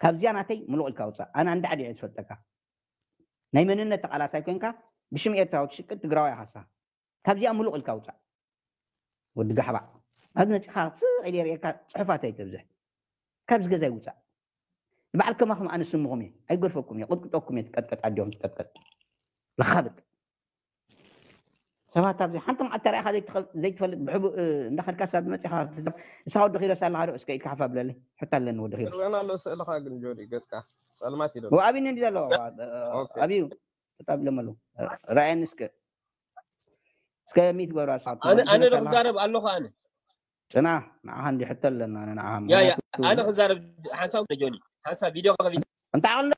ካብዚኣ ናተይ ምሉቕ ኢልካ ውፃእ ኣነ ኣንዳዕዲዐ ዝፈልጠካ ናይ መንነት ተቓላሳይ ኮንካ ብሽም ኤርትራዊ ትሽቅጥ ትግራዋይ ኢኻ ንስኻ ካብዚኣ ምሉቕ ኢልካ ውፃእ ወዲ ጋሕባዕ ኣብ መፂኻ ስቕ ኢለ የርእየካ ፅሑፋት ኣይተብዝሕ ካብዚ ገዛይ ውፃእ ንባዕል ከማኹም ኣነ ስምኹም እየ ኣይገድፈኩም እየ ቅጥቅጠኩም እየ ትቀጥቀጥ ኣዲኹም ትቀጥቀጥ ለኻብጥ ሰባት ኣብዚ ሓንቲ መዓልቲ ርኢኻ ዘይትኸል- ዘይትፈልጥ ብሕቡእ እ፣ እንዳኸድካ ሳብ መፂኻ ትዛረብ። ንስኻ ወዲ ኪሮስ ኣለኻ ዶ እስከ ኢድካ ሓፍ ኣብለለይ ሕቶ ኣለኒ ወዲ ኪሮስ ይረአና ኣሎ ስእልኻ ግን ጆኒ ገጽካ ጸልማት እዩ ዘሎ ኣብኒ እንዲ ዘሎ ኦኬ። ኣብዩ ጠጣብለመሉ ራእየኒ እስከ እስከ ሚት ገብራ ንስኻ ኣነ ኣነ ዶ ትዛረብ ክዛረብ ኣለኹ ኣነ ፅና ንዓኻ እንዲ ሕቶ ኣለና ኣነ ንዓኻ ያ ያ ምኽንያቱ ኣነ ክዛረብ ሓንሳብ ጆኒ ሓንሳብ ቪድዮ ከፊት እንታይ ዓቕሊ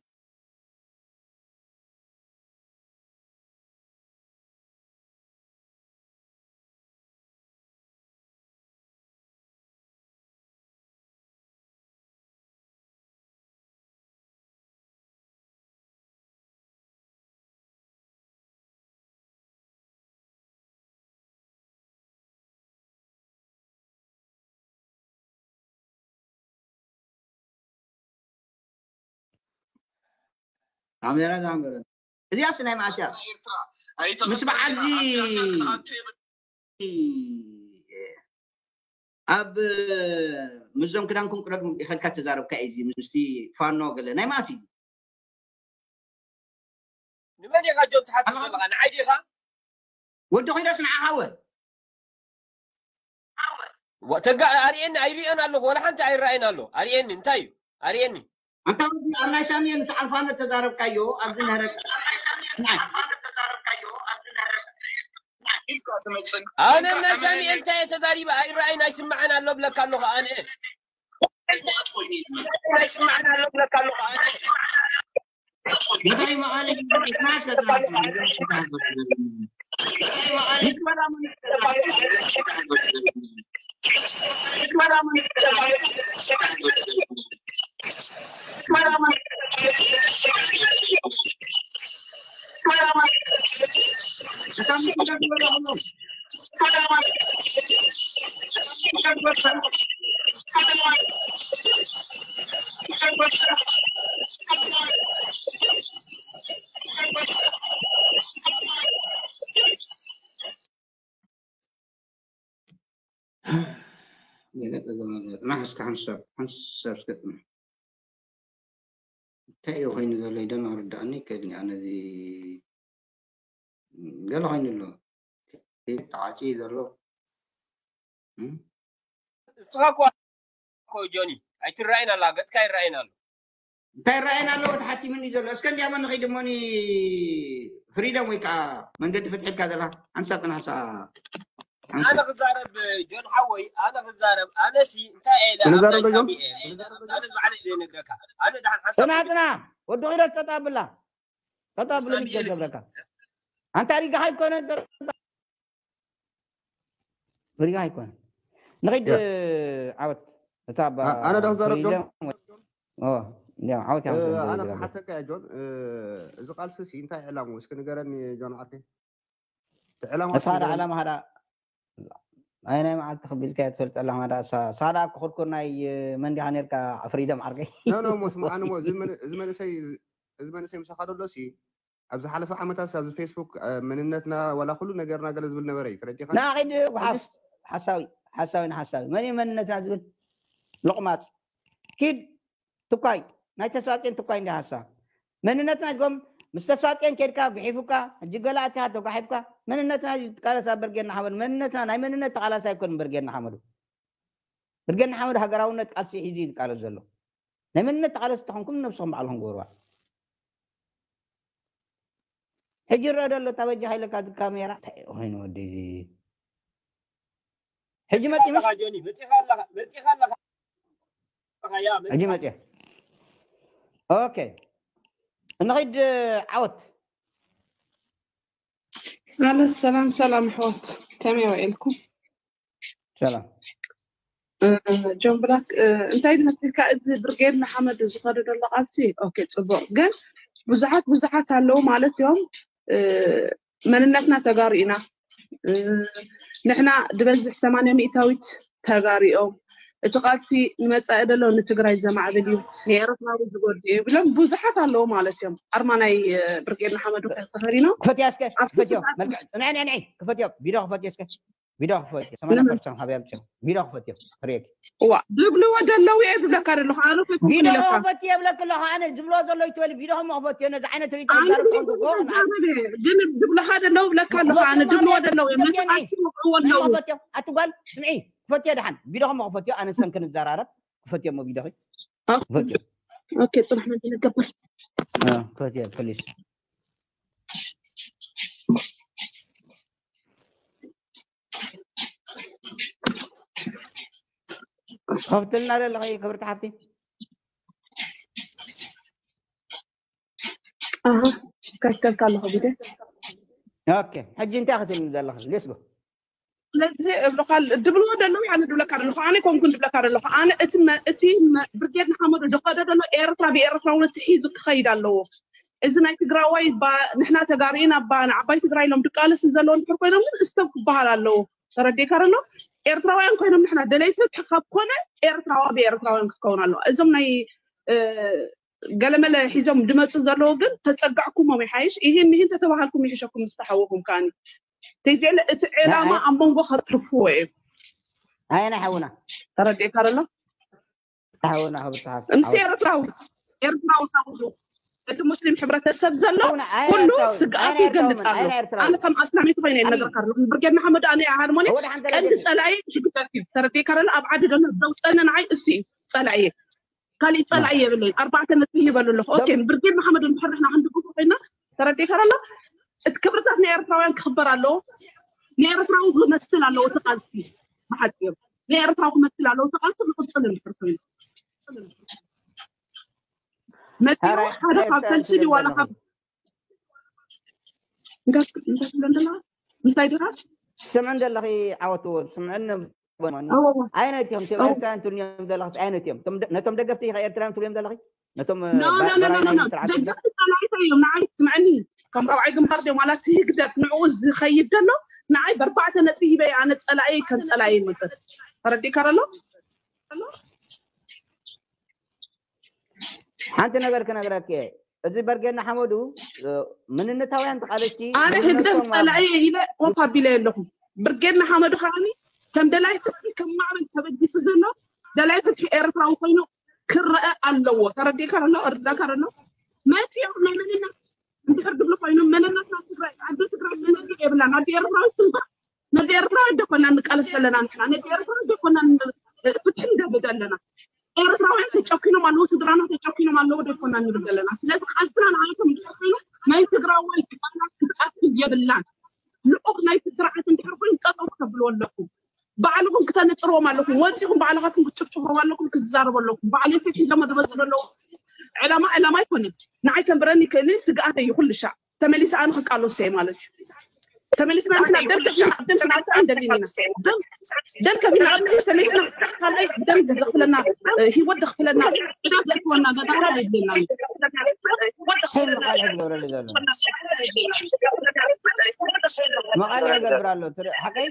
ካሜራ ዛንገረ እዚኣስ ናይ መዓስ እያ ምስ በዓል እዚ ኣብ ምስዞም ክዳንኩም ቅደዱ ኢኸልካ ተዛረብካ እዩ እዚ ምስቲ ፋኖ ገለ ናይ መዓስ እዩ ንመን ኢኻ ጆን ትሓትት ዘለኻ ንዓይ ዲኻ ወዲ ኮይዳስ ንዓኻ ወ ተጋ ኣርእየኒ ኣይርእዮን ኣለኹ ወላ ሓንቲ ኣይረኣይን ኣሎ ኣርእየኒ እንታይ እዩ ኣርእየኒ ኣንታ ወዲ ኣብ ናይ ሳሚኤል ምስ ዓልፋኖ ተዛረብካዮ ኣብዚ ምህረት ኣነ ናይ ሳሚኤል እንታይ እየ ተዛሪበ ኣይረኣይን ኣይስምዐን ኣሎ ብለካ ኣለኹ ኣነ እንታይ መቐለ ገለ ጸገም ኣሎ። ጽናሕ እስከ ሓንሳብ ሓንሳብ እስከ ጽናሕ። እንታይ እዩ ኮይኑ ዘሎ ኢደን ኣርዳእኒ ከድኒ ኣነ እዚ ገለ ኮይኑ ኣሎ። ተዓጺ ዘሎ። እም? እስኻ እኮ እኮ ጆኒ ኣይትረኣይን ኣላ ገጽካ ይረኣይን ኣሎ እንታይ ረኣየና ኣለዎ ተሓቲሙኒ ዘሎ እስከ እንዲያሞ ንኸይድ እሞኒ ፍሪደም ወይ ከዓ መንገዲ ፍትሒ ኢልካ ዘላ ሓንሳብ ጥናሕሳ ኣነ ክዛረብ ጆን ሓወይ ኣነ ክዛረብ ኣነሲ እንታይ እየ ኢለ ኣብ ክንዛረብ ናይ ዶ ጆን? ሳሚ እየ ኣነ ባዕለይ ዘይነግረካ ኣነ ደሓን ሓንሳብ ጽናሕ ጽናሕ ወዲ ኪሮስ ጸጣ ብላ ጸጣ ብላ ሳሚ ሚት እየ ገብረካ ኣንታ ሪጋ ሃይኮነ ሪጋ ሃይኮነ ንኸይድ ያ። ዓወት እታ ባ ኣ- ኣነ ዶ ክዛረብ ጆን? ፍሪደም ወይ- ኦ፣ ያ፣ ዓወት እያ እ፣ ክዛረብ ኣነ ዘለካ። ክሓተካ እየ ጆን እ፣ እዚ ቃልሲ ሲ እንታይ ዕላሙ እስኪ ንገረኒ ጆን ዓርከይ እቲ ዕላማ ንስኻ ዳ ንገረኒ። ዕላማ ዳ ናይ ናይ መዓልቲ ክቢልካ ትፈልጠላ ማዳ ሳዳ ክኹርኩር ናይ መንዲኻ ነርካ ፍሪደም ዓርከይ ኖ ኖ ሞ ስምዓኒ ሞ እዚ መን- እዚ መንእሰይ እዚ መንእሰይ ምሳኻ ደሎ ሲ ኣብ ዝሓለፈ ዓመታት ኣብዚ ፌስቡክ እ፣ መንነትና ዋላ ኩሉ ነገርና ገለ ዝብል ነበረ እዩ ተረዲኻ ንዓ ኸይድ ጉሓፍ ሓሳዊ ሓሳዊ ንሓሳዊ መን እዩ መንነትና ዝብል ሎቕማፅ ኪድ ትኳይ ናይ ተስፋጽዮን ትኳይ እንዲ ሃሳ መንነትና ጎም ምስ ተስፋጽዮን ኬድካ ጉሒፉካ፣ ሕጂ ገለ ኣቲኻ ተጓሒፍካ፣ መንነትና እዩ ትቃለስ ኣብ ብርጌድ ንሓመዱ። መንነትና፣ ናይ መንነት ተቓላሳይ ኣይኮንም ብርጌድ ንሓመዱ። ብርጌድ ንሓመዱ ሃገራውነት ቃልሲ ሒዙ እዩ ዝቃለስ ዘሎ። ናይ መንነት ተቓለስ ተኾንኩም ነብስኹም ባዕልኹም ግበርዋ። ሕጂ ይረአ ዘሎ እታ በጃ ሃይለካ እዚ ካሜራ እንታይ ኮይኑ ወዲ እዚ? ሕጂ መጺ ኣለኻ ጆኒ፣ መጺኻ ኣለኻ፣ መጺኻ ኣለኻ። ያ፣ መጺኻ። ሕጂ መጺ። ኦኬ። እንኺድ ዓወት። ኣለ ሰላም፣ ሰላም ኣሕዋት። ከመይ ውዒልኩም? ሰላም። እ፣ ጆን ብላክ፣ እ፣ እንታይ ዝመስልካ እዚ ብርጌድ ንሓመዱ ዝኸደ ዘሎ ቃልሲ? ኦኬ፣ ጽቡቕ። ግን ብዙሓት፣ ብዙሓት ኣለዉ ማለት እዮም። እ፣ መንነትና ተጋሩ ኢና። እ፣ ንሕና ዝበዝሕ ሰማንያ ሚእታዊት ተጋሩ እዮም። እቲ ቃልሲ ንመጻኢ ዘሎ ንትግራይ ዘማዕብል እዩ። ንኤርትራዊ ዝጎድእ እዩ ብሎም ብዙሓት ኣለዉ ማለት እዮም። ኣርማ ናይ፣ እ፣ ብርጌድ ንሓመዱ ተኸዲኖም ክፈትያ እስከ፣ ኣብቲ ክፈትዮ። ስርዓት መልክዕ፣ ንዒ፣ ንዒ፣ ንዒ፣ ክፈትዮ። ቪድዮ ክፈትዮ እስከ። ቪድዮ ክፈትዮ። ሰማንያ ፐርሰንት ሃብያ ብጭ። ቪድዮ ክፈትዮ። ክርእየኪ። እዋ፣ ዝብልዎ ዘለዉ እየ ዝብለካ ዘለኹ። ኣነ ኮይ ኮይ ቪድዮ ኢለካ። ክፈትዮ ይብለክ ኣለኹ። ኣነ ዝብልዎ ዘለዉ ይትበሊ። ቪድዮ ከም ክፈትዮ። ነዚ ዓይነት ርኢቶ ኣነ ይዛረብ ቪድዮ ኮንኩ እኮ ክዛረብ እየ። ግን ዝብለኻ ዘለዉ ብለካ ኣለኹ። ኣነ ክፈትዮ ዝብልዎ ማለት ዘለዉ እዮም። ነቲ ክፈትዮ ነይ። ኣቲ ወቕዕዎ ኣለዉ። ክፈትዮ። ኣቲ ጓል፣ ስምዒ። ክፈትዮ ደሓን። ቪድዮ ከም ክፈትዮ። ኣነ ሰን ክንዘራረብ። ክፈትዮ እሞ ቪድዮ። ኦኬ። ክፈትዮ። ኦኬ፣ ጽናሕ መን ትነገባል? አ፣ ክፈትዮ፣ ፕሊስ። ከፍትልና ዘለኺ ክብርቲ ሓፍቲ? ኣሃ፣ ከፍተልካ ኣለኹ ቪድዮ። ኦኬ፣ ሕጂ እንታይ ክትብልኒ ዘለኺ? ሌትስ ጎ። ስለዚ እብለካ፣ ድብልዎ ደለዉ፣ ኣነ ድብለካ ደለኹ፣ ኣነ ኮንኩን ድብለካ ደለኹ። ኣነ እቲ መ-፣ እቲ መ-፣ ብርጌድ ንሓመዱ ዝኸደ ደሎ ኤርትራ ብኤርትራውነት ሒዙ ክኸይድ ኣለዎ። እዚ ናይ ትግራዋይ ባ-፣ ንሕና ተጋሩ ኢና፣ ባ-፣ ንዓባይ ትግራይ ኢሎም ድቃለስ ዘለዉ እንድሕር ኮይኖም ግን ስቶፕ ክበሃል ኣለዎ። ተረዲእካ ደሎ? ኤርትራውያን ኮይኖም ንሕና ደለይቲ ፍትሒ ካብ ኮነ ኤርትራዋ ብኤርትራውያን ክትከውን ኣለዋ። እዞም ናይ፣ እ፣ ገለመለ ሒዞም ድመጹ ዘለዉ ግን ተጸጋዕኩሞም ይሓይሽ። ይህን ይህን ተተባሃልኩም ይሕሸኩም ምስ ተሓወኹም ከኣኒ። ተይዜለ እቲ ዕላማ ኣይ-፣ ኣብ መንጎ ከጥርፍዎ እዩ። ኣየና ሓውና? ተረዲእካ ደሎ? ሓውና ክብርቲ ሓፍቲ፣ ምስ ሓውና። ኤርትራዊ፣ ኤርትራዊ ሓውና። እቲ ሙስሊም ሕብረተሰብ ዘሎ ሓውና፣ ኣየና ኩሉ ኤርትራዊ? ስግኣት ኣየና ኤርትራዊ ይገልጽ መን? ኣሎ። ኣየና ኤርትራዊ? ኣነ ከም ኣስላሚት ኮይነ እየ ኣይ። ነገርካ ኣለኹ። ብርጌድ ንሓመዱ ኣነ ሃርሞኒ ወደ ሓንቲ ቀንዲ ነገር ጸላኢ ህግደፍ እዩ። ተረዲእካ ደሎ? ኣብ ዓዲ ደሎ ዘውጸነ ንዓይ እሱ እዩ ጸላኢ። ካሊእ ጸላኢ የብለይን። ኣርባዕተ ነጥቢ ይበሉ ኣለኹ። ኦኬ፣ ብርጌድ ንሓመዱ እንድሕር ንሕና ክንድግፎ ኮይና ተረዲእካ ደሎ? እቲ ክብርታት ናይ ኤርትራውያን ክኽበር ኣለዎ። ንኤርትራዊ ክመስል ኣለዎ እቲ ቃልሲ። ብሓጺሩ ንኤርትራዊ ክመስል ኣለዎ እቲ ቃልሲ ክቕጽል እንድሕር ኮይኑ። መጺኡ ኧረ፣ ሓደ ካብ ኤርትራ ፈልሲ ድዩ ዋላ ካብ እንታይ፣ እንታይ ትብለን ዘለኻ? ምሳይ ዲኻ? ትሰምዕን ዘለኺ ዓወት፣ ትሰምዕን እዎ፣ እዎ። ኣይነት እዮም፣ እቶም እዎ። ኤርትራውያን ትብልዮም ዘለኺ ኣይነት እዮም። እቶም ደ-፣ ነቶም ደገፍቲ ኢኻ ኤርትራውያን ትብልዮም ዘለኺ? ነቶም፣ እ፣ ኖ፣ ባ-፣ ኖ፣ ኖ፣ ባራይ ኖ፣ ኖ፣ ኖ። ስርዓት ደገፍቲ ጸላኢት እዮም። ንዓይ ስምዐኒ። ከም ራብዓይ ግንባር ድዮም ዋላ እቲ ህግደፍ ንዕኡ ዝኸይድ ደሎ፣ ንዓይ በርባዕተ ነጥቢ ሂበ ኣነ ጸላኢ ከም ጸላኢ ይመጽእ። ተረዲእካ ደሎ? ሓንቲ ነገር ክነግረኪ እየ። እዚ በርጌድ ንሓመዱ፣ እ፣ መንነታውያን ተቓለስቲ ኣነ ህግደፍ መንነቶም ኣብ ጸላኢ ኢለ ኮፍ ኣቢለ ኣለኹ። ብርጌድ ንሓመዱ ከዓኒ ከም ደላይ ፍትሒ ከም ማዕበል ተበጊሱ ዘሎ ደላይ ፍትሒ ኤርትራዊ ኮይኑ ክረአ ኣለዎ። ተረዲእካ ደሎ? እርዳካ ደሎ? መጺኦም ናይ መንነት እንድሕር ድብሉ ኮይኖም መንነትና ትግራይ፣ ዓዲ ትግራይ መንነት የብላን። ዓዲ ኤርትራዊ ትንባ ነቲ ኤርትራዊ ደኮና ንቃለስ ዘለና ንሕና። ነቲ ኤርትራዊ ደኮና ን-፣ ፍትሒ ንደሊ ዘለና። ኤርትራውያን ተጨኪኖም ኣለዉ፣ ስድራና ተጨኪኖም ኣለዉ ደኮና ንብል ዘለና። ስለዚ ቃልስና ንዓኹም እንድሕር ኮይኑ ናይ ትግራዋይ ቃላት ክትኣክል የብላን። ልኡኽ ናይቲ ስርዓት እንድሕር ኮይኑ ጠጠው ከተብልዎ ኣለኩም። ባዕልኹም ክተነጽርዎም ኣለኩም። ወጺኹም ባዕልኻትኩም ክትጭፍጭፍዎም ኣለኩም፣ ክትዛረቡ ኣለኩም። ባዕለይ ሒዞሞ ዝመጹ ዘለዉ ዕላማ ዕላማ ኣይኮነን። ንዓይ ከንብረኒ ይክእል እዩ፣ ስግኣት እዩ ኩሉ ሻዕ። ተመሊሰ ኣነ ክቃለስ እየ ማለት እዩ። ተመሊስና ንሕና ደም ከፊልና፣ ደም ከፊልና ኣይንደልን ኢና። ደም፣ ደም ከፊልና፣ ተመሊስና ካልኣይ ደም ዘኽፍለና፣ እ፣ ህይወት ዘኽፍለና ዕዳ ዘእትወና ዘዳህራ የድልየና እዩ። መቐለ ይገብር ኣሎ። ትር-፣ ሓቀይ?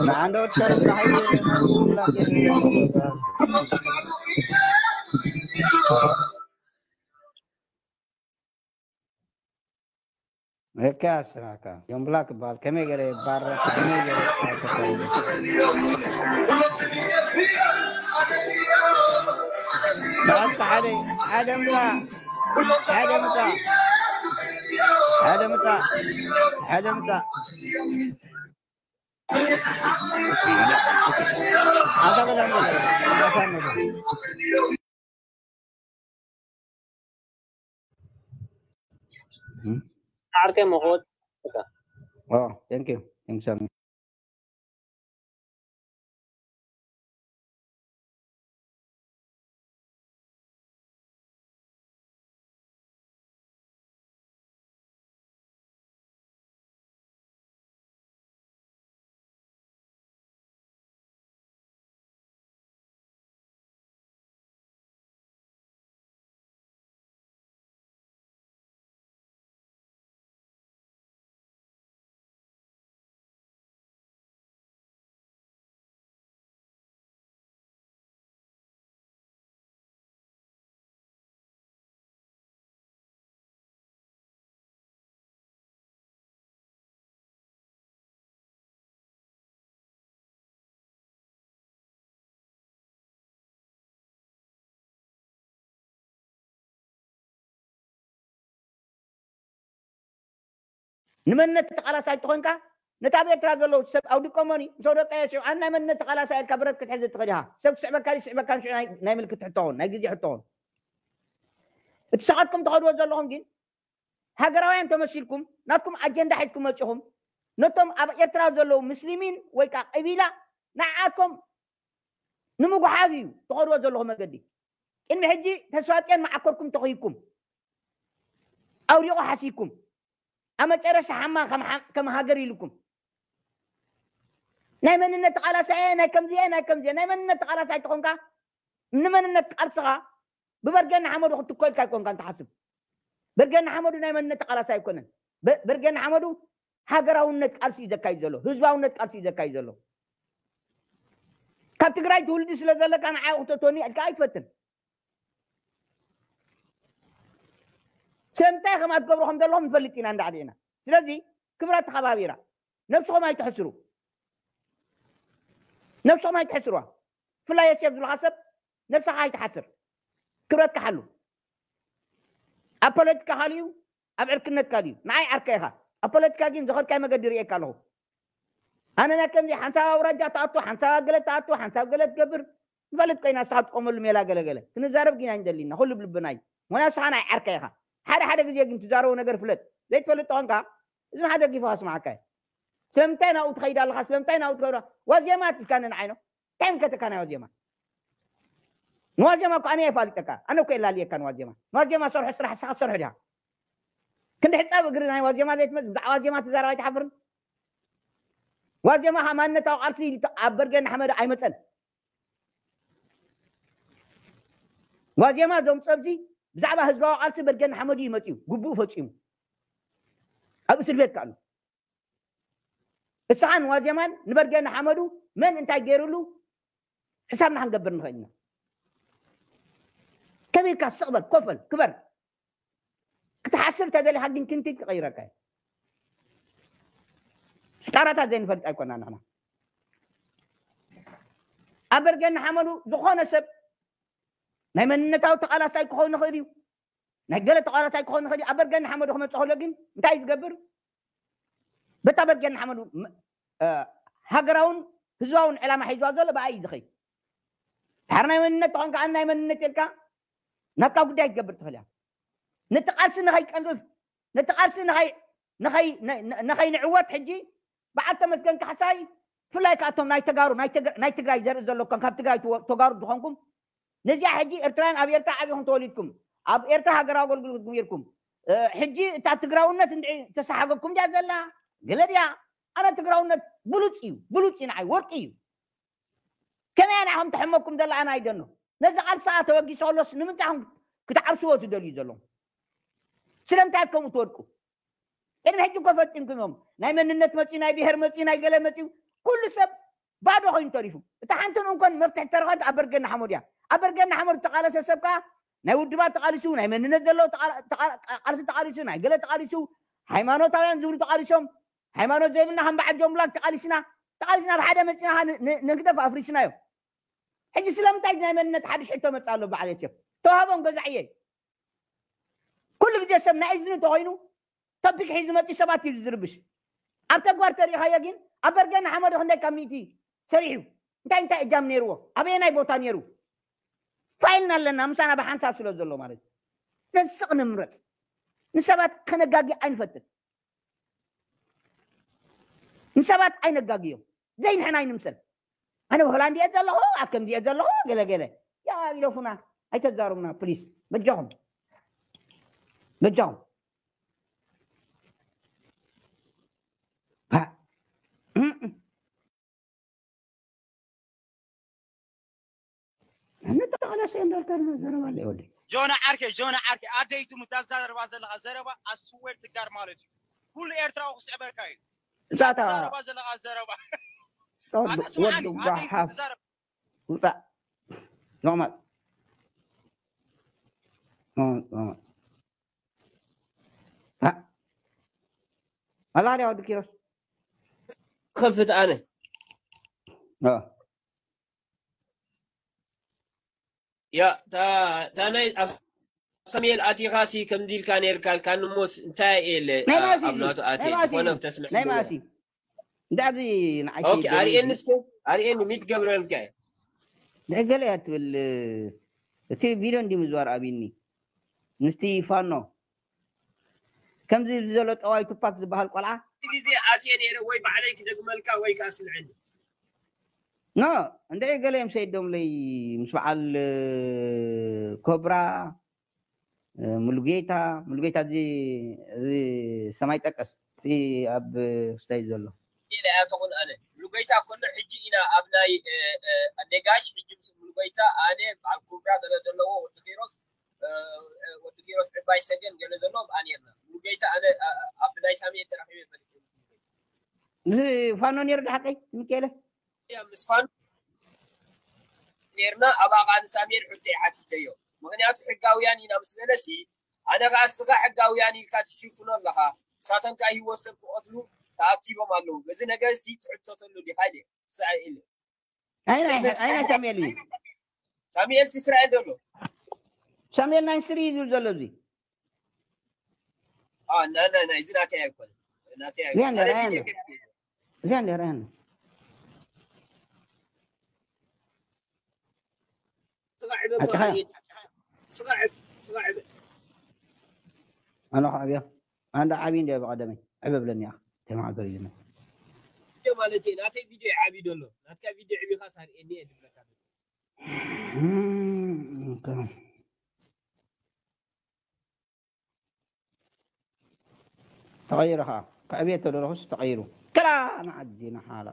ንዓንደ ወድ ሸርፍ ንሓይ እካ ስራካ ጆን ብላክ ይበሃል። ከመይ ገለ ይባረክ፣ ከመይ ገለ ኣይተፈለጠ። ብኣስካ ሓደ፣ ሓደ ምጻእ፣ ሓደ ምጻእ፣ ሓደ ምጻእ፣ ሓደ ምጻእ። ኣታ በላ፣ ኣታ በላ። ዓርከይ መኾት። ኦ፣ thank you። Thank you so much. ንመንነት ተቓላሳይ እንተኾንካ፣ ነቲ ኣብ ኤርትራ ዘለዉ ሰብ ኣውድቆሞኒ፣ ምስ ኣውደቀዮ ሽዑ፣ ኣነ ናይ መንነት ተቓላሳይ ኢልካ ብረት ክትሕዝ ትኽእል ኢኻ። ሰብ ክስዕበካ ድዩ? ይስዕበካን ሽዑ ናይ፣ ናይ ምልክት ሕቶ ኹን፣ ናይ ግዜ ሕቶ ኹን። እቲ ንስኻትኩም ትኸድዎ ዘለኹም ግን፣ ሃገራውያን ተመሲልኩም፣ ናትኩም ኣጀንዳ ሒዝኩም መጺኹም፣ ነቶም ኣብ ኤርትራ ዘለዉ ምስሊሚን ወይ ከኣ ቀቢላ ንዓኩም ንምጉሓፍ እዩ ትኸድዎ ዘለኹም መገዲ። ቅድሚ ሕጂ ተስፋጽዮን መዓኮርኩም ተኾይኩም፣ ኣውዲቑ ሓሲኩም፣ ኣብ መጨረሻ ሓማ ከም ሓ-፣ ከም ሃገር ኢልኩም። ናይ መንነት ተቓላሳይ እየ፣ ናይ ከምዚ እየ፣ ናይ ከምዚ እየ። ናይ መንነት ተቓላሳይ ተኾንካ፣ ንመንነት ቃልስኻ ብበርገን ንሓመዱ ክትኮ ኢልካ ኣይኮንካን ትሓስብ። በርገን ንሓመዱ ናይ መንነት ተቓላሳይ ኣይኮነን። በ-፣ በርገን ንሓመዱ ሃገራውነት ቃልሲ እዩ ዘካይድ ዘሎ፣ ህዝባውነት ቃልሲ እዩ ዘካይድ ዘሎ። ካብ ትግራይ ትውልዲ ስለ ዘለካ ንዓይ ክተትወኒ ኢልካ ኣይትፈትን። ስለምንታይ ከምኣ ትገብሩ ከም ዘለኹም ንፈልጥ ኢና፣ እንዳዕሊ ኢና። ስለዚ ክብራ ተኸባቢራ፣ ነብስኹም ኣይትሕስሩ፣ ነብስኹም ኣይትሕስሩዋ። ብፍላይ የሴፍ ዝብልኻ ሰብ ነብስኻ ኣይትሓስር፣ ክብረትካ ሓሉ። ኣብ ፖለቲካ ካልእ እዩ፣ ኣብ ዕርክነት ካልእ እዩ። ንዓይ ዓርከይ ኢኻ። ኣብ ፖለቲካ ግን ዝኸድካዮ መገዲ ርእየካ ኣለኹ። ኣነ ናይ ከምዚ ሓንሳብ ኣውራጃ ትኣቱ፣ ሓንሳብ ገለ ትኣቱ፣ ሓንሳብ ገለ ትገብር ንፈልጥ ኮይና፣ ንስኻ ትቆመሉ ሜላ ገለ ገለ ክንዛረብ ግን ኣይንደሊና፣ ኩሉ ብልብና እዩ። ምኽንያቱ ንስኻ ናይ ዓርከይ ኢኻ። ሓደ ሓደ ግዜ ግን ትዛረቦ ነገር ፍለጥ። ዘይትፈልጥ ተኾንካ፣ እዚ ንሓደ ደጊፉ ከስምዓካ እዩ። ስለምንታይ ናብኡ ትኸይድ ኣለኻ? ስለምንታይ ናብኡ ትኸይድ ኣለኻ? ዋዜማ ትብልካኒ ንዓይ ነው። እንታይ ምልከተካ ናይ ዋዜማ? ንዋዜማ እኮ ኣነ እየ ፋሊጠካ። ኣነ እኮ የላልየካ ንዋዜማ። ንዋዜማ ሰርሖ ስራሕ ንስኻ ትሰርሖ ዲኻ? ክንዲ ሕጻብ እግሪ ናይ ዋዜማ ዘይትመጽእ፣ ብዛዕባ ዋዜማ ትዛረብ ኣይትሓፍርን? ዋዜማ ከኣ ማንነታዊ ቃልሲ ኢሉ ኣብ በርገን ንሓመዱ ኣይመጸን። ዋዜማ ዘምጾ ኣብዚ ብዛዕባ ህዝባዊ ቃልሲ በርገን ንሓመዱ እዩ መጺኡ፣ ግቡኡ ፈጺሙ። ኣብ እስር ቤት ከኣ ኣሎ። እስኻን ዋዜማን ንበርገን ንሓመዱ መን እንታይ ገይሩሉ ሕሳብና ክንገብር ንኽእል ኢና። ከቢርካ ስቕ በል፣ ኮፍ በል፣ ክበር። ክትሓስብ እንተደሊኻ ግን ክንቲት ክቐይረካ እዩ። ሽጣራታት ዘይንፈልጥ ኣይኮና ንሕና። ኣብ በርገን ንሓመዱ ዝኾነ ሰብ ናይ መንነታዊ ተቓላሳይ ክኸውን ይኽእል እዩ። ናይ ገለ ተቓላሳይ ክኸውን ይኽእል እዩ። ኣብ በርገን ንሓመዱ ክመጽእ ከሎ ግን እንታይ እዩ ዝገብር? በታ በርገን ንሓመዱ ም-፣ እ፣ ሃገራውን ህዝባውን ዕላማ ሒዝዋ ዘሎ ብኣይ እዩ ዝኸይድ። ድሓር ናይ መንነት ተኾንካ፣ ኣነ ናይ መንነት ኢልካ ናትካ ጉዳይ ክትገብር ትኽእል እያ። ነቲ ቃልሲ ንኸይቀልፍ፣ ነቲ ቃልሲ ንኸይ-፣ ንኸይ-፣ ን-፣ ን-፣ ንኸይንዕወት ሕጂ በዓል ተመስገን ካሕሳይ፣ ብፍላይ ከኣቶም ናይ ተጋሩ፣ ናይ ትግ-፣ ናይ ትግራይ ዘርኢ ዘለኩም፣ ካብ ትግራይ ትወ-፣ ተጋሩ ዝኾንኩም፣ ነዚኣ ሕጂ ኤርትራውያን ኣብ ኤርትራ ዓቢኹም ተወሊድኩም፣ ኣብ ኤርትራ ሃገራዊ ኣገልግሎት ገይርኩም ሕጂ እታ ትግራውነት እንድዒ ተሰሓገኩም ድያ ዘላ? ገለ ድያ? ኣነ ትግራውነት ብሉፅ እዩ፣ ብሉፅ እዩ፣ ንዓይ ወርቂ እዩ። ከመይ ኣነ ከም ተሐመኩም ዘላ ኣነ ኣይደኖ። ነዚ ቃልሲ ተወጊሱ ከሎስ ንምንታይ ክትዓርስዎ ትደልዩ ዘለኹም? ስለምንታይ ከምኡ ትወድቁ? ቅድሚ ሕጂ እኮ ፈፂምኩም እዮም። ናይ መንነት መፂኡ፣ ናይ ብሄር መፂኡ፣ ናይ ገለ መፂኡ፣ ኩሉ ሰብ ባዶ ኮይኑ ተሪፉ። እታ ሓንትን እንኮን መፍትሒ ተረኸት ኣብ በርገና ሓሞድ እያ። ኣብ በርገና ሓሞድ ዝተቃለሰ ሰብ ከዓ ናይ ውድባት ተቃሊሱ፣ ናይ መንነት ዘለዎ ቃልሲ ተቃሊሱ፣ ናይ ገለ ተቃሊሱ፣ ሃይማኖታውያን ዝብሉ ተቃሊሶም፣ ሃይማኖት ዘይብልና ከም በዓል ጆምብላክ ተቃሊስና፣ ተቃሊስና ብሓደ መፂና ንግደፍ ኣፍሪስናዮ። ሕጂ ስለምንታይ ናይ መንነት ሓድሽ ሕቶ መፃ ኣሎ? በዓል የቸፍ ተዋህቦም ገዛዕየይ ኩሉ ግዜ ሰብ ናይ እዝኒ ተኮይኑ ቶፒክ ሒዙ መፂ ሰባት እዩ ዝርብሽ። ኣብ ተግባር ተሪኢኻዮ ግን ኣብ በርገና ሓመዱ ክንደይ ካብ ሚእቲ ሰሪሑ እንታይ እንታይ እጃም ነይርዎ? ኣበየናይ ቦታ ነይሩ? ፋይልና ኣለና ምሳና ብሓንሳብ ስለ ዘሎ ማለት እዩ። ነስቕ ንምረፅ ንሰባት ከነጋጊ ኣይንፈትን። ንሰባት ኣይነጋግዮም። ዘይንሕና ኣይንምሰል። ኣነ ብሆላንድ እየ ዘለኹ፣ ኣብ ከምዚ እየ ዘለኹ፣ ገለ ገለ። ያ ኢለፉና፣ ኣይተዛሩብና ፕሊስ። በጃኹም። በጃኹም። እንተቃለሰ እንዳልካ ዘረባ ኣለ ወዲ። ጆና ዓርከ፣ ጆና ዓርከ፣ ኣደይቱ ምታዛረባ ዘለኻ ዘረባ ኣስዌር ትጋር ማለት እዩ። ኩሉ ኤርትራዊ ክስዕበካ እዩ። እዛታ ትዛረባ ዘለኻ ዘረባ። ወዱ ኣነ ስምዓኒ፣ ኣደይቱ ጓሓፍ። ትዛረብ። ውጣ። ኖርማል። ኖርማል። ኣላ ድያ ወዲ ኪሮስ? ከፍት ኣነ። ያ፣ እታ ናይ ኣብ ሳሙኤል ኣቲኻሲ ከምዚ ኢልካ ነይርካ፣ ኢልካ ንሞት እንታይ ኢለ ናይ ማሲ ኣብ ናቱ ኣትየ ናይ ማሲ ዝኾነ እዩ። ክተስምዕ ናይ ኣለዎ። ማሲ። እንዳ ኣብዚ ንዓይ ኦኬ፣ ሰይድ ኣርእየኒ እስከ፣ ኣርእየኒ፣ ሚት ገብረልካ እየ። ንዕገለ እያ ትብል፣ እቲ ቪድዮ እንዲ ምዝዋር ኣብኒ። ምስቲ ፋኖ። ከምዚ ዘሎ ጠዋይ ቱፓክ ዝበሃል ቆልዓ። ግዜ ኣትየ ነይረ፣ ወይ ባዕለይ ክደግመልካ ወይ ከኣ ስምዐኒ። ኖ፣ እንደ ገለ እዮም ሰይዶምለይ ምስ በዓል ኮብራ፣ ሙሉጌታ፣ ሙሉጌታ እዚ፣ እዚ ሰማይ ጠቀስ፣ እቲ ኣብ ስታይ ዘሎ። ኢለ እያ ተኹን ኣነ። ሙሉጌታ ኮሎ ሕጂ ኢና ኣብ ናይ፣ እ፣ እ፣ ነጋሽ፣ ሕጂ ምስ ሙሉጌታ፣ ኣነ፣ በዓል ኩብራ ገለ ዘለዎ፣ ወዲ ኪሮስ፣ እ፣ እ፣ ወዲ ኪሮስ ዕባይ ሰገን ገለ ዘለዎም ኣነ ኔርና። ሙሉጌታ ኣነ፣ እ፣ ኣብ ናይ ሳሚ ተራኺበ ፈሊጠ። ምስ ፋኖ ነይሩ ዶ ሓቀይ? ሚካኤለ? እያ ምስ ፋኖ ኔርና። ኣብኣ ኸኣ ንሳሙኤል ሕቶይ ሓቲተዮ። ምኽንያቱ ሕጋውያን ኢና ምስ በለሲ፣ ኣነ ኸኣ እስኻ ሕጋውያን ኢልካ ትሽፍኖ ኣለኻ። ንሳቶም ከኣ ህይወት ሰብ ክቐትሉ ተኣኪቦም ኣለዉ። በዚ ነገርሲ ትሕተተሉ ዲኻ ኢለ። ንሳ ኢለ። ኣይ ናይ፣ ኣይ ናይ ሳሙኤል እዩ። ሳሙኤል እቲ እስራኤል ዘሎ። ሳሙኤል ናይ ስሪ እዩ ዝብል ዘሎ እዚ። አ፣ ናይ፣ ናይ፣ ናይ፣ እዚ ናተይ ኣይኮነን። ናተይ እዚኣ ኣይኮነን። ንርኣያ ኣነ ኣሎ። ቪድዮ ከፊተ እየ። እዚኣ ንርኣያ ኣሎ። ስጋ ዕበ ኣጭኻ። ስጋ ዕበ፣ ስጋ ዕበ። ኣነ ኸዓ ኣብያ። ኣንዳ ዓብዪ እንደ ብቐደመይ። ዕበ ብለኒ ኢኻ። ተማዕገር እዩ። ቪድዮ ማለት እዩ። ናተይ ቪድዮ እዩ ዓብዪ ዘሎ። ናትካ ቪድዮ ዕቢኻ ሳርኤኒ እየ ድብለካ። እም፣ እም፣ ተቐይሩ ኸዓ። ከዕብየ ተደረኹስ ተቐይሩ። ከላ ንዓዲ ንሓላ።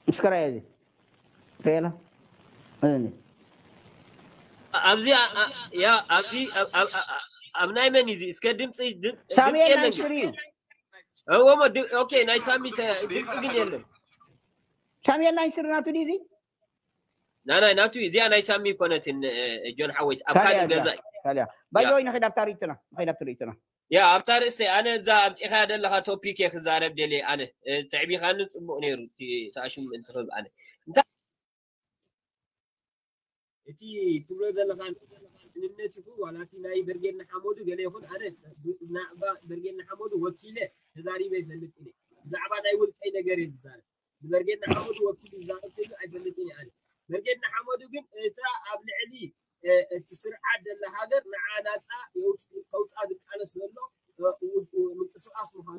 እስከ ራእየ እዚ። ፌላ። እኔ። ኣብዚ፣ ኣ-፣ ኣ-፣ ያ፣ ኣብዚ፣ ኣብ፣ ኣብ፣ ኣ-፣ ኣ-፣ ኣብ ናይ መን እዩ እዚ? እስከ ድምፂ፣ ድም-፣ ድምፂ ሳሙኤል የለን ናይ ግን። ስሪ እዩ። እዎ፣ እሞ ድ-፣ ኦኬ፣ ናይ ሳሚ ተ-፣ ድምፂ ግን የለን። ሳሙኤል ናይ ስሪ ናቱ ድዩ እዚ? ናይ፣ ናይ፣ ናቱ፣ እዚኣ ናይ ሳሚ ኮነትን፣ እ፣ ጆን ሓወይ፣ ኣብ ካልእ ካልእ እያ፣ ገዛ እዩ። ካልእ እያ። ባይ ዘ ያ። ወይ፣ ንኸይድ ኣብታ ርእይቶና፣ ንኸይድ ኣብታ ርእይቶና። ያ፣ ኣብታ ርእስተይ፣ ኣነ እዛ ኣምፂኻያ ዘለኻ ቶፒክ እየ ክዛረብ ደልየ፣ ኣነ፣ እ፣ ተዕቢኻኒ ፅቡቕ ነይሩ፣ እቲ ተኣሽሙ ምእንቲ ክብል ኣነ። እንታይ እቲ ትብሎ ዘለኻ መንነት ይኹን ዋላ እቲ ናይ ብርጌድ ንሓመዱ ገለ ይኹን፣ ኣነ ብዛዕባ ብርጌድ ንሓመዱ ወኪለ ተዛሪበ ኣይፈልጥን እየ። ብዛዕባ ናይ ውልቀይ ነገር እየ ዝዛረብ። ንብርጌድ ንሓመዱ ወኪሉ ዝዛረብ ተይሉ ኣይፈልጥን እየ ኣነ። ብርጌድ ንሓመዱ ግን እታ ኣብ ልዕሊ፣ እ፣ እቲ ስርዓት ዘላ ሃገር ንዓ ናፃ የውፅ-፣ ከውፅኣ ዝቃለስ ዘሎ፣ እ፣ ው-፣ ው-፣ ምንቅስቃስ ምዃኑ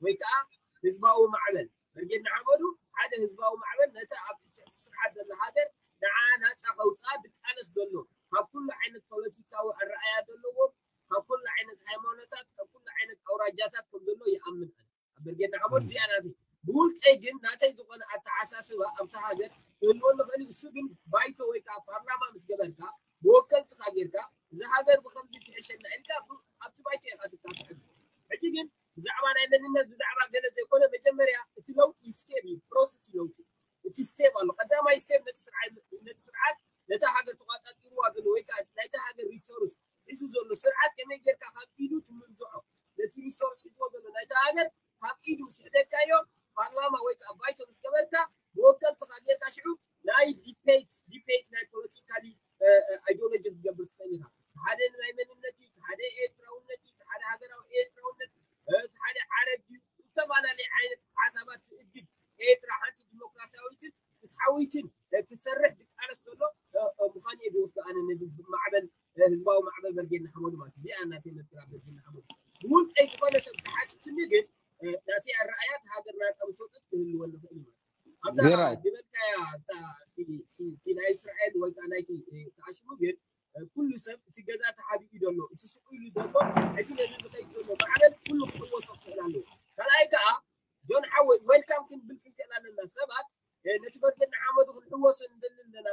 ወይ ከዓ ህዝባዊ ማዕበል ብርጌድ ንሓመዱ ህዝባዊ ማዕበል ነታ ኣብቲ ትሕቲ ስርዓት ዘላ ሃገር ንዓ ናፃ ከውፅኣ ዝቃለስ ዘሎ ካብ ኩሉ ዓይነት ፖለቲካዊ ኣረኣያ ዘለዎም ካብ ኩሉ ዓይነት ሃይማኖታት ካብ ኩሉ ዓይነት ኣውራጃታት ከም ዘሎ ይኣምን ኣነ ኣብ ብርጌድ ንሓመዱ እዚኣ ናተይ ብውልቀይ ግን ናተይ ዝኾነ ኣተሓሳስባ ኣብታ ሃገር ክህልወኒ ኽእል እዩ እሱ ግን ባይቶ ወይ ከዓ ፓርላማ ምስ ገበርካ ብወከልትኻ ጌርካ እዛ ሃገር ብኸምዚ ትሕሸና ኢልካ ኣብቲ ባይቶ ኢኻ ትካትዐሉ ሕጂ ግን ብዛዕባ ናይ መንነት ብዛዕባ ገለ ዘይኮነ መጀመርያ እቲ ለውጢ ስቴፕ እዩ ፕሮሰስ እዩ ለውጢ እቲ ስቴፕ ኣሎ ቀዳማይ ስቴፕ ነቲ ስርዓት ነታ ሃገር ተቋጣጢርዋ ዘሎ ወይ ከዓ ናይታ ሃገር ሪሶርስ ሒዙ ዘሎ ስርዓት ከመይ ጌርካ ካብ ኢዱ ትምንዝዖ ነቲ ሪሶርስ ሒዝዎ ዘሎ ናይታ ሃገር ካብ ኢዱ ምስ ሕደካዮ ፓርላማ ወይ ከዓ ባይቶ ምስ ገበርካ ብወከልትኻ ጌርካ ሽዑ ናይ ዲቤት ዲቤት ናይ ፖለቲካሊ ኣይዲዮሎጂ ክትገብር ትኽእል ኢኻ ሓደ ናይ መንነት እዩ ሓደ ኤርትራውነት እዩ ሓደ ሃገራዊ ኤርትራውነት እቲ ሓደ ዓረብ እዩ ዝተፈላለዩ ዓይነት ሓሳባት ትእግድ ኤርትራ ሓንቲ ዲሞክራሲያዊትን ፍትሓዊትን ክሰርሕ ዝቃለስ ዘሎ ምዃኑ እየ ዝወስዶ ኣነ ነዚ ማዕበል ህዝባዊ ማዕበል በርጌድ ንሓመዱ ማለት እዚኣ እናተይ መትክራ በርጌድ ንሓመዱ ብውልቀይ ዝኾነ ሰብ ተሓቲቱኒ ግን ናተይ ኣረኣያ እቲ ሃገር ናፃ ምስ ወፀት ክህልወኒ ክእል ማለት ኣብታ ዝበልካያ እቲ ናይ እስራኤል ወይ ከዓ ናይቲ ተኣሽሙ ግን ኩሉ ሰብ እቲ ገዛ ተሓቢኡ ዘሎ እቲ ስቁ ኢሉ ዘሎ ሕጂ ነዚ ዝኸይድ ዘሎ ማዕበል ኩሉ ክሕወሶ ክኽእል ኣለዎ ካልኣይ ከዓ ጆን ሓወይ ዌልካም ክንብል ክንክእል ኣለና ሰባት ነቲ በርጌድ ንሓመዱ ክንሕወሶ ንደሊ ኣለና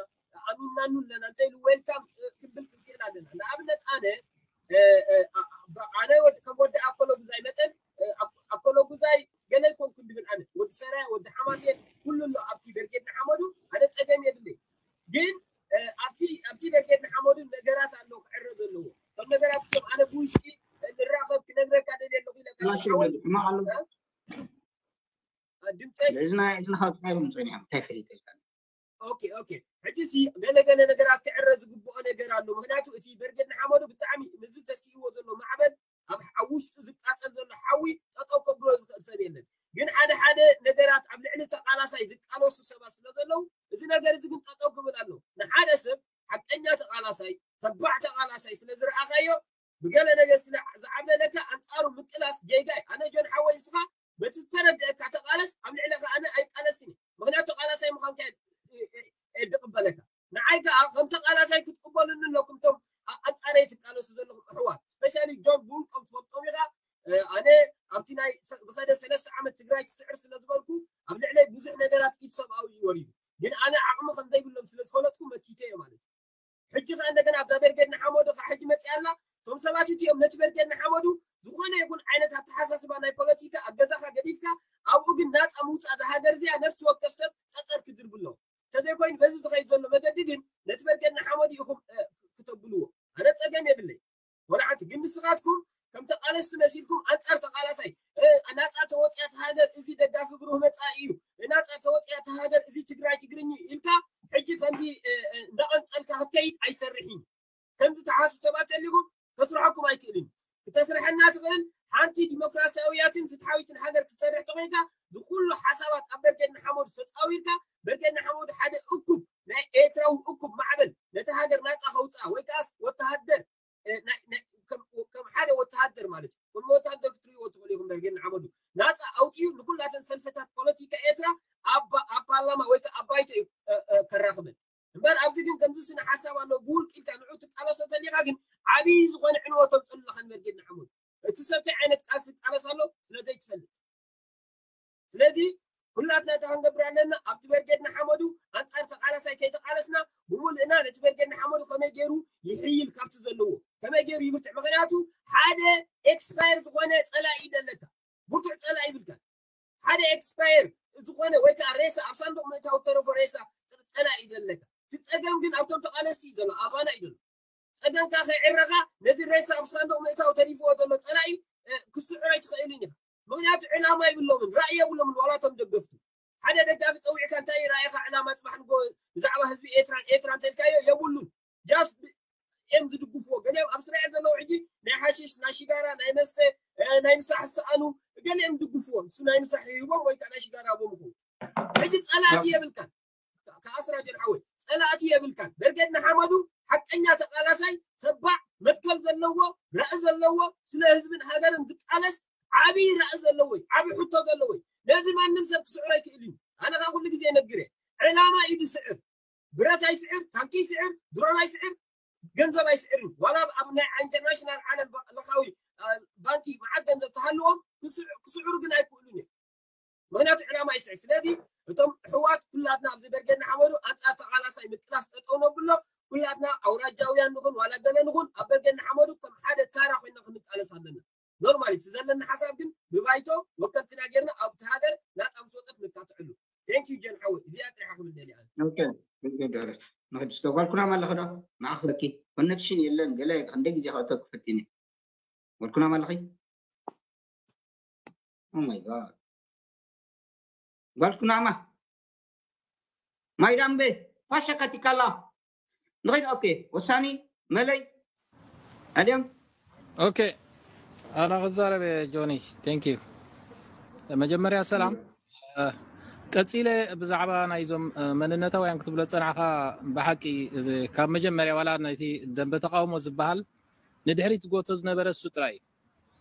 ኣሚናኑ ኣለና እንታይ ኢሉ ዌልካም ክንብል ክንክእል ኣለና ንኣብነት ኣነ ኣነ ከም ወዲ ኣኮሎ ጉዛይ መጠን ኣኮሎ ጉዛይ ገለ ይኮንኩ ድብል ኣነ ወዲ ሰራያ ወዲ ሓማሴን ኩሉ ኣሎ ኣብቲ በርጌድ ንሓመዱ ኣነ ፀገም የብለይ ግን ኣብቲ ኣብቲ በርጌድ ንሓመዱ ነገራት ኣሎ ክዕረ ዘለዎ ከም ነገራት እቶም ኣነ ብውሽጢ ንራኸብ ክነግረካ ደልየ ኣለኹ ኢለ ድምፀይ ኦኬ ኦኬ ሕጂ ሲ ገለገለ ነገራት ክዕረ ዝግብኦ ነገር ኣሎ ምክንያቱ እቲ በርጌድ ንሓመዱ ብጣዕሚ ምዚ ተስእዎ ዘሎ ማዕበል ኣብ ውሽጡ ዝቃፀል ዘሎ ሓዊ ጠጠው ከብሎ ዝኽእል ሰብ የለን ግን ሓደ ሓደ ነገራት ኣብ ልዕሊ ተቃላሳይ ዝቃለሱ ሰባት ስለ ዘለዉ እዚ ነገር እዚ ግን ጠጠው ክብል ኣሎ ንሓደ ሰብ ሓቀኛ ተቃላሳይ ተባዕ ተቃላሳይ ስለ ዝረኣኻዮ ብገለ ነገር ስለ ዝዓብለለካ ኣንፃሩ ምቅላስ ጌጋ እዩ ኣነ ጆን ሓወይ ንስኻ በቲ ዝተረድአካ ተቃለስ ኣብ ልዕለካ ኣነ ኣይቃለስን እዩ ምክንያቱ ተቃላሳይ ምዃንካ የድቅበለካ ንዓይ ከዓ ከም ተቃላሳይ ክትቅበሉኒ ኣለኩም እቶም ኣንፃረይ ትቃለሱ ዘለኹም ኣሕዋት ስፔሻሊ ጆን ብውልቆም ትፈልጦም ኢኻ ኣነ ኣብቲ ናይ ዝኸደ ሰለስተ ዓመት ትግራይ ትስዕር ስለ ዝበልኩ ኣብ ልዕለይ ብዙሕ ነገራት ኢድ ሰብኣዊ እዩ ወሪዱ ግን ኣነ ዓቕሚ ከም ዘይብሎም ስለ ዝፈለጥኩ መኪተ እየ ማለት እዩ ሕጂ ከ እንደገና ኣብዛ በርጌድ ንሓመዱ ከ ሕጂ መፅያ ኣላ እቶም ሰባት እቲኦም ነቲ በርጌድ ንሓመዱ ዝኾነ ይኹን ዓይነት ኣተሓሳስባ ናይ ፖለቲካ ኣብ ገዛኻ ገዲፍካ ኣብኡ ግን ናፃ ምውፃእ ዝሃገር እዚኣ ነፍሲ ወከፍ ሰብ ፀፀር ክድርብ ኣለዎ እንተዘይኮይኑ በዚ ዝኸይድ ዘሎ መገዲ ግን ነቲ በርጌድ ንሓመዱ ኢኹም ክተብልዎ ኣነ ፀገም የብለይ ወላ ሓንቲ ግን ንስኻትኩም ከም ተቃለስቲ መሲልኩም ኣንፃር ተቃላሳይ ናፃ ተወፅያት ሃገር እዚ ደጋፊ ብሩህ መፃኢ እዩ ናፃ ተወፅያት ሃገር እዚ ትግራይ ትግርኝ ኢልካ ሕጂ ከምዚ እንዳቐንፀልካ ክትከይድ ኣይሰርሕን ከምዚ ተሓሱ ሰባት ተሊኩም ከስርሐኩም ኣይክእልን ክተስርሐና ትኽእል ሓንቲ ዲሞክራሲያውያትን ፍትሓዊትን ሃገር ክትሰርሕ ተኾይንካ ዝኩሉ ሓሳባት ኣብ በርጌድ ንሓመዱ ተፃዊርካ በርጌድ ንሓመዱ ሓደ እኩብ ናይ ኤርትራዊ እኩብ ማዕበል ነቲ ሃገር ናፃ ከውፅኣ ወይ ከዓስ ወተሃደር ከም ሓደ ወተሃደር ማለት እዩ። ከም ወተሃደር ክትሪእዎ ትኽእሉ ኢኹም። ደርጌ ንሓመዱ ናፃ ኣውፂኡ ንኩላተን ሰልፍታት ፖለቲካ ኤርትራ ኣብ ፓርላማ ወይ ከዓ ኣብ ባይቶ እዩ ከራኽበን። እምበር ኣብዚ ግን ከምዚ ስነ ሓሳብ ኣሎ ብውልቂ ኢልካ ንዑ ትቃለሶ ተሊኻ ግን ዓብዪ ዝኾነ ዕንወት ተምፅኡ ኣለኻ ንደርጌ ንሓመዱ። እቲ ሰብ እንታይ ዓይነት ቃልሲ ይቃለስ ኣሎ ስለ ዘይትፈልጥ ስለዚ ኩላትና እንታይ ክንገብር ኣለና ኣብቲ በርጌድ ንሓመዱ ኣንፃር ተቃላሳይ ከይተቃለስና ብሙሉእና ነቲ በርጌድ ንሓመዱ ከመይ ገይሩ ይሕይል ካብቲ ዘለዎ ከመይ ገይሩ ይብርትዕ ምክንያቱ ሓደ ኤክስፓየር ዝኮነ ፀላኢ ደለካ ብርቱዕ ፀላኢ ይብልካ ሓደ ኤክስፓየር ዝኮነ ወይ ከዓ ሬሳ ኣብ ሳንዱቅ ምእታው ተረፎ ሬሳ ፀላኢ ደለካ እቲ ፀገም ግን ኣብቶም ተቃለስቲ እዩ ዘሎ ኣባና እዩ ዘሎ ፀገምካ ከይዕረኻ ነዚ ሬሳ ኣብ ሳንዱቅ ምእታው ተሪፍዎ ዘሎ ፀላኢ ክስዕሮ ኣይትኽእልን ኢኻ ምክንያቱ ዕላማ ይብሎምን ራእይ የብሎምን ዋላ እቶም ደገፍቱ ሓደ ደጋፊ ፀዊዕካ እንታይ ራእይካ ዕላማ ፅባሕ ንጎ ብዛዕባ ህዝቢ ኤርትራን ኤርትራ እንተልካዮ የብሉን ጃስ እዮም ዝድግፍዎ ገሊኦም ኣብ እስራኤል ዘለዉ ሕጂ ናይ ሓሽሽ ናይ ሽጋራ ናይ መስተ ናይ ምሳሕ ዝሰኣኑ ገሊኦም ድግፍዎም እሱ ናይ ምሳሕ ሂቦም ወይ ከዓ ናይ ሽጋራ ቦም ይኸውን ሕጂ ፀላእቲ የብልካን ከኣስራጀን ሓወይ ፀላእቲ የብልካን በርጌድ ንሓመዱ ሓቀኛ ተቃላሳይ ተባዕ መትከል ዘለዎ ራእ ዘለዎ ስለ ህዝብን ሃገርን ዝቃለስ ዓብዪ ራእ ዘለዎ ዓብዪ ሕቶ ዘለዎ ነዚ ማንም ሰብ ክስዕሮ ኣይክእል እዩ ኣነ ካብ ኩሉ ግዜ ነግር እየ። ዕላማ እዩ ዝስዕር። ብረት ኣይስዕር፣ ታንኪ ይስዕር፣ ድሮን ኣይስዕር፣ ገንዘብ ኣይስዕርን። ዋላ ኣብ ናይ ኢንተርናሽናል ዓለም ለኻዊ ባንኪ መዓት ገንዘብ ተሃልዎም ክስዕሩ ግን ኣይክእሉን እዮም። ምክንያቱ ዕላማ ይስዕር። ስለዚ እቶም ሕዋት ኩላትና ኣብዚ በርጌድ ንሓመዱ ኣንፃር ተቃላሳይ ምቅላስ ጠጠው ነብሎ። ኩላትና ኣውራጃውያን ንኹን ዋላ ገለ ንኹን ኣብ በርጌድ ንሓመዱ ከም ሓደ ታራ ኮይና ክንቃለስ ኣለና። ኖርማሊ እቲ ዘለና ሓሳብ ግን ብባይቶ ወከልትና ጌርና ኣብቲ ሃገር ናፃ ምስ ወፀት ንካትዕሉ። ቴንክ ዩ ጀን ሓወይ፣ እዚኣ ጥሪሓ ክብል ደሊ ኣነ። ንክድ እስከ ጓልኩናም ኣለኺ ዶ? ንኣኽለኪ ኮኔክሽን የለን ገለ ክንደ ግዜ ከእተኩ ፈቲነ። ጓልኩናም ኣለኺ? ኦማይ ጋድ ጓልኩናማ ማይዳምቤ ፋሻ ካቲካላ ንኸይድ። ኦኬ ወሳኒ መለይ ኣድዮም ኦኬ ኣነ ክዛረብ ጆኒ ቴንክ ዩ። መጀመርያ ሰላም። ቀፂለ ብዛዕባ ናይዞም መንነታውያን ክትብሎ ዝፀናሕካ ብሓቂ ካብ መጀመርያ ዋላ ናይቲ ደንበ ተቃውሞ ዝበሃል ንድሕሪት ዝጎቶ ዝነበረ እሱ ጥራይ እዩ።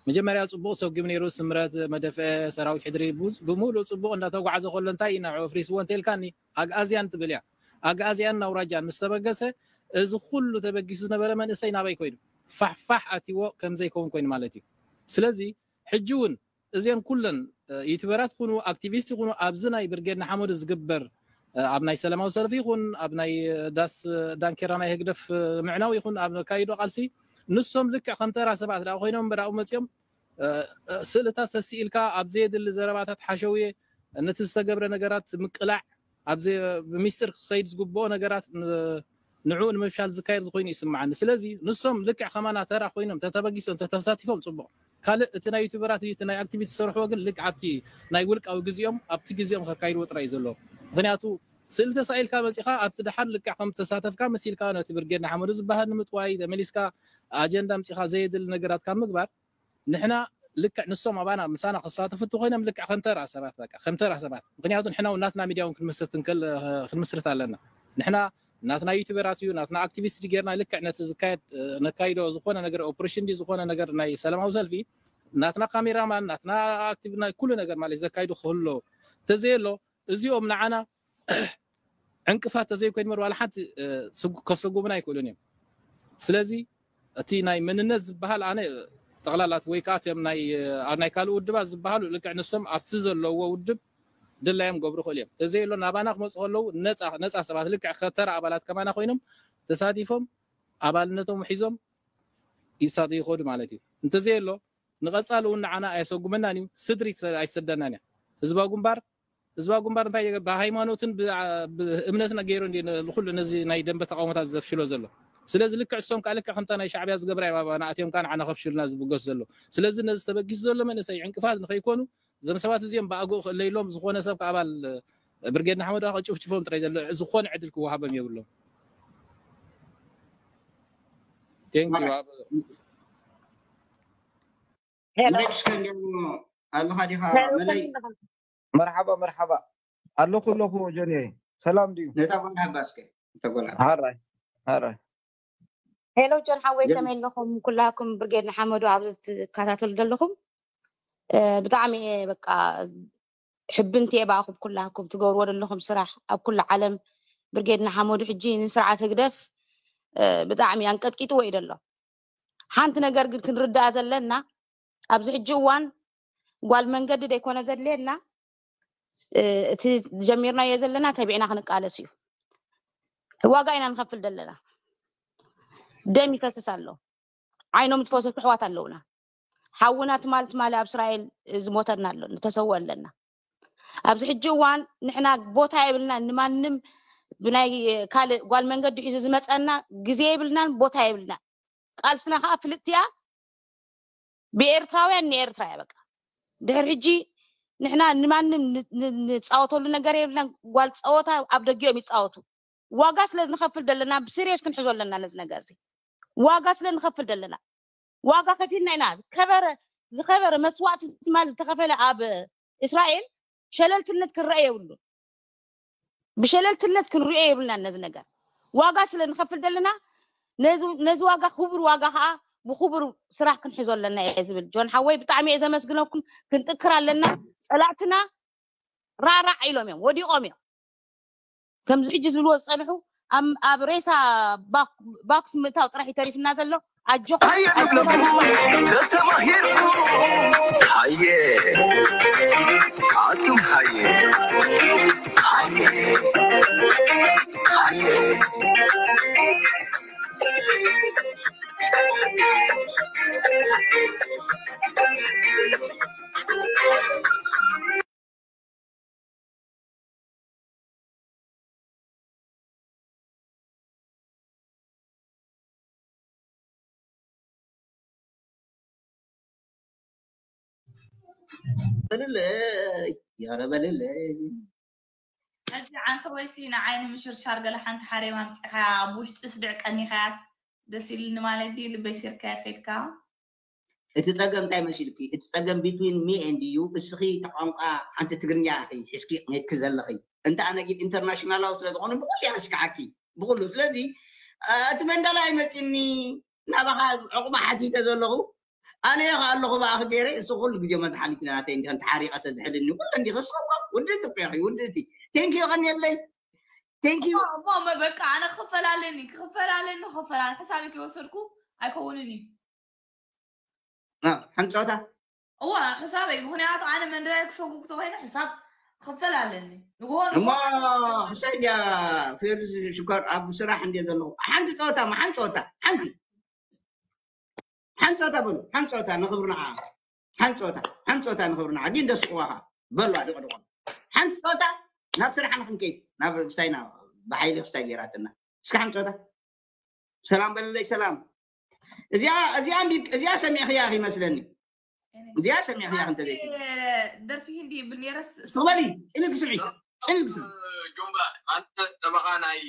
መጀመርያ ፅቡቕ ሰጉም ነይሩ፣ ስምረት፣ መደፍአ፣ ሰራዊት ሕድሪ ብሙሉእ ፅቡቕ እንዳተጓዓዘ ከሎ እንታይ ኢና ኣፍሪስዎ እንተልካኒ ኣግኣዝያን ትብል እያ። ኣግኣዝያን ናውራጃን ምስ ተበገሰ እዚ ኩሉ ተበጊሱ ዝነበረ መንእሰይ ናበይ ኮይኑ ፋሕፋሕ ኣትዎ ከም ዘይከውን ኮይኑ ማለት እዩ። ስለዚ ሕጂ እውን እዚን ኩለን ዩቱበራት ኩኑ ኣክቲቪስት ኩኑ ኣብዚ ናይ ብርጌድ ንሓመዱ ዝግበር ኣብ ናይ ሰላማዊ ሰልፊ ይኹን ኣብ ናይ ዳስ ዳንኬራ ናይ ህግደፍ ምዕናው ይኹን ኣብ ካይዶ ቃልሲ ንሶም ልክዕ ከም ተራ ሰባት ደኣ ኮይኖም እምበር ኣብኡ መፅኦም ስእልታት ሰሲኢልካ ኣብ ዘየድሊ ዘረባታት ሓሸውየ ነቲ ዝተገብረ ነገራት ምቅላዕ ኣብ ብሚስጥር ክኸይድ ዝግብኦ ነገራት ንዕኡ ንምፍሻል ዝካየድ ዝኾይኑ ይስምዓኒ። ስለዚ ንሶም ልክዕ ከማና ተራ ኮይኖም ተተበጊሶም ተተሳቲፎም ፅቡቕ። ካልእ እቲ ናይ ዩቱበራት እዩ እቲ ናይ ኣክቲቪስት ዝሰርሕዎ ግን ልክዕ ኣብቲ ናይ ውልቃዊ ግዜኦም ኣብቲ ግዜኦም ከካይድዎ ጥራይ እዩ ዘለዎ። ምክንያቱ ስእሊ ተሳኢልካ መፂኻ ኣብቲ ደሓር ልክዕ ከም ተሳተፍካ መሲልካ ነቲ ብርጌድ ንሓመዱ ዝበሃል ንምጥዋይ ተመሊስካ ኣጀንዳ ኣምፂኻ ዘየድሊ ነገራት ካብ ምግባር ንሕና ልክዕ ንሶም ኣባና ምሳና ክሳተፉ እንተኮይኖም ልክዕ ከምተራ ሰባት በቃ ከምተራ ሰባት ምክንያቱ ንሕና እውን ናትና ሚድያ እውን ክንመስርት ኣለና። ንሕና ናትና ዩቱበራት እዩ ናትና ኣክቲቪስት ጌርና ልክዕ ነቲ ዝካየድ ነካይዶ ዝኾነ ነገር ኦፕሬሽን ዲ ዝኾነ ነገር ናይ ሰላማዊ ሰልፊ ናትና ካሜራማን ናትና ኣክቲቭ ናይ ኩሉ ነገር ማለት ዘካይዱ ክህሎ ተዘየሎ እዚኦም ንዓና ዕንቅፋት ተዘይኮይኑ እምበር ዋላ ሓንቲ ከሰጉሙና ኣይክእሉን እዮም። ስለዚ እቲ ናይ መንነት ዝበሃል ኣነ ጠቕላላት ወይ ከዓ እቶም ናይ ኣብ ናይ ካልእ ውድባት ዝበሃሉ ልክዕ ንሶም ኣብቲ ዘለዎ ውድብ ድላዮም ገብሩ ክእሉ እዮም። ተዘየሎ ናባና ክመፁ ከለዉ ነፃ ነፃ ሰባት ልክዕ ከተራ ኣባላት ከማና ኮይኖም ተሳቲፎም ኣባልነቶም ሒዞም ይሳጡ ይኸዱ ማለት እዩ። እንተዘየሎ ንቐፃሊ እውን ንዓና ኣየሰጉመናን እዩ። ስድሪ ኣይትሰደናን እያ። ህዝባዊ ግንባር ህዝባዊ ግንባር እንታይ ብሃይማኖትን ብእምነትና ገይሩ ንኩሉ ነዚ ናይ ደንበ ተቃውሞታት ዘፍሽሎ ዘሎ። ስለዚ ልክዕ እሶም ከዓ ልክዕ ከምታ ናይ ሻዕብያ ዝገብራ ባባና ኣትዮም ከዓ ንዓና ከፍሽሉና ዝብገስ ዘሎ። ስለዚ ነዚ ተበጊሱ ዘሎ መንእሰይ ዕንቅፋት ንከይኮኑ እዞም ሰባት እዚኦም ብኣግኡ ክእለይሎም ዝኾነ ሰብ ኣባል ብርጌድ ንሓመዱ ከጭፍጭፎም ጥራይ ዘሎ ዝኾነ ዕድል ክወሃቦም የብሎም። ቴንክ ዩ። መለይ እስከ እንዲያው ኣለኻ ዲኻ መለይ? መርሓባ መርሓባ ኣለኹ ኣለኹ ጆኒ ሰላም ድዩ? ነታ ጓል ሓባ እስከ ነታ ጓል ሓባ። ሓራይ ሓራይ ሄሎ ጆን ሓወይ ከመይ ኣለኹም? ኩላኩም ብርጌድ ንሓመዱ ኣብዚ ትከታተሉ ዘለኹም ብጣዕሚ እየ በቃ ሕብንቲ እየ ብኣኹም ኩላኩም ትገብርዎ ዘለኹም ስራሕ ኣብ ኩሉ ዓለም ብርጌድ ንሓመዱ ሕጂ ንስርዓት ህግደፍ ብጣዕሚ ኣንቀጥቂጥዎ እዩ ዘሎ። ሓንቲ ነገር ግን ክንርዳኣ ዘለና ኣብዚ ሕጂ እዋን ጓል መንገዲ ደይኮነ ዘድልየና እቲ ጀሚርናዮ ዘለና ተቢዕና ክንቃለስ እዩ። ዋጋ ኢና ንኸፍል ዘለና። ደም ይፈስስ ኣሎ። ዓይኖም ዝፈሰሱ ኣሕዋት ኣለውና። ሓውና ትማል ትማሊ ኣብ እስራኤል ዝሞተና ኣሎ ንተሰውኦ ኣለና። ኣብዚ ሕጂ እዋን ንሕና ቦታ የብልና ንማንም ብናይ ካልእ ጓል መንገዲ ሒዙ ዝመፀና ግዜ የብልናን ቦታ የብልናን። ቃልስና ከዓ ፍልጥቲ እያ ብኤርትራውያን ንኤርትራ እያ በቃ። ድሕር ሕጂ ንሕና ንማንም ንፃወተሉ ነገር የብልናን። ጓል ፀወታ ኣብ ደጊኦም ይፃወቱ። ዋጋ ስለ ንኸፍል ዘለና ብሲሪየስ ክንሕዞ ኣለና ነዚ ነገር እዚ ዋጋ ስለ ንኸፍል ዘለና ዋጋ ከፊልና ኢና። ዝከበረ ዝኸበረ መስዋእቲ ትማል ዝተኸፈለ ኣብ እስራኤል ሸለልትነት ክረአ የብሉን። ብሸለልትነት ክንሪኦ የብልናን ነዚ ነገር ዋጋ ስለ ንኸፍል ዘለና ነዚ ዋጋ ክቡር ዋጋ ከዓ ብክቡር ስራሕ ክንሕዞ ኣለና እየ ዝብል። ጆን ሓወይ ብጣዕሚ እየ ዘመስግነኩም። ክንጥክር ኣለና። ፀላእትና ራራዕ ኢሎም እዮም ወዲቖም እዮም። ከምዚ ሕጂ ዝብልዎ ዝጸንሑ ኣብ ሬሳ ባክስ ምእታው ጥራሕ እዩ ተሪፍና ዘሎ። ኣጆኹም ሃየ ንብለኩም ተስተማሂርኩም ሃየ ኣቱም ሃየ ሃየ ሃየ በልለይ ያረ በልለይ ሕጂ ዓንተ ወይሲ ንዓይ ንምሽርሻር ገለ ሓንቲ ሓሬማ ኣምፂእኻያ ኣብ ውሽጢ ስድዕ ቀኒኻያስ ደስ ኢሉኒ ማለት ድዩ ልበይ ሲርካያ ከይድካ እቲ ፀገም እንታይ መሲልኪ እቲ ፀገም between me and you እስኺ ተቋንቋ ሓንቲ ትግርኛ ኢኺ ሒዝኪ መይትኪ ዘለኺ እንተ ኣነ ግን ኢንተርናሽናላዊ ስለ ዝኾነ ብኩሉ የኽሽክሓኪ ብኩሉ ስለዚ እቲ መንዳላ ይመፅኒ ናባኻ ዕቑባ ሓቲተ ዘለኹ ኣነ ከ ኣለኹ ብኣኺ ገይረ እሱ ኩሉ ግዜ መዝሓሊት ናተይ እንዲኸን ተሓሪቐ ተዝሕልኒ ኩሉ እንዲኸ ስኸኳ ውድእቲ እኮ ኢኺ ውድእቲ ቴንኪዩ ቀኒየለይ ቴንኪዩ እሞ እሞ በቃ ኣነ ክኽፈል ኣለኒ ክኽፈል ኣለኒ ክኽፈል ኣነ ሕሳበይ ከይወሰድኩ ኣይከውንን እዩ ሓንፃታ እዋ ሕሳበይ ምክንያቱ ኣነ መንደላይ ክሰጉ ተኮይነ ሕሳብ ክኽፈል ኣለኒ ንግሆ እሞ ሕሳይ እንዲያ ፌርዝ ሽኮር ኣብ ስራሕ እንዲየ ዘለኹ ሓንቲ ፀወታ ማ ሓንቲ ፀወታ ሓንቲ ሓንቲ ፀወታ በሉ ሓንቲ ፀወታ ንኽብሪ ንዓ ሓንቲ ፀወታ ሓንቲ ፀወታ ንኽብሪ ንዓ ግን ደስቅዋኻ በሉ ኣድቕድቆ ሓንቲ ፀወታ ናብ ስራሕ ንክንከይድ ናብ ክስታይና ብሓይሊ ክስታይ ገይራትና እስኪ ሓንቲ ፀወታ ሰላም በልለይ ሰላም እዚኣ እዚኣ እዚኣ ሰሚዕኽያ ይመስለኒ እዚኣ ሰሚዕኽያ እንተዘይ ደርፊ ህንዲ ይብል ነረስ ትኽበሊ ጭንቅ ስምዒ ጭንቅ ስምዒ ጁምባ ኣንተ ጠበቃ ናይ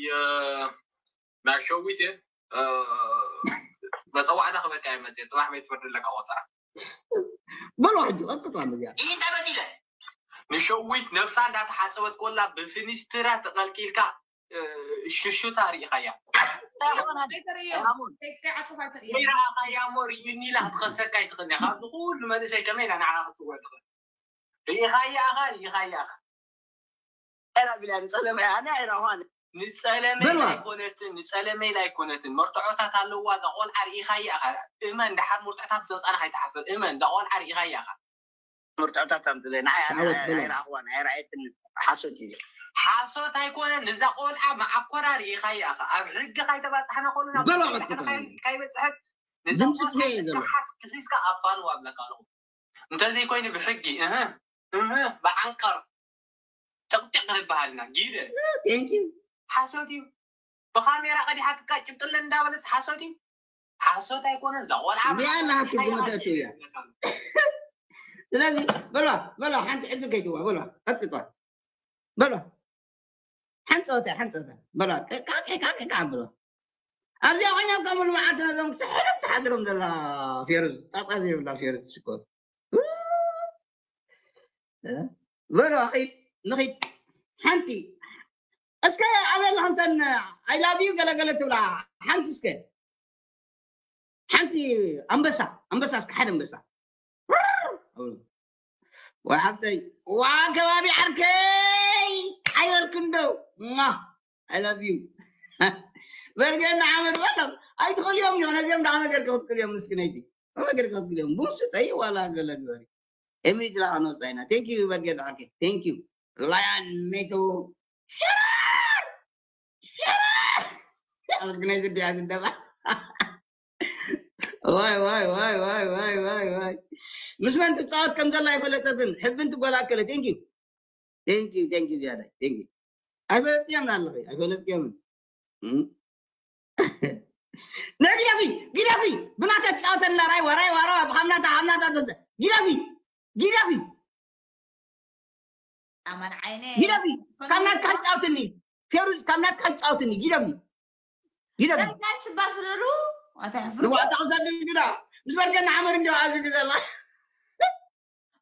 ናይ ሸዊት መፀዋዕታ ክበካ ይመፅእ ፅባሕ ቤት ፍርዲ ኣለካ ቆፀራ በሎ ሕጂ ቀጥቅጣ እዚኣ ይህ ተበዲለ ንሸዊት ነብሳ እንዳተሓፀበት ኮላ ብፊኒስትራ ተቀልቂልካ ሽሹታ ርኢኻያ ርኢኻያ ሞ ርኢኒ ኢላ ክትኸሰካ ይትኽእል ኢኻ ኣብዚ ኩሉ መንእሰይ ከመይ ኢላ ንዓኻ ክትወ ትኽእል ርኢኻያ ኣኻ ርኢኻያ ኣኻ ኣይራቢላ ንፀለመ ኣነ ኣይራዋን ንፀለመይ ኣይኮነትን ንፀለመይ ኣይኮነትን መርትዖታት ኣለዋ እዛ ቆልዓ ርኢኻያ ኣኻ እመን ድሓር መርትዖታት ዘውፃና ከይትሓፍር እመን እዛ ቆልዓ ርኢኻያ ኣኻ መርትዖታት ኣምፅለይ ንዓይ ኣይረኣኽዋን ኣይረኣየትን ሓሶት እዩ ሓሶት ኣይኮነን እዛ ቆልዓ መዓኮራ ርኢኻያ ኣኻ ኣብ ሕጊ ካይተባፅሓና ከሉና በሎ ካይበፅሐት ንዛ ቆልዓ ሓስ ክሒዝካ ኣፋንዋ ኣብለካ ኣለኹ እንተዘይኮይኑ ብሕጊ እህ እህ ብዓንቀር ጨቅጨቅ ንበሃልና ጊደ ሓሶት እዩ ብካሜራ ቀዲሓትካ ጭብጥለን እንዳበለስ ሓሶት እዩ ሓሶት ኣይኮነን እዛ ቆልዓ እዚኣ ናሃት ግምተቱ እያ ስለዚ በሏ በሏ ሓንቲ ዕድል ከይትዋ በሏ ቀጥጧ በሏ ሓንፀወታ ሓንፀወታ በሏ ቃቂ ቃቂ ቃቂ በሏ ኣብዚኣ ኮይና ካብ ሙሉ መዓልቲ ነዞም ክትሕረብ ትሓድሮም ዘላ ፌርዝ ጣጣ ዘይብላ ፌርዝ ሽኮር በሎ ኺድ ንኺድ ሓንቲ እስከ ኣበይ ኣለኹም ተን I love you ገለገለ ትብላ ሓንቲ እስከ ሓንቲ ኣንበሳ ኣንበሳ እስከ ሓደ ኣንበሳ ወይ ሓፍተይ ዋ ከባቢ ዓርከይ ኣይበልክን ዶ I love you በርገና ሓመድ በሎም ኣይትኽእልዮም ዶ ነዚኦም ዳዕመ ገርካ ክትክልዮም ምስክነይቲ ከመይ ገርካ ክትክልዮም ቡን ስጠይ ዋላ ገለ ግበሪ ኤሚ ዝለኣኖ ጻይና thank you በርገ ዳዓርኪ thank you lion metal ሽራር ሽራር ኣልግናይ ዝድያ ዝደባ ዋይ ዋይ ዋይ ዋይ ዋይ ዋይ ዋይ ምስ መን ትፃወት ከም ዘላ ኣይፈለጠትን ሕብንቲ ጓል ኣከለ thank you thank you thank you ዝያዳ thank you ኣይፈለጥክዮምን ኣለኺ ኣይፈለጥክዮምን ናይ ግደፊ ግደፊ ብናተ ትፃወተልና ራይ ወራይ ዋራ ብካምናታ ካምናታ ዞተ ግደፊ ግደፊ ኣማን ዓይነ ግደፊ ካብ ናትካ ትፃወትኒ ፌሩዝ ካብ ናትካ ትፃወትኒ ግደፊ ግደፊ ናይ ስባ ስለሉ ኣተሕፍሩ ንዋዕታ ክሰድድ ግዳ ምስ በርከና ሓመር እንዲ ኣዚ ግዘላ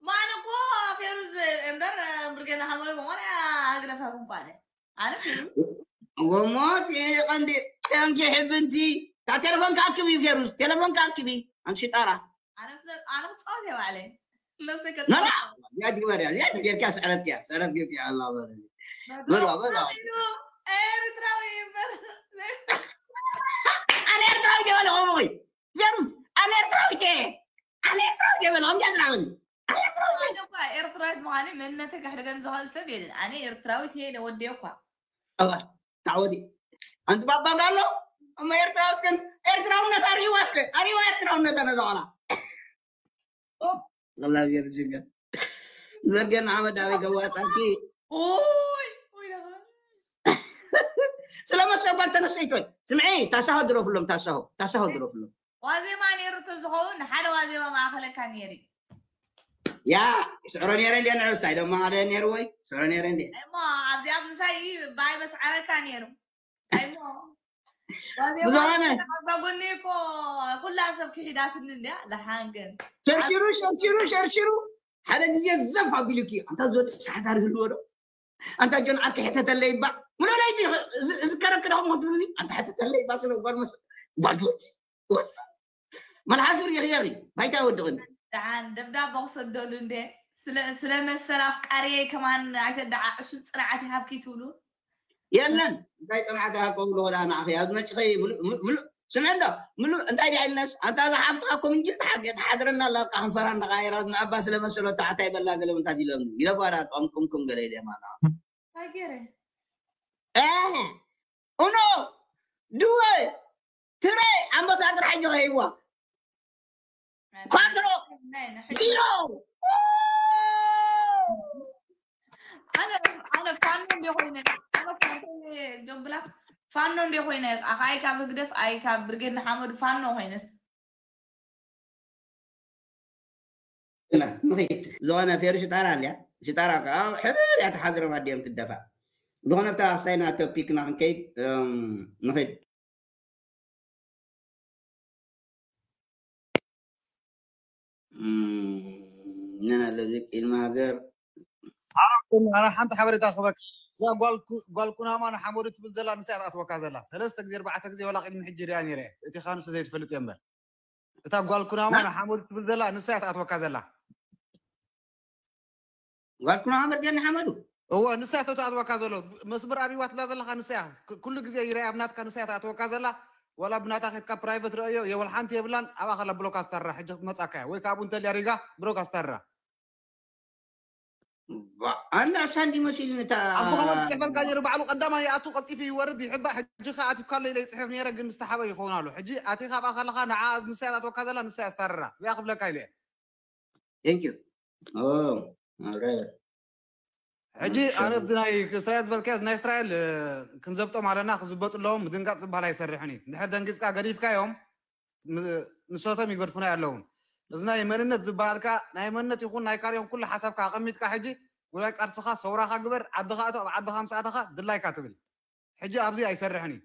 ማን እኮ ፌሩዝ እምበር ብርገና ሓመር በማል ኣግረፋኩም ኳለ ኣነ ፌሩዝ ወሞት ቀንዲ ጠንኪ ሕብንቲ እታ ቴሌፎን ክኣክብ እዩ ፌሩዝ ቴሌፎን ክኣክብ እዩ ኣንቲ ሽጣራ ኣነ ክፃወት እየ ባዕለይ ነብሰይ ና ና ከጥፋ ያ ትግበር ያ ያ ጌርካ ስዕረት ያ ስዕረት ጌርካ ኣላ በለ በልዋ በልዋ ኤርትራዊ እምበር ኣነ ኤርትራዊ ጀበለ ሆሞይ ጀም ኣነ ኤርትራዊ ጀ ኣነ ኤርትራዊ ጀበለ ሆም ጃዝራዊ ኣነ ኤርትራዊ ጀ ኣነ እኳ ኤርትራዊት ምዃነይ መንነተይ ከሕድገኒ ዝኽእል ሰብ የለን። ኣነ ኤርትራዊት እየ ኢለ ወዲየ እኳ። እዋ ታወዲ ኣንቲ ባባ ጋሎ እማ ኤርትራዊት ግን ኤርትራውነት ኣሪዋ ስለ ኣሪዋ ኤርትራውነት ኣነ ዘኾና ላ ጀርጅገ ዘርገን ዓመት ኣበይ ገዋጣኪ ኡይ ኡይ ዳኸ ስለ መሰብ ጓል ተነስተይት ወይ ስምዒ ታሳሆ ድረፍሎም ታሳሆ ታሳሆ ድረፍሎም ዋዜማ ነይሩ ተዝኸውን ሓደ ዋዜማ ማእኸለካ ነይሩ እዩ። ያ ስዕሮ ነይረ እንደ ንዑ ስታይ ደሞ ሓደ ነይሩ ወይ ስዕሮ ነይረ እንደ እሞ ኣብዚኣ ምሳይ ብኣይ መስዓረካ ነይሩ። ኣይሞ ዋዜማ ብዝኾነ ኣዛ ጎኒ እኮ ኩላ ሰብ ክሒዳትኒ እንድያ። ለሓንገን ሸርሽሩ ሸርሽሩ ሸርሽሩ ሓደ ግዜ ዘፍ ኣቢሉኪ ኣንታ ዝወዲ ሰሓታር ህልዎ ዶ ኣንታ ጆን ዓርኪ ሕተተለይ ባ ምሎ ለይቲ ዝከረክ ዶ ሞ ትብሉኒ ኣንታ ሕተተለይ ባ ስለ ጓል መስ ጓል ወዲ ወዲ መልሓሱ ሪኺ ኢኺ ባይታ ወድቕኒ ደሓን ደብዳበ ክሰደሉ እንደ ስለ ስለ መሰል ኣፍቃሪየይ ከማን ኣይተደዓዕሱ ጽንዓት ይሃብኪ ትብሉ የለን እንታይ ጽንዓት ሃብከ ብሎ ወዳ ንዓኺ ኣብ መጭኸይ ምሉእ ምሉእ ስምዕ እንዶ ምሉእ እንታይ ድያ ኢልነስ ኣንታ ዝሓፍትካ ኮምንጂ ተሓድረና ኣላ ከንፈራ እንዳቃየራ ንኣባ ስለ መሰሎ ተዓታይ በላ ገለ ምንታት ኢሎም ኢለ ጓዳ ጦምኩምኩም ገለ ኢለ ማና ሃገረ ኡኖ ድወ ትረ ኣንበሳ ጥራሕ ጆ ሄዋ ኳትሮ ዚሮ ኣነ ኣነ ፋኖ እንደ ኮይነ ኣነ ፋኖ ጆብላ ፋኖ እንደ ኮይነ ኣይ ካብ ህግደፍ ኣይ ካብ ብርጌድ ንሓመዱ ፋኖ ኮይነ ንኺድ ዝኾነ ፌሪ ሽጣራ እንድያ ሽጣራ ከዓ ሕብል እያ ተሓድሮም ኣዲኦም ትደፋ ዝኾነ ብታ ሳይና ቶፒክና ክንከይድ ንኺድ ነና ለብቅ ኢልማ ሃገር ኣረ ሓንቲ ሓበሬታ ክበክ እዛ ጓል ኩናማ ንሓመዱ ትብል ዘላ ንሳ እያ ትኣትወካ ዘላ ሰለስተ ግዜ ኣርባዕተ ግዜ ወላ ቅድሚ ሕጂ ሪኣ ነይረ እቲ ካንሱ ዘይትፈልጥ እየ እምበር እታ ጓል ኩናማ ንሓመዱ ትብል ዘላ ንሳ እያ ትኣትወካ ዘላ ጓል ኩናማ መርገን ንሓመዱ እወ ንሳ እያ ተኣትወካ ዘሎ መስመር ኣብይዋ ትብላ ዘለካ ንሳ እያ ኩሉ ግዜ ይረኣ ኣብ ናትካ ንሳ እያ ተኣትወካ ዘላ ዋላ ብናታ ከድካ ፕራይቨት ረእዮ የወል ሓንቲ የብላን ኣብኣ ከላ ብሎክ ኣስታራ ሕጂ ክትመፃካ እያ ወይ ካብኡ እንተልያ ሪጋ ብሎክ ኣስታራ ኣንዳ ሳንዲ መሲሉ ነታ ኣብዚ ከመት ፅሕፈልካ ነይሩ ባዕሉ ቀዳማይ ይኣቱ ቀልጢፉ ይወርድ ይሕባእ ሕጂ ከ ኣትካ ኣሎ ኢለ ይፅሕፍ ነይረ ግን ዝተሓበ ይኸውን ኣሎ ሕጂ ኣቲኻ ኣብኣ ከለኻ ንዓ ንሳ እያ ተኣትወካ ዘላ ንሳ እያ ኣስታርራ እዚኣ ክብለካ ኢለ Thank you. Oh, all right. ሕጂ ኣነ ኣብዚ ናይ እስራኤል ዝበልካዮ ናይ እስራኤል ክንዘብጦም ኣለና ክዝበጡ ኣለዎም ምድንጋፅ ዝበሃል ኣይሰርሕን እዩ እንድሕር ደንጊፅካ ገዲፍካዮም ንሶቶም ይገድፉና ኣለውን እዚ ናይ መንነት ዝበሃልካ ናይ መንነት ይኹን ናይ ካልእ ይኹን ኩሉ ሓሳብካ ኣቐሚጥካ ሕጂ ጉዳይ ቃልስኻ ሰውራኻ ግበር ዓድኻ እቶ ኣብ ዓድኻ ምስ ኣተኻ ድላይካ ትብል ሕጂ ኣብዚ ኣይሰርሕን እዩ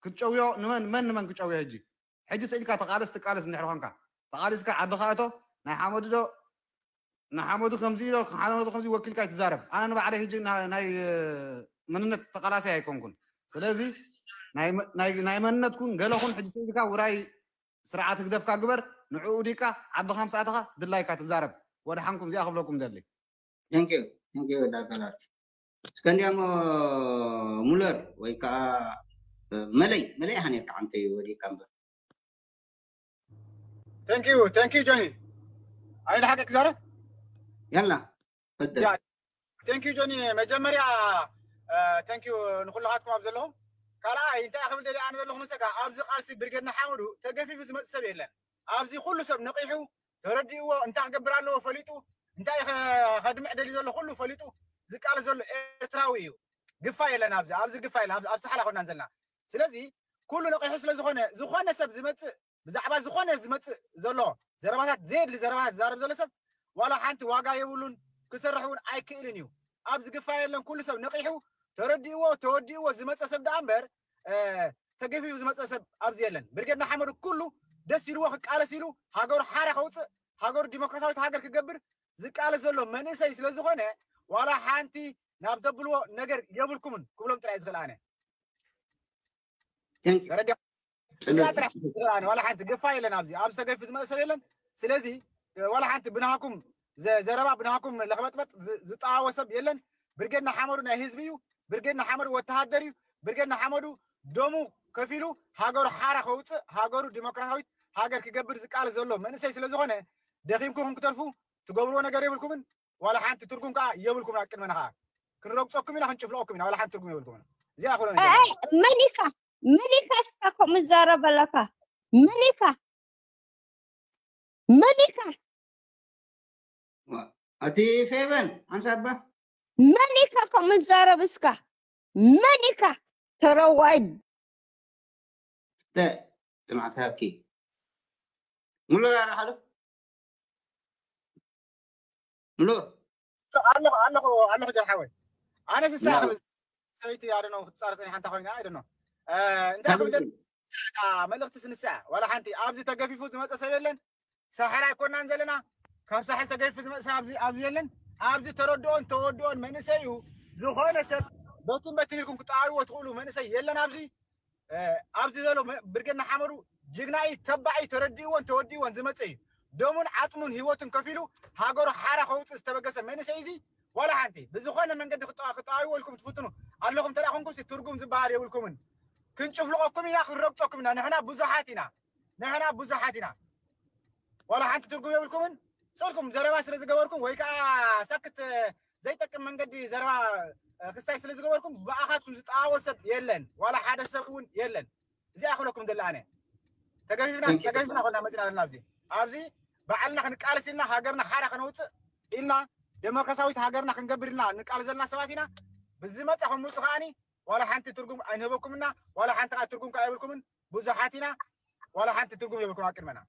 ክትጨውዮ ንመን መን ንመን ክጨውዮ ሕጂ ሕጂ ስኢልካ ተቓለስ ትቃለስ እንድሕር ኾንካ ተቓሊስካ ዓድኻ እቶ ናይ ሓመዱ ዶ ንሓመዱ ከምዚ ኢሎ ሓመዱ ከምዚ ወኪልካ ኣይትዛረብ ኣነ ንባዕለይ ሕጂ ናይ መንነት ተቓላሳይ ኣይኮንኩን ስለዚ ናይ መንነትኩን ገለኹን ሕጂ ስኢልካ ውራይ ስርዓት ህግደፍካ ግበር ንዕኡ ዲካ ዓድኻ ምስ ኣተኻ ድላይካ ትዛረብ ወድሓንኩም እዚኣ ክብለኩም ደሊ Thank you. Thank you ዳጋላት እስከንዲያሞ ሙለር ወይ ከዓ መለይ መለይ ኣሃን የካ ዓንተ ወዲካ እምበር Thank you, thank you ጆኒ። ኣነ ድሓቂ ክዛረብ ያላ ፈደ Thank you ጆኒ። መጀመርያ thank you ንኩልኻትኩም ኣብ ዘለኹም። ካልኣይ እንታይ ክብል ደልየ ኣነ ዘለኹ መሰካ ኣብዚ ቃልሲ ብርጌድ ንሓመዱ ተገፊፉ ዝመፅእ ሰብ የለን። ኣብዚ ኩሉ ሰብ ነቒሑ ተረዲእዎ እንታይ ክገብር ኣለዎ ፈሊጡ እንታይ ከድምዕ ደልዩ ዘሎ ኩሉ ፈሊጡ ዝቃለስ ዘሎ ኤርትራዊ እዩ። ግፋ የለን ኣብዚ ኣብዚ ግፋ የለን ኣብዚ ሳሕላ ኮና ዘለና። ስለዚ ኩሉ ነቒሑ ስለ ዝኾነ ዝኾነ ሰብ ዝመፅእ ብዛዕባ ዝኾነ ዝመፅእ ዘሎ ዘረባታት ዘየድሊ ዘረባታት ዝዛረብ ዘሎ ሰብ ዋላ ሓንቲ ዋጋ የብሉን ክሰርሕ እውን ኣይክእልን እዩ። ኣብዚ ግፋ የለን ኩሉ ሰብ ነቒሑ ተረዲእዎ ተወዲእዎ ዝመፀ ሰብ ደኣ እምበር ተገፊፉ ዝመፀ ሰብ ኣብዚ የለን። ብርጌድ ንሓመዱ ኩሉ ደስ ኢልዎ ክቃለስ ኢሉ ሃገሩ ሓራ ከውፅእ ሃገሩ ዲሞክራሲያዊት ሃገር ክገብር ዝቃለስ ዘሎ መንእሰይ ስለ ዝኾነ ዋላ ሓንቲ ናብ ተብልዎ ነገር የብልኩምን ክብሎም ጥራይ ዝኽእል ኣነ። ተረዲኹም? እዚኣ ጥራሕ ዋላ ሓንቲ ግፋ የለን ኣብዚ ኣብዚ ተገፊፉ ዝመፀ ሰብ የለን። ስለዚ ዋላ ሓንቲ ብናሃኩም ዘረባ ብናሃኩም ለኽበጥበጥ ዝጠዋወ ሰብ የለን። ብርጌድ ንሓመዱ ናይ ህዝቢ እዩ። ብርጌድ ንሓመዱ ወተሃደር እዩ። ብርጌድ ንሓመዱ ደሙ ከፊሉ ሃገሩ ሓራ ከውፅእ፣ ሃገሩ ዲሞክራሲያዊት ሃገር ክገብር ዝቃለስ ዘሎ መንእሰይ ስለ ዝኾነ፣ ደኺምኩም ክትተርፉ ትገብርዎ ነገር የብልኩምን። ዋላ ሓንቲ ትርጉም ከዓ የብልኩም። ኣብ ቅድመና ከዓ ክንረግፀኩም ኢና፣ ክንጭፍልቐኩም ኢና። ዋላ ሓንቲ ትርጉም የብልኩምን። እዚኣ ክሎ ነገር መሊካ መሊካ እስካ ከምኡ ዘረበለካ መሊካ መሊካ እቲ ፌቨን ሓንሳባ መሊካ ከምኡ ዘረብ እስካ መሊካ ተረዋይ ተ ጥማዕቲ ሃብኪ ሙሉ ያረሓሉ ሙሉ ኣለኹ ኣለኹ ኣለኹ ጀርሓወይ ኣነ ስሳ ሰበይቲ ኣደኖ ክትፃረ ፀኒሓ እንታ ኮይና ኣይደኖ እንታይ ክብል ሰዓታ መልእኽቲ ስንስዓ ዋላ ሓንቲ ኣብዚ ተገፊፉ ዝመፀ ሰብ የለን። ሳሕል ኣይኮናን ዘለና። ካብ ሳሕል ተገፊፉ ዝመፀ ሰብ ኣብዚ ኣብዚ የለን። ኣብዚ ተረድኦን ተወድኦን መንእሰይ እዩ። ዝኾነ ሰብ በትን በትን ኢልኩም ክጠዓብዎ ትኽእሉ መንእሰይ የለን ኣብዚ ኣብዚ ዘሎ ብርጌድ ንሓመዱ ጅግናኢ ተባዒ ተረዲእዎን ተወዲእዎን ዝመፀ እዩ። ደሙን ዓፅሙን ህይወቱን ከፊሉ ሃገሩ ሓራ ከውፅእ ዝተበገሰ መንእሰይ እዚ ዋላ ሓንቲ ብዝኾነ መንገዲ ክጠዋይዎ ኢልኩም ትፍትኑ ኣለኹም ተዳ ኮንኩም ትርጉም ዝበሃል የብልኩምን። ክንጭፍልቐኩም ኢና፣ ክንረግፀኩም ኢና። ንሕና ብዙሓት ኢና፣ ንሕና ብዙሓት ኢና። ዋላ ሓንቲ ትርጉም የብልኩምን። ስልኩም ዘረባ ስለ ዝገበርኩም ወይ ከዓ ሳክት ዘይጠቅም መንገዲ ዘረባ ክስታይ ስለ ዝገበርኩም ብኣኻትኩም ዝጠዋወ ሰብ የለን፣ ዋላ ሓደ ሰብ እውን የለን። እዚኣ ክብለኩም ደላ ኣነ ተገፊፍና ተገፊፍና ኮና መፂና ዘለና ኣብዚ ኣብዚ ባዕልና ክንቃለስ ኢልና ሃገርና ሓራ ከነውፅእ ኢልና ዴሞክራሲያዊት ሃገርና ክንገብር ኢልና ንቃል ዘለና ሰባት ኢና። ብዝመፀ ከምውፁ ከዓኒ ዋላ ሓንቲ ትርጉም ኣይንህበኩምና ዋላ ሓንቲ ከዓ ትርጉም ከዓ የብልኩምን። ብዙሓት ኢና ዋላ ሓንቲ ትርጉም የብልኩም ኣብ ቅድመና።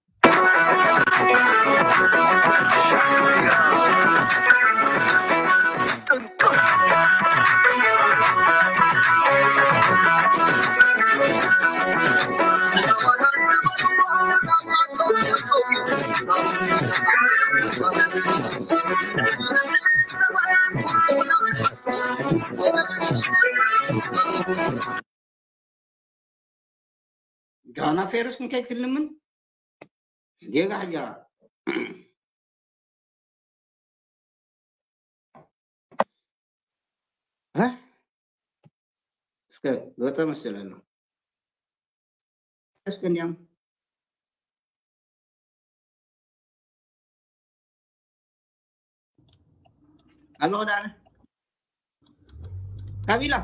ጋና ፌሩስ ክንከይድ ክንልምን ጌጋ ሕጃ እስከ ገጠ መስል ኣሎ እስከ እንዲያም ኣለኹ ዳነ ካቢላ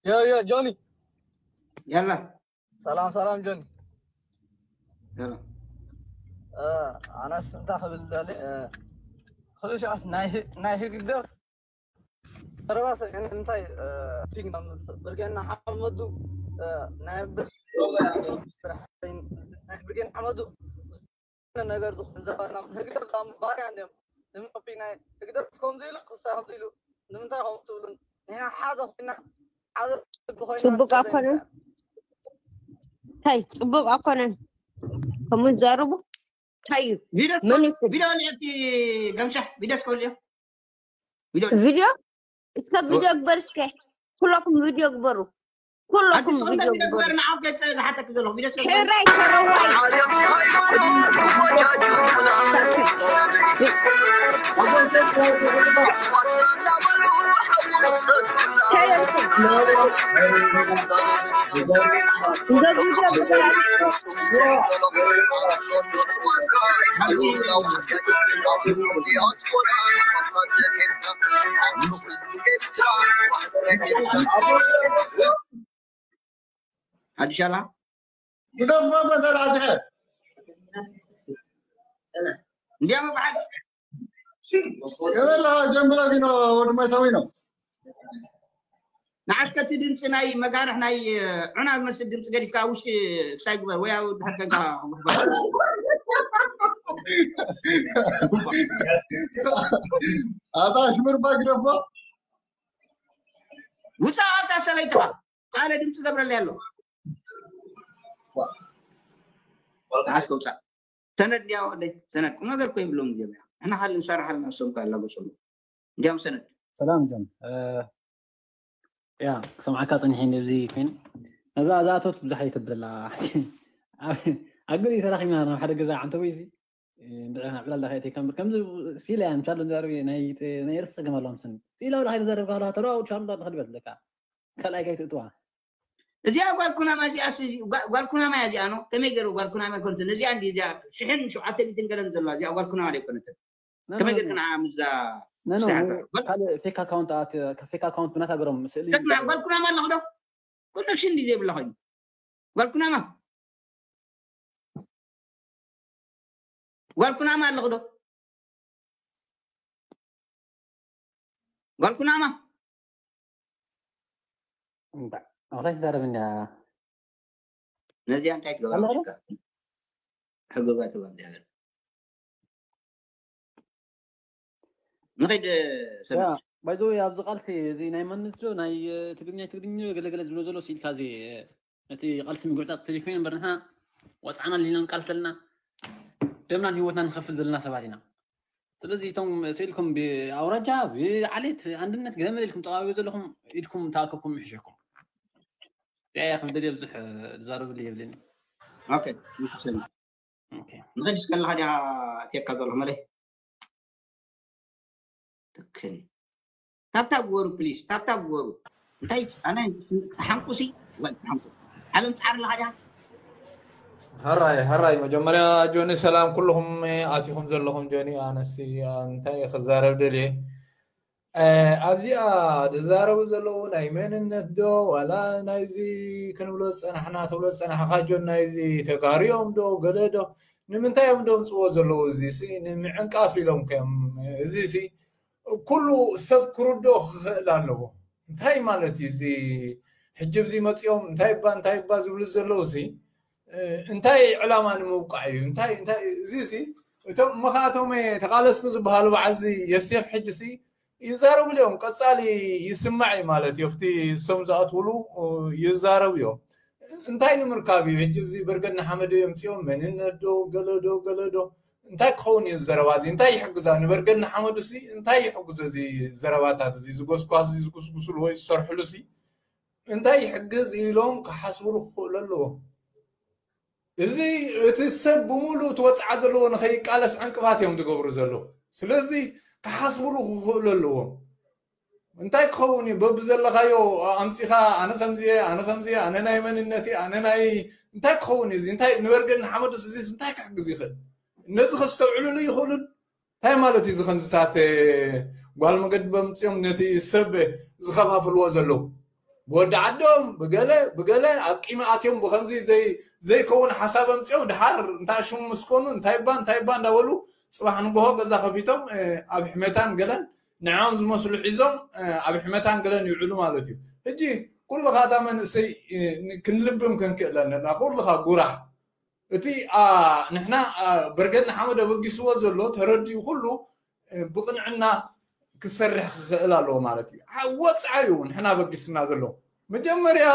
ዮ ዮ ጆኒ ያላ ሰላም ሰላም ጆኒ ያላ ኣነስ እንታይ ክብል ደሊ ክልሻስ ናይ ህግደፍ ተረባ ሰሚዕኒ እንታይ ፊግ ብርጌና ሓመዱ ናይ ብርጌን ሓመዱ ነገር ዝኾን ዘፈና ህግደፍ ዳም ባርያ እንዲም ንምቀፒ ናይ ህግደፍ ከምዚ ኢሉ ክሳ ከምዚ ኢሉ ንምንታይ ከምኡ ትብሉን ንሕና ሓደ ኮይና ሓደ ልቢ ኮይና ፅቡቅ ኣኮነን እንታይ ፅቡቅ ኣኮነን ከምኡ ዘርቡ እንታይ እዩ ቪዲዮ መን ቪዲዮ ልዕልቲ ገምሻ ቪዲዮ እስከ ወልዮ ቪዲዮ ቪዲዮ እስከ ቪዲዮ ግበር እስከ ኩለኩም ቪዲዮ ግበሩ ኩለኩም ኣዲስ ቪዲዮ ቪዲዮ ግበሩ ግበር ንዓው ገጸ ዝሓተክ ዘለኹ ቪዲዮ እስከ ግበር ሕራይ ተረዋይ ሓድሽ ኣላ ይደሞ በተራዝሐ እንዲያም ብሓድ የበላ ጀምብላ ቢኖ ወድማ ሰዊኖ ንዓሽከቲ ድምፂ ናይ መጋርሕ ናይ ዑና ዝመስል ድምፂ ገዲፍካ ውሽጢ ክሳይ ግበር ወይ ኣብ ድሕር ከንካ ኣታ ሽምርባ ግደፎ ውፃእ ኣብታ ሰበይትኻ ኣነ ድምፂ ገብረለይ ኣሎ ተሓዝ ከውፃእ ሰነድ እንዲያ ወደይ ሰነድ ቁም ነገር እኮ የብሎም ገበያ ንሕና ካል ንሰርሓልና እሶም ካላጎሰሉ እንዲያም ሰነድ ሰላም ጆን ያ ክሰምዓካ ፀኒሐ እንደዚ ኮይኑ ነዛ እዛ ኣቶት ብዙሕ ኣይተብለላ ኣግዚ ተራኺብና ናብ ሓደ ገዛ ዓንተ ወይዚ እንድዒ ናብ ዕላል ዳኸይ ተይከምብር ከምዚ ሲለ እያ ምሻሎ ዘርቢ ናይ ናይ ርስ ጸገም ኣለዎም ስኒ ሲላ ወላ ከይተዛረብካ ከለካ ተለዋውጥ ሻም ዳት ኸድበት ለካ ካልኣይ ከይትእትዋ እዚኣ ጓል ኩናማ እዚኣ ሲ- ጓ- ጓል ኩናማ እያ እዚኣ ነው ከመይ ገይሩ ጓል ኩናማ ይኮንትን እዚኣ እንዲ እዚኣ ሽሕን ሸውዓተ ሚትን ገለን ዘለዋ እዚኣ ጓል ኩናማ ዶ ይኮነትን ከመይ ገይርክ ንዓ ምዛ ነኖ ሽሓ ጓል- ካልእ ፌክ ኣካውንት ኣት ፌክ ኣካውንት ብናታ ገሮም ስእሊ ተስማዕ ጓል ኩናማ ኣለኹ ዶ ኮኔክሽን እንዲ ዘይብላ ኮይኑ ጓል ኩናማ ጓል ኩናማ ኣለኹ ዶ ጓል ኩናማ እንታይ እንታይ ትዛረብ እንድያ ነዚኣ እንታይ ትገብራ ኣለኹ ዶ? ሕጎጋ ትባ እንዲ ሃገር ንኸይድ ሰብ ባይዘወይ ኣብዚ ቃልሲ እዚ ናይ መንነት ዶ ናይ ትግርኛ ትግርኛ ገለገለ ዝብሎ ዘሎ ስኢልካ እዚ እቲ ቃልሲ ምግርጻጽ ተዘይኮይኑ እምበር ንሕና ወፅዓና ሊና ንቃልስ ዘለና ደምናን ህይወትና ንኸፍል ዘለና ሰባት ኢና ስለዚ እቶም ስኢልኩም ብኣውራጃ ብዓሌት ኣንድነት ገመል ኢልኩም ጠባብዮ ዘለኹም ኢድኩም ተኣከብኩም ይሕሸኩም ያ ከም ደልየ ብዙሕ ዝዛረብሉ የብልን ንኸይድ እስከ ኣለኻ ዲያ እትየካ ዘለኹ መለይ ትክክል ታብታብ ግበሩ ፕሊስ ታብታብ ግበሩ እንታይ ኣነ ተሓንቁሲ ወይ ተሓንቁ ዓለም ፃዕር ኣለካ ዲያ ሀራይ ሀራይ መጀመሪያ ጆኒ ሰላም ኩልኹም ኣቲኹም ዘለኹም ጆኒ ኣነሲ እንታይ ክዛረብ ደልየ ኣብዚኣ ዝዛረቡ ዘለዉ ናይ መንነት ዶ ዋላ ናይዚ ክንብሎ ዝፀናሕና ትብሎ ዝፀናሕካ ጆን ናይዚ ተጋርዮም ዶ ገለ ዶ ንምንታይ እዮም ደምፅዎ ዘለዉ እዚ ሲ ንምዕንቃፍ ኢሎም ከም እዚ ሲ ኩሉ ሰብ ክርድኦ ክኽእል ኣለዎ እንታይ ማለት እዩ እዚ ሕጂ እዚ መፂኦም እንታይ ባ እንታይ ባ ዝብሉ ዘለዉ ሲ እንታይ ዕላማ ንምውቃዕ እዩ እንታይ እንታይ እዚ ሲ እቶም መኻቶም ተቃለስቲ ዝበሃሉ በዓል እዚ የሴፍ ሕጂ ሲ ይዛረቡ እዮም ቀፃሊ ይስማዕ እዩ ማለት እዩ ኣብቲ እሶም ዝኣትውሉ ይዛረቡ እዮም እንታይ ንምርካብ እዩ ሕጂ እዚ በርገድ ንሓመድ የምፅኦም መንነት ዶ ገለ ዶ ገለ ዶ እንታይ ክኸውን እዩ ዘረባ እዚ እንታይ ይሕግዛ ንበርገድ ንሓመዱ ሲ እንታይ ይሕግዞ እዚ ዘረባታት እዚ ዝጎስጓስ ዝጉስጉስሉ ወይ ዝሰርሕሉ ሲ እንታይ ይሕግዝ ኢሎም ክሓስብሉ ክኽእሉ ኣለዎም እዚ እቲ ሰብ ብምሉእ እቲ ወፅዓ ዘለዎ ንኸይቃለስ ዕንቅፋት እዮም ዝገብሩ ዘለዉ ስለዚ ክሓስብሉ ክኽእሉ ኣለዎም እንታይ ክኸውን እዩ በብዘለኻዮ ኣምፂኻ ኣነ ከምዚየ ኣነ ከምዚየ ኣነ ናይ መንነትየ ኣነ ናይ እንታይ ክኸውን እዩ እንታይ ንበርገን ንሓመዱስ እዚስ እንታይ ክሕግዝ ይኽእል እነዚ ከስተውዕሉሉ ይኽእሉን እንታይ ማለት እዩ ከምዚታት ጓል መገዲ በምፅኦም ነቲ ሰብ ዝኸፋፍልዎ ዘለዉ ብወዲ ዓዶም ብገለ ብገለ ኣብ ቂሚ ኣትዮም ብከምዚ ዘይከውን ሓሳብ ኣምፅኦም ድሓር እንታይ ሽሙ ምስኮኑ እንታይ ባ እንታይ ባ እንዳበሉ ፅባሕ ንጎሆ ገዛ ከፊቶም ኣብ ሕመታን ገለን ንዕኦም ዝመስሉ ሒዞም ኣብ ሕመታን ገለን ይውዕሉ ማለት እዩ ሕጂ ኩሉ ካታ መንእሰይ ክንልብም ክንክእል ኣለና ኩሉ ካብ ጉራሕ እቲ ንሕና በርገድ ንሓመድ ኣበጊስዎ ዘሎ ተረዲኡ ኩሉ ብቕንዕና ክሰርሕ ክኽእል ኣለዎ ማለት እዩ። ወፅዓ እዩ ንሕና ኣበጊስና ዘሎ መጀመርያ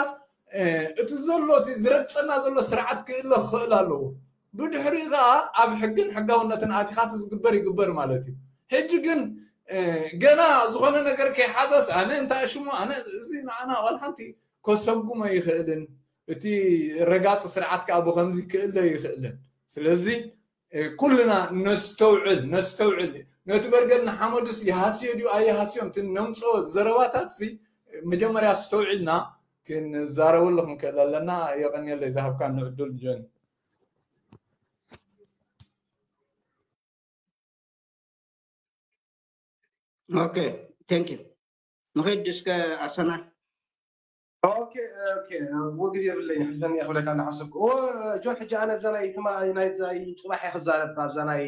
እቲ ዘሎ እቲ ዝረግፀና ዘሎ ስርዓት ክእለ ክኽእል ኣለዎ። ብድሕሪኡ ከዓ ኣብ ሕግን ሕጋውነትን ኣቲኻት ዝግበር ይግበር ማለት እዩ። ሕጂ ግን ገና ዝኾነ ነገር ከይሓዘስ ኣነ እንታይ ሽሙ ኣነ እዚ ንዓና ዋላ ሓንቲ ከሰጉሞ ይኽእልን እቲ ረጋፂ ስርዓት ከዓ ብከምዚ ክእለ ይኽእልን። ስለዚ ኩልና ነስተውዕል ነስተውዕል ነቲ በርገድ ንሓመዱስ ይሃስዮ ድዩ ኣይሃስዮን እቲ ነምፅኦ ዘረባታት ሲ መጀመርያ ኣስተውዒልና ክንዛረበሉ ክንክእል ኣለና። የቐንየለይ ዝሃብካኒ ዕድል ጆኒ። ኦኬ ቴንክ ዩ ንኸይድ እስከ ኣርሰናል ኦኬ ኦኬ እዎ ግዜ የብለይ ንሕልፈኒ እየ ክብለካ እናሓሰብኩ እዎ ጆን ሕጂ ኣነ ኣብዛ ናይ ትማ ናይዛ ጽባሕ እየ ክዛረብ ኣብዛ ናይ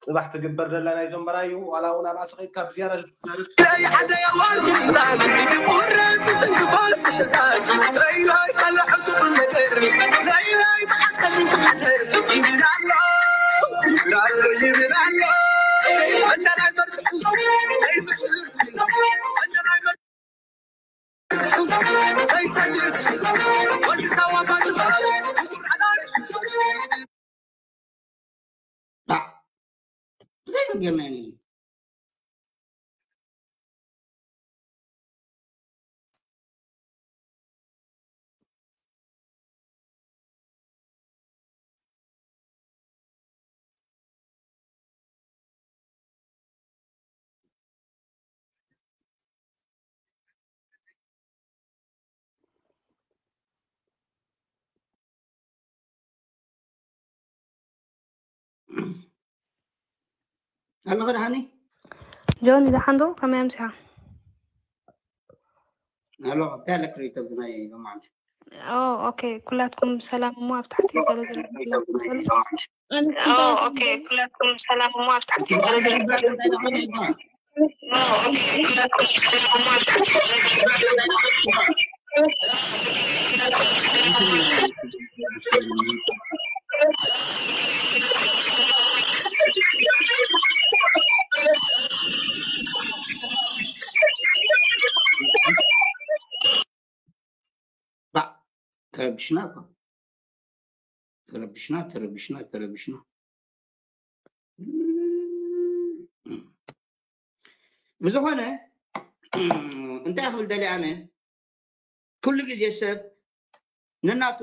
ጽባሕ ትግበር ዘላ ናይ ዞምበራ እዩ ዋላ እውን ኣብኣ ስኸይድካ ብዝያዳ ክትዛረብ ብዘይ ነገር ናይ ኣለኹ ደሓኒ። ጆኒ፣ ደሓን ዶ? ከመይ ኣምሲኻ? ኣለኹ። እንታይ ኣለክ ሪኢቶ ብናይ ሎማዓንቲ? ኦ፣ ኦኬ። ኩላትኩም ሰላም እሞ ኣብ ታሕቲ ገለ ገለ ኦኬ። ኩላትኩም ሰላም እሞ ኣብ ታሕቲ ገለ ገለ ባዕ፣ ተረብሽና እኮ። ተረብሽና፣ ተረብሽና፣ ተረብሽና። ብዝኾነ፣ እንታይ ክብል ደልየ ኣነ፣ ኩሉ ግዜ ሰብ ነናቱ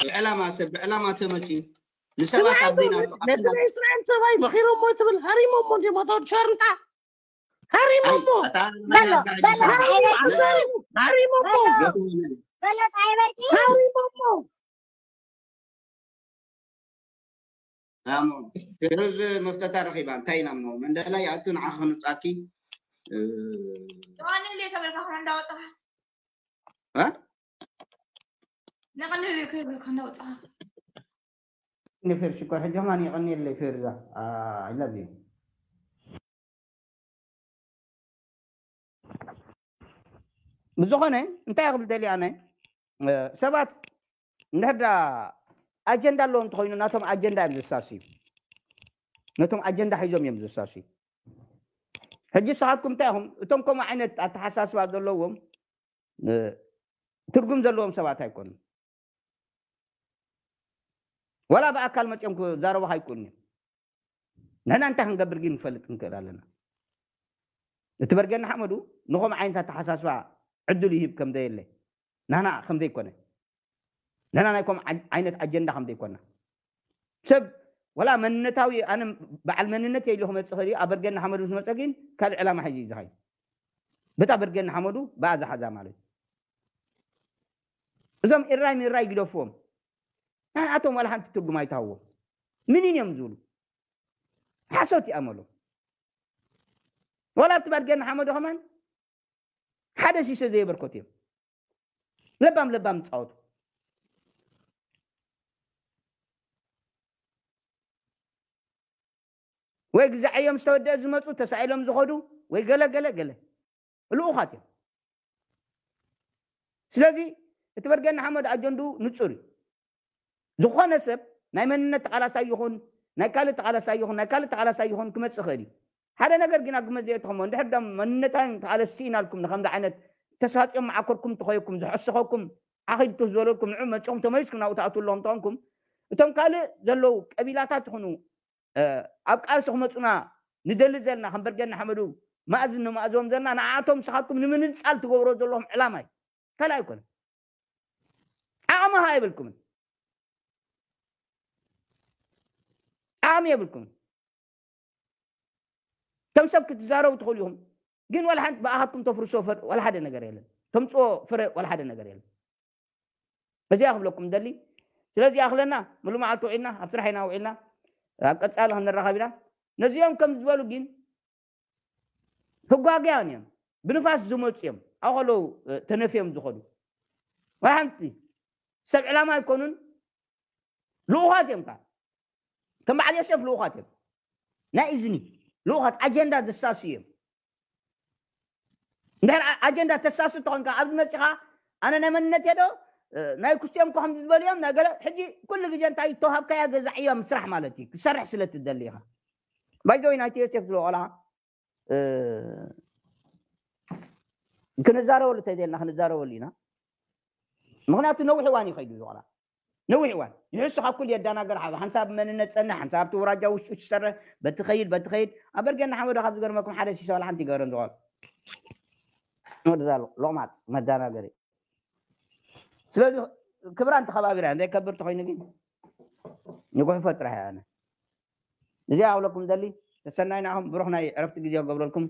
ብዕላማ፣ ሰብ ብዕላማ ተመፅዩ ንሰባት ኣብ ዘይናቱ ነቲ ናይ እስራኤል ሰብኣይ መኺሮሞ ትብል ሃሪሞሞ እንዲሞ ተወድ ሸርንጣ ሃሪሞሞ ኣታ በሎ፣ በሎ፣ ኣታ ኣይበል-፣ ሃሪሞሞ በሎ፣ በሎ፣ ኣይበርቂ። ሃሪሞሞ ኣሞ ፌሮዝ መፍተታ ረኺባ። እንታይ ኢና እሞ መንደላይ ኣቱ ንዓኻ ክንውፃኪ እ፣ ዮኒ ኢለ ከበልካ ከ እንዳወጣኻስ እ? ነቐንል ኢለ ከበልካ እንዳወጣኻ ንፌር ሽኮር ሕጂ ከማን የቐንየለይ ፌርዛ። I love you። ብዝኾነ እንታይ ክብል ደልየ ኣነ እ፣ ሰባት እንድሕር ዳ ኣጀንዳ ኣለዎም እንተኾይኑ ናቶም ኣጀንዳ እዮም ዘሳስዩ። ነቶም ኣጀንዳ ሒዞም እዮም ዘሳስዩ። ሕጂ ንስኻትኩም እንታይ ኢኹም? እቶም ከምኡ ዓይነት ኣተሓሳስባ ዘለዎም እ፣ ትርጉም ዘለዎም ሰባት ኣይኮኑን። ዋላ ብኣካል መፅኦም ክዛረቡኻ ኣይክእሉን እዮም። ንሕና እንታይ ክንገብር ግን ንፈልጥ ንክእል ኣለና። እቲ በርገና ሓመዱ ንኸም ዓይነት ኣተሓሳስባ ዕድል ይህብ ከም ዘየለ ናና ከም ዘይኮነ ንሕና ናይ ከም ዓይ- ዓይነት ኣጀንዳ ከም ዘይኮና ሰብ ወላ መንነታዊ ኣነ በዓል መንነት የኢሉ ክመፅእ ክእል እዩ። ኣብ በርገና ሓመዱ ምስ መፀ ግን ካልእ ዕላማ ሒዙ እዩ ዝኸይድ። በታ በርገና ሓመዱ ብኣ ዝሓዛ ማለት እዩ። እዞም ኢራይ ሚራይ ግደፍዎም። ንኣቶም ዋላ ሓንቲ ትርጉም ኣይትሃብዎም። ምኒን እዮም ዝብሉ ሓሶት ይኣመሎም። ዋላ ኣብቲ በርገና ሓመዱ ከማን ሓደ ሲሶ ዘየበርከቱ እዮም። ለባም ለባም ዝፃወቱ ወይ ግዛዐዮም ዝተወደአ ዝመፁ ተሳኢሎም ዝኸዱ ወይ ገለ ገለ ገለ ልኡኻት እዮም። ስለዚ እቲ በርገና ሓመድ ኣጀንድኡ ንፁር እዩ። ዝኾነ ሰብ ናይ መንነት ተቓላሳይ ይኹን ናይ ካልእ ተቓላሳይ ይኹን ናይ ካልእ ተቓላሳይ ይኹን ክመፅእ ይኽእል እዩ። ሓደ ነገር ግን ኣብ ግምት ዘየእተኹሞ እንድሕር ዶ መንነታን ተቓለስቲ ኢና ኢልኩም ንከምዚ ዓይነት ተስፋፅዮም መዓኮርኩም ተኸየኩም ዝሐሰኸኩም ዓኺድ ትህ ዝበለልኩም ንዑ መፂኹም ተመሊስኩም ናብኡ ትኣትዉ ኣለኹም ተኾንኩም እቶም ካልእ ዘለዉ ቀቢላታት ይኹኑ ኣብ ቃልሲ ክመፁና ንደሊ ዘለና ከም በርገና ሓመዱ ማእዝን ንማእዝቦም ዘለና ንዓቶም ንስኻትኩም ንምንፃል ትገብሮ ዘለኹም ዕላማ እዩ። ካልእ ኣይኮነን። ዓቕሚ ኸዓ የብልኩምን። ዓቕሚ የብልኩምን። ከም ሰብ ክትዛረቡ ትኽእሉ ኢኹም፣ ግን ዋላ ሓንቲ ብኣኻትኩም ተፍርሶ ፈር ዋላ ሓደ ነገር የለን። ተምፅኦ ፍረ ዋላ ሓደ ነገር የለን። በዚኣ ክብለኩም ደሊ። ስለዚ ኣኽለና ሙሉ መዓልቲ ውዒልና ኣብ ስራሕ ኢና ውዒልና ኣብ ቀፃሊ ክንራኸብ ኢና። ነዚኦም ከም ዝበሉ ግን ህጓግያን እዮም። ብንፋስ ዝመፁ እዮም። ኣብ ከለዉ ተነፍዮም ዝኸዱ ዋላ ሓንቲ ሰብ ዕላማ ኣይኮኑን። ልኡኻት እዮም። ከም በዓል ዮሴፍ ልኡኻት እዮም። ናይ እዝኒ ልኡኻት ኣጀንዳ ዘሳሱ እዮም። እንድሕር ኣጀንዳ ተሳሱ ተኾንካ ኣብዚ መፂኻ ኣነ ናይ መንነት የዶ ናይ ክስቲኦም ኮ ከምዚ ዝበሉ እዮም ናይ ገለ ሕጂ ኩሉ ግዜ እንታይ ተዋሃብካያ ገዛ ዕዮ ምስራሕ ማለት እዩ። ክሰርሕ ስለ ትደሊ ኢኻ። ባይዘወይ ናይቲ ዮሴፍ ዝለቆላ ክንዛረበሉ እንተዘየልና ክንዛረበሉ ኢና። ምክንያቱ ነዊሕ እዋን እዩ ከይዱ ዝቆላ ነዊሕ እዋን ይሕሱ ካብ ኩሉ የዳናገር ሓብ ሓንሳብ መንነት ፀንሕ ሓንሳብ ኣብቲ ውራጃ ውሽጡ ትሰርሕ በቲ ከይድ በቲ ከይድ ኣብ በርገና ሓመዶ ካብ ዝገርመኩም ሓደ ሲሰ ዋላ ሓንቲ ይገረን ዝቆል ወደዛ ሎማፅ መዳናገሪ ስለዚ ክብራ እንተኸባቢራ ዘይከብር ተኮይኑ ግን ንጉሕፎ ጥራሕ እያ ኣነ እዚኣ ክብለኩም ደሊ ተሰናይ ንዓኹም ብሩኽ ናይ ዕረፍቲ ግዜ ክገብረልኩም